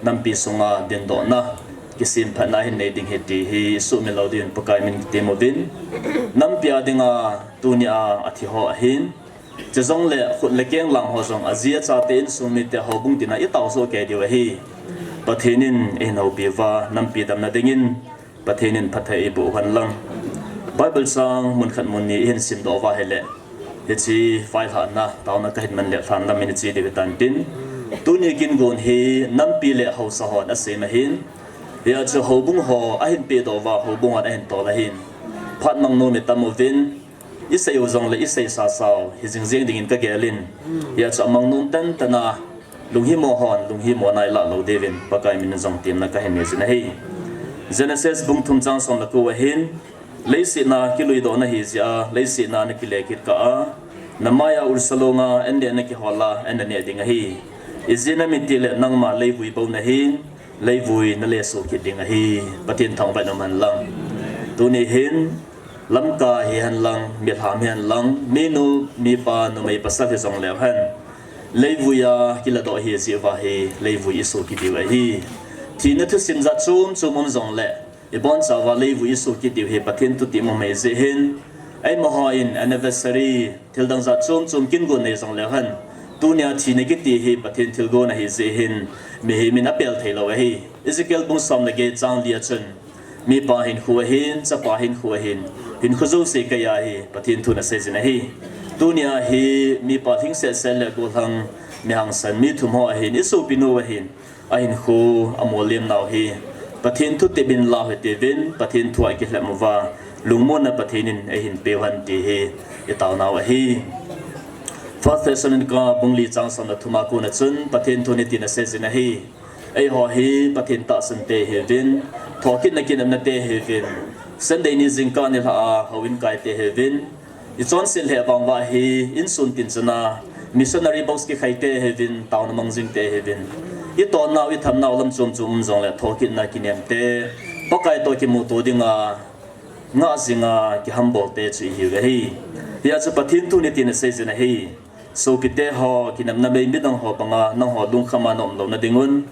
nampi sunga dindohna, kisemphatna ahin nei ding ahi ti hi isuhmil lou dingin Pakai min kitem uvin. Nampi a dinga tunia athi ho ahin, chujongle khut le keng lam ho jong aji achate insung mite houbung tina itao soh kei diu ahi. Pathen in eihin houpi uva nampi damna dingin Pathen in phatthei eiboh uhen lang. Bible chang mun khat mun ni ihin simdoh uva ahile, hiche vailhahna taona kahin man le lhanlam in iche diu hitan tin. Tuni kin gon hi nampi le haosa hon asem ahin. Hia chu houbung ho ahin pehdoh uva, houbung hon ahin tol ahin. Phat mang nom itam uvin, isei u jongle isei sasau hi jing jeng dingin kagel in. Hia chu amang nom tantan a, lunghimo hon lunghimo na ilah lou diuvin Pakai min in jong temna kahin nei jin ahi. Genesis bung thum chang som le ko ahin, leiset na kiluidoh nahi jeh a, leiset na nakile kit kah a, namai a ulsa longa an neh nakihol a, an naneh ding ahi. Ijeh inem itile nangma leivui bou nahin, leivui nalesuh kit ding ahi. Pathen thangvah in um hen lang. Tuni hin, lamkai hihen lang, milham hihen lang, minu, mipa, numei pasal hijong leu hen, leivui a kiladoh ahi jeh uva hi, leivui isuh kit diu ahi. Thina thusim jat chom chom um jongle, ibonchauva leivui isuh kit diu hi Pathen thutep um ahi jeh hin, eima hon anniversary, thildang jat chom chom kin gon nei jong leu hen, tunia thina kiti hi Pathen thilgon ahi jeh hin, mihem in apel thei lou ahi. Ezekiel bung som le get chang li a chun, mipa hinkho ahin, chapa hinkho ahin, hinkho jouse kaiya hi Pathen thun asei jin ahi. Tunia hi mipa lhingset set le gollhang, mi hangsan, mi thum ho ahin, isopinu ahin, ahinkho amolem nau hi Pathen thutep in lau hite uvin, Pathen thu a ikilhem uva, lungmonna Pathen in eihin peu hen ti hi itaonau ahi. First Thessalonica bung li chang som le thum a kona chun Pathen thun hitin asei jin ahi. Eiho hi Pathen tahsan te ihiuvin, thokitna kinepna te ihiuvin, Sunday ni jingkah nilhah a houin kai te ihiuvin, ichonset lheh vang uva hi, insun tin chana, missionary box kikhai te ihiuvin, taona mang jing te ihiuvin, itonnau, ithamnau lam chom chom um jongle thokitna kinem te, Pakai toh kimuto dinga, ngah jinga, kihambol te chu ihiu ahi. Hia chu Pathen thun hitin asei jin ahi. Sopite ho, kinepna mei midang ho banga nangho lungkham a na um louna dingun,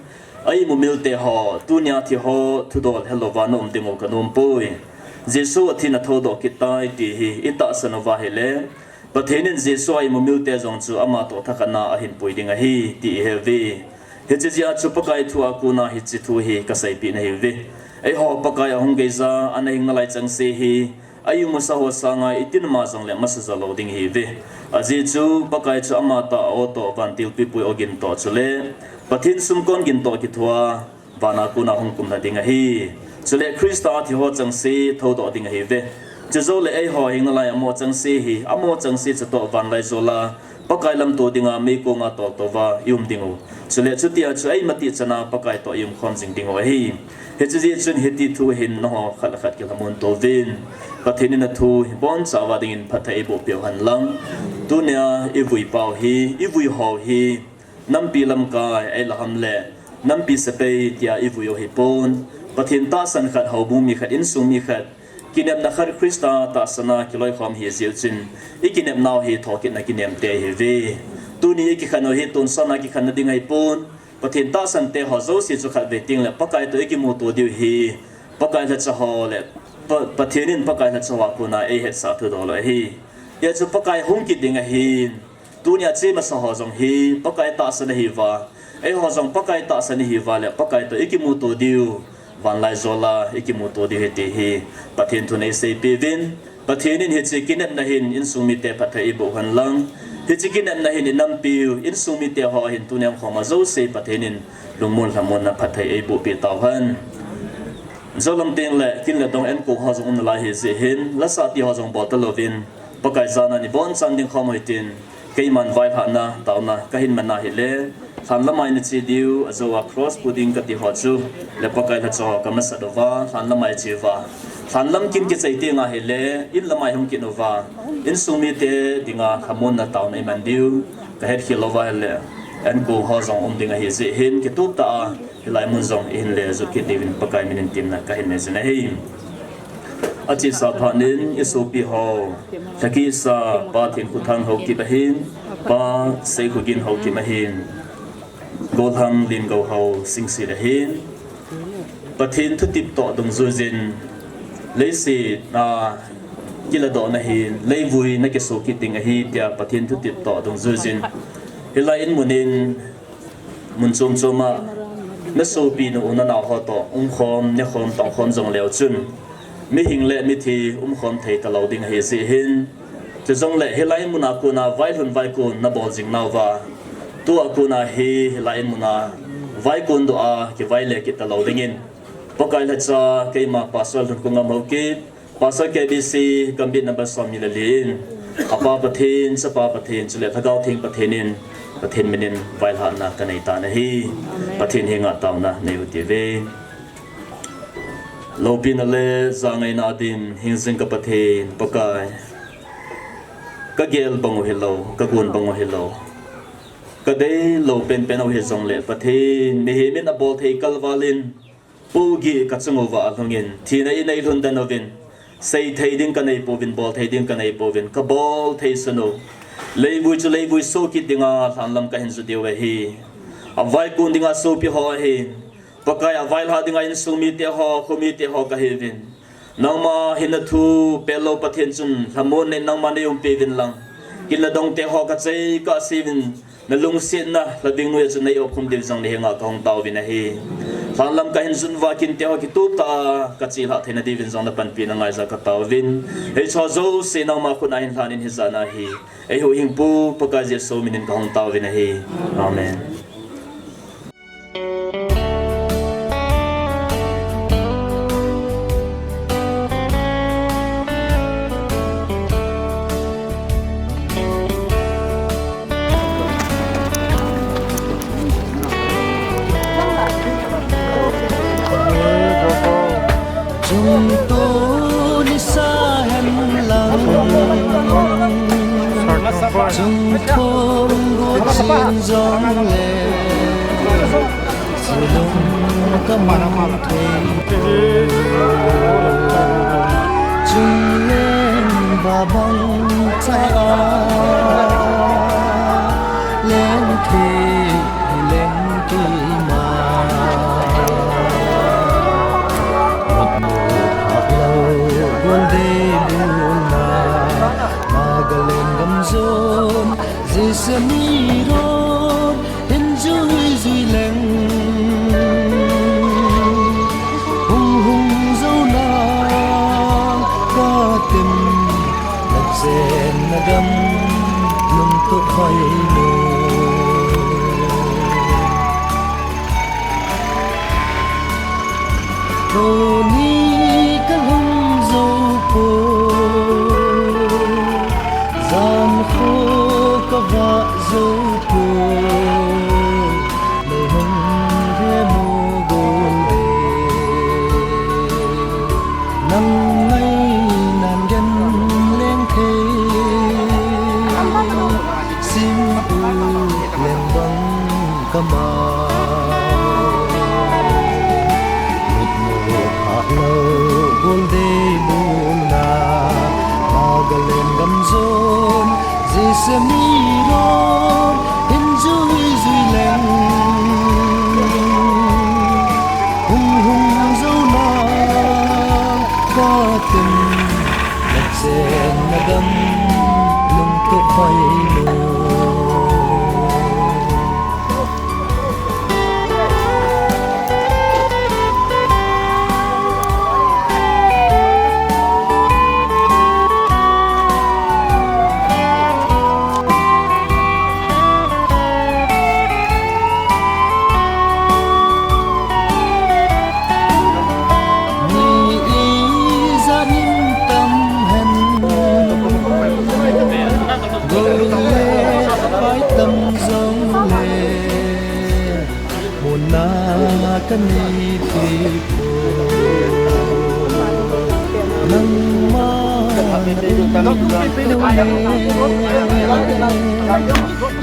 a-imu milte ho, tunia thi ho thudol helouva na um dingu kanom poi. Jesu athin athoudoh kit tai ti hi itahsan uva ahile, Pathen in Jesu a-imu milte jong chu ama toh thakhatna a ahin pui ding ahi ti ihe uve. Hiche jeh a chu Pakai thu a kona hiche thu hi kaseipeh nahiuve. Eiho Pakai ahung geija, ana hing nalai chengse hi, a-imusa ho sanga itin ama jongle masa jo lou ding ihiuve. Ajeh chu Pakai chu amatah a-o toh, vantil pipui ogin toh chule Pathen sumkon gin toh kithua, vana kona hung kumlha ding ahi. Chule Christa a thi ho chengse thoudoh ding ahiuve. Chujoule eiho hing nalai amo chengse hi, amo chengse chutoh vanlaijol a Pakai lamto dinga meikonga toltouva i-um dingu. Chule chutia chu eima tihchana Pakai toh i-umkhom jing dingu ahi. Hiche jeh chun hiti thu hin nangho khat le khat kilhamon touvin, Pathen in athu hi bonchauva dingin phatthei eiboh peh u hen lang. Tunia ivui pau hi, ivui hou hi, nampi lamkai ahiloule nampi sepai tia ivui u ahipon, Pathen tahsan khat, houbung mi khat, insung mi khat, kinepna khat, Christa tahsan a kiloikhom ahi jeh chun, ikinepnau hi thokitna kinem te ihiuve. Tuni ikikhen u hi tonsot a kikhenna ding ahipon, Pathen tahsan te ho jouse chu khatvei tengle Pakai toh ikimuto diu hi, Pakai lhacha ho le, Pa-, Pathen in Pakai lhacha ho a kona eihetsah thudol u ahi. Hia chu Pakai hung kit ding ahin, tunia che masa ho jong hi Pakai tahsan ahiuva, eiho jong Pakai tahsan ihiuva le Pakai toh ikimuto diu, vanlaijol a ikimuto diu ahi ti hi Pathen thun eiseipeh uvin, Pathen in hiche kinepna hin insung mite phatthei eiboh u hen lang, hiche kinepna hin inampiu, insung mite ho hin tunia umkhom a jouse Pathen in lungmon lhamonna phatthei eiboh peh tau hen. Joulam tengle kin le dong enkong ho jong um nalai ahi jeh hin, lasah ti ho jong bol talouvin, Pakai jana ibonchan dingkhom u hitin, keiman vailhahna taona kahin man ahile, lhanlam a ina che diu, ajou a cross pu ding kati ho chu, le Pakai lhacha ho kamasat uva lhanlam a iche uva, lhanlam kin kichai teng ahile, inlam a ihung kit uva, insung mite dinga lhamonna taona iman diu kahetkhel louva ahile, enkong ho jong um ding ahi jeh hin, kitup tah a hilai mun jong ihin le jot kit diuvin Pakai min in temna kahin nei jin ahi. Achesa phat in isopi ho, Lhakisa Pa Thenkhothang Haokip ahin, Pa Seikhogin Haokip ahin, Gollhang Lengouhao Singsit ahin, Pathen thutep toh dungjuijin, leiset a kiladoh nahin, leivui nakisoh kit ding ahi tia Pathen thutep toh dungjuijin, hilai in mun in, mun chom chom a nasopinu u nanao ho toh umkhom, nekhom, tongkhom jong leu chun, Mihing le mithi umkhom thei talou ding ahi jeh hin, chujongle hilai muna kona vailhun vaikon nabol jing nauva, tua kona hi hilai muna vaikon doh a kivaile kit talou dingin, Pakai lhacha keima Pastor Lhunkong Ngam Haokip, Pastor K B C, gambih number somni le li in, apa Pathen, Chapa Pathen, chule Lhagao Theng Pathen in, Pathen min in vailhahna kanei tan ahi. Pathen henga taona nei u hite. Loupina le jangaina din hingjing ka Pathen Pakai, kagel bang u hilou, kagon bang u hilou, kadeilou penpen u hijongle Pathen, mihem in abol thei kalval in pohgih kachung uva alhungin, thina in eilhun den uvin, seithei ding kanei pouvin, bolthei ding kanei pouvin, kabol thei sun u, leivui chu leivui soh kit dinga lhanlam kahin ju diu ahi. Avaikon dinga sopi ho ahin, Pakai, availhah dinga insung mite ho, khomite ho kahiuvin, nangma hinna thu pellou Pathen chun lhamon nei nangma nei umpi uvin lang, kin le dongte ho kachei kahse uvin, nalungsetna lhaving noiya chun nei opkhum diu jong nahenga kahung taovin ahi. Lhanlam kahin jun uva kinte ho kituptah a kachelhah theina diuvin jong napanpina ngaija kataovin, hicheho jouse nangma khut a hin lhan in hijat na hi eihuhhingpu Pakai Jesu min in kahung taovin ahi. Amen. Chungtuni sa hen lang, chungthong go chin jongle, chilung ka mang thei. Chungleng va bang cha a, leng thei, leng keima. Mutmu phah lou, gol dei bulna, Nagaland gam jon, Jesa miron, hin jui jui leng. Hung hung jou nang, ka tem, na chen na gam, lungtup hoi lou. Tuni ka lhung jou poi, jan kho ka vah jou poi, nei hung he mo gol dei. Nang ngainan gen leng thei, sim u leng bang ka ma. Mutmu phah lou, gol dei bulna, Nagaland gam jon, Jesa miron, hin jui jui leng. Hung hung jou nang, ka tem, na chen na gam, lungtup hoi lou. Mi ijat in tam hen, gol le pai tam jong le, muna ka nei thei poi. Nangma na um lou le,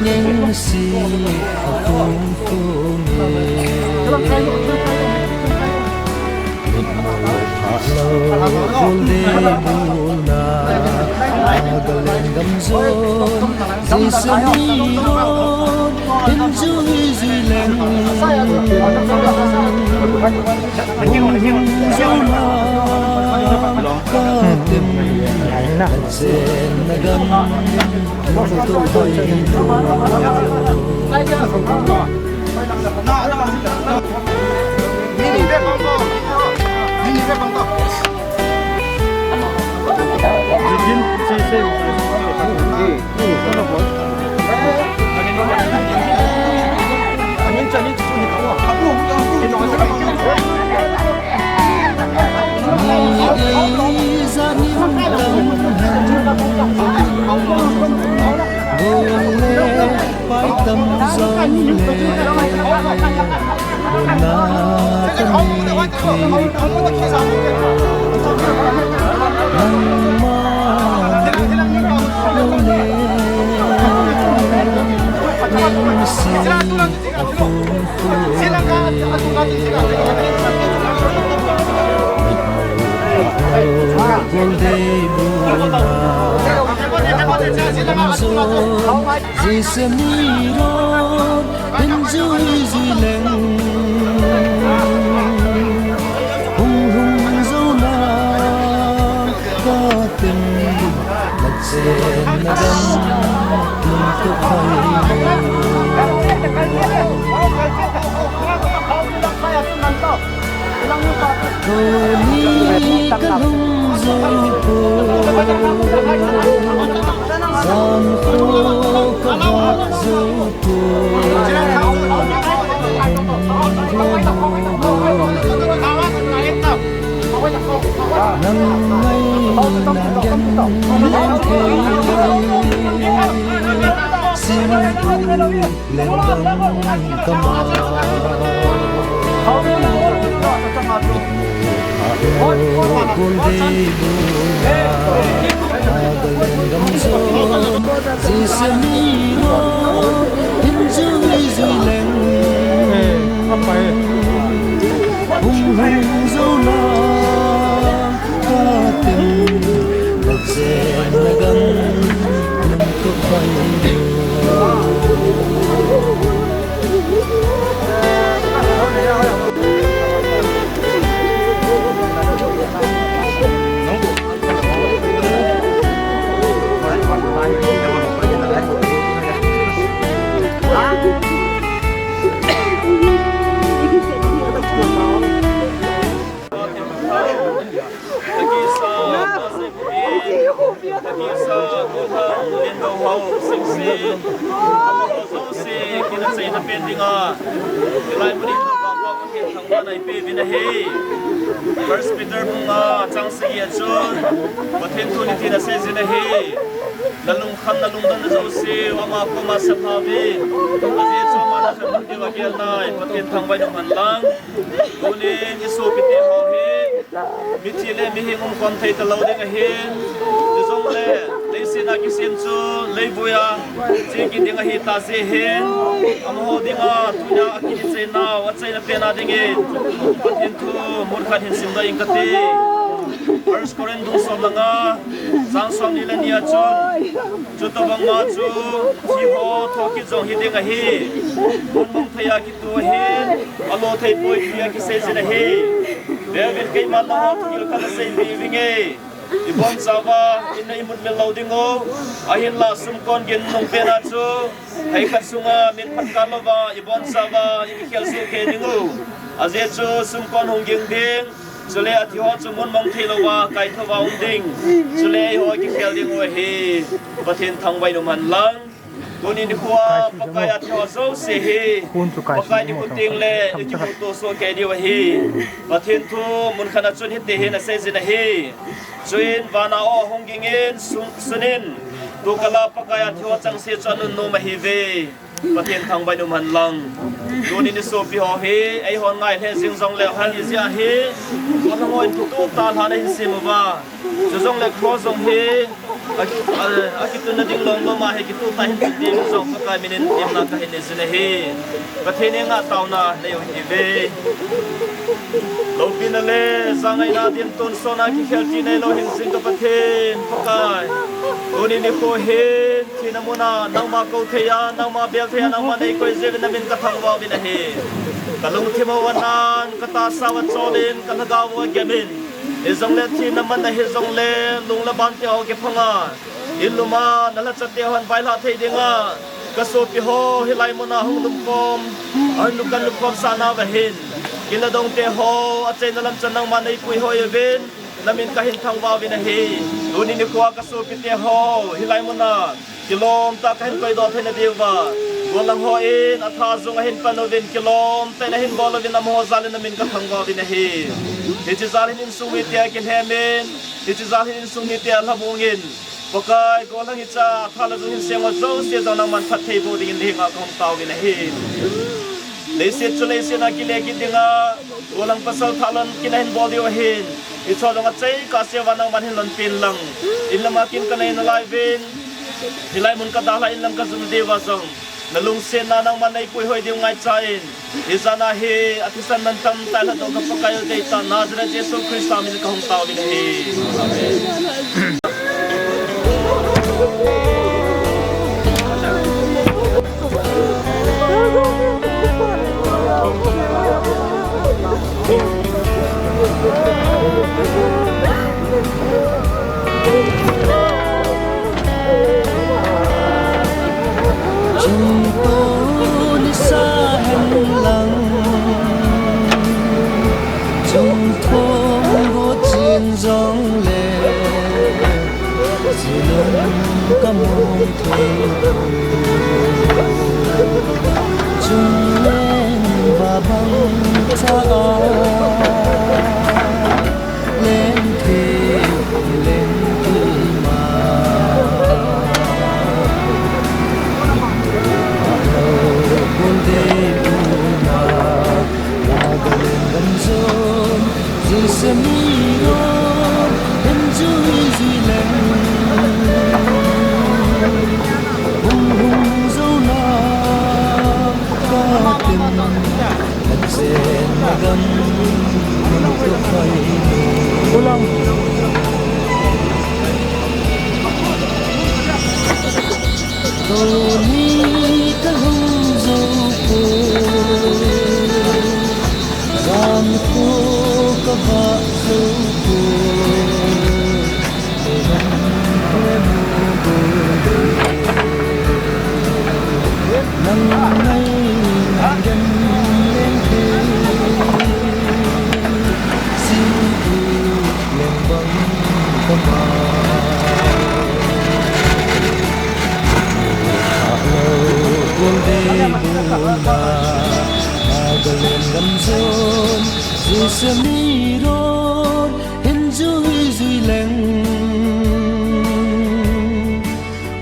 ngeng si a kong kong e. Mutmu phah lou, gol dei bulna, Nagaland gam jon, Jesa miron, hin jui jui leng. Hung hung jou nang, ka tem, na chen na gam, lungtup hoi lou. Mini bag bang to. Mini bag bang to. Jisemi ro, pinjui jui leng, hung hung zo na, ka tim, na chen na gam, nung tu phai. Tuni ka lung zo po, zan ko ka va zo po. Nang ngai na gen leng thei, sim tu leng dang kama. Kun dei bu na, aga leng dang zo. Sisami ho, in zui zui leng. Hung hung zo na, ka tim, na chen na gam, nung tu phai. First Peter bung nga chang sagi a chun, Pathen thu hitin asei jin ahi. Na lungkham, na lungdon na jouse, ama koma sap hih uvin. Ajeh chu ama na khan hun diu agel nai, Pathen thangvah in um hen lang. Tunin i sopite ho hi, mithi le mihing umkhom thei talou ding ahin. Hijongle, leiset a kisem chu, leivui a, che kit ding ahi tah jeh hin. Amaho dinga, tunia akichai nau, achaina pen a dingin. Pathen thu, mun khat hin simdoh ing kate. First Corinth bung som le nga, chang somni le ni a chun. Chutobang ma chu, thi ho thokit jong hiding ahi. Mun mong thei a kitoh ahin, alo thei poi tia kisei jin ahi. Vevin keiman nangho thil khat asei peh uving e. Ibon chauva, in na imut mil lou ding u. Ahinla sumkon gin nung pen a chu, hei khat sunga min phat kah louva, ibon chauva, ikikhel soh kei ding u. Ajeh chu sumkon hung ging ding. Chule athi ho chu mun mong thei louva, kaithouva um ding. Chule eiho kikhel ding u ahi. Pathen thangvah in um hen lang. Tuni nikho a Pakai athi ho jouse hi, Pakai nikho teng le ikimuto soh kei diu ahi. Pathen thu mun khat a chun hiti hin asei jin ahi. Chuin vana o ahung gingin sun, sunin, tukal a Pakai athi ho changse chu anunnom ahiuve. Pathen thangvah in um hen lang. Tuni ni sopi ho hi, eihon ngai lheh jing jongle hal hi jeh ahi. Kona ngoi kituh tah lhah na hin sem uva. Chujongle cross jong hi, a, a, akitunna ding lom lom a hi kituh tah hin tun ding jong Pakai min in temna kahin nei jin ahi. Pathen henga taona nei u hiuve. Loupina le jangaina din tonsot a kikhel ti neilou hin jing ka Pathen, Pakai. Tuni nikho hin, thina mun a, nangma kou thei a, nangma bel thei a, nangma nei koi jeh uvin na min ka thangvah uvin ahi. Ka lungthim u anan, ka tahsa u acholin, ka lhagao u agemin. Hijongle thina man ahi jongle, lung le ban te ho kiphang a. In lum a, na lhacha te hon vaihlah thei dinga. Ka sopi ho, hilai mun a hung lumkhom. Ahung lum kan lumkhom sah nauva hin. Kin le dong te ho, achaina lam chan nangma nei puihoi uvin. Na min kahin thangvah uvin ahi. Tuni nikho a ka sopi te ho, hilai mun a. Kilom tah a kahin koidoh theina diuva. Gollhang hon atha jong ahin pan uvin kilom tah in ahin bol uvin amaho jal in na min ka thangvah uvin ahi. Hiche jal hin insung mite akilhem in. Hiche jal hin insung mite alhamong in. Pakai gollhang hiche a atha le jong hin seng ho jouse jong nangman phatthei boh dingin na henga kahung taovin ahi. Leiset chu leiset a kile kit dinga, golang pasal thalon kin ahin bol diu ahin. Hicho jong achai kahse uva nangman hin lonpeh in lang. In lama kin kanei nalai uvin. Hilai mun kadalhah in lam kajot diuva jong, nalungsetna nangman neipuihoi diu ngaichan. Hijat a hi athisan mantam tah a lhatdoh ka Pakai u deitah Nazareth Jesu Christa min kahung taovin ahi. Amen. Chungpon nisa hen lang, chungpon ho chin jong le, jilung ka mong thei. Chunglen va bang cha a, leng thei, leng thei ma. Gol dei bul ma, Nagaland gam jon, Jisemi ron, hin jui jui leng. Hung hung jou na, ka tem, ka chen na gam, hung to phai. Ulang. Tuni ka lhung jou poi, jan kho ka vah jou poi, nang ngai nang gen leng thei, sin u leng bang ka ma. Hello, gol dei bul ma, Nagaland gam jon, Jisemi ron, hin jui jui leng.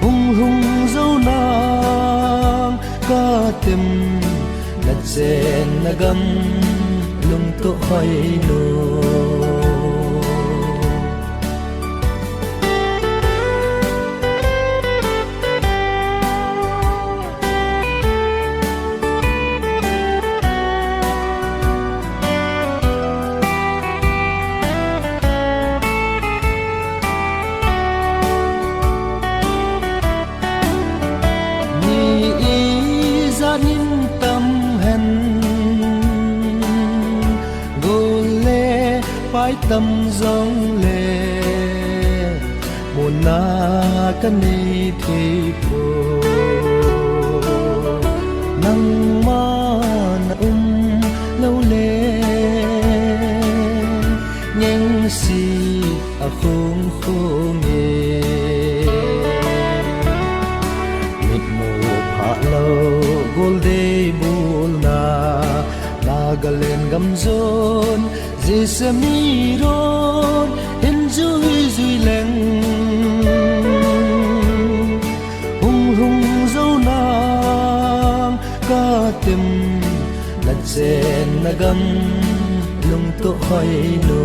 Hung hung jou nang ka tem, na chen na gam, lung to phai no. Mi ijat in tam hen, gol le pai tam jong le, mona ka nei thei poi. Nangma na um lou le, ngeng si a khong khong e. Mit mu pha lou, gol dei bul na, Nagaland gam jon, Jisemi ron, hin jui jui leng. Hung hung jou nang ka tem, na chen na gam, lung to phai no.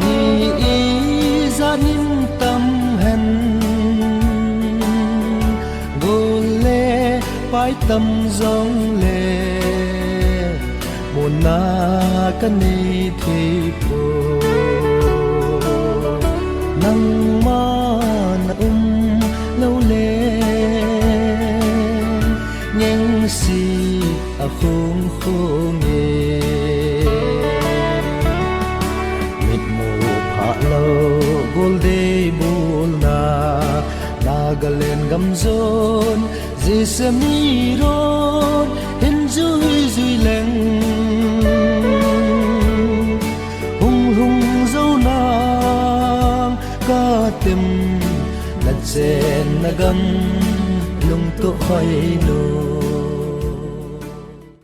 Mi ijat in tam hen, gol le pai tam jong le, mona ka nei thei poi. Nangma na um lou le, ngeng si a khong khong e. Mit mu pha lou, gol dei bul na, Nagaland gam jon, Jisemi ron, hin jui jui leng. Hung hung jou nang ka Tim, nachenna gam, lungtup hoilou.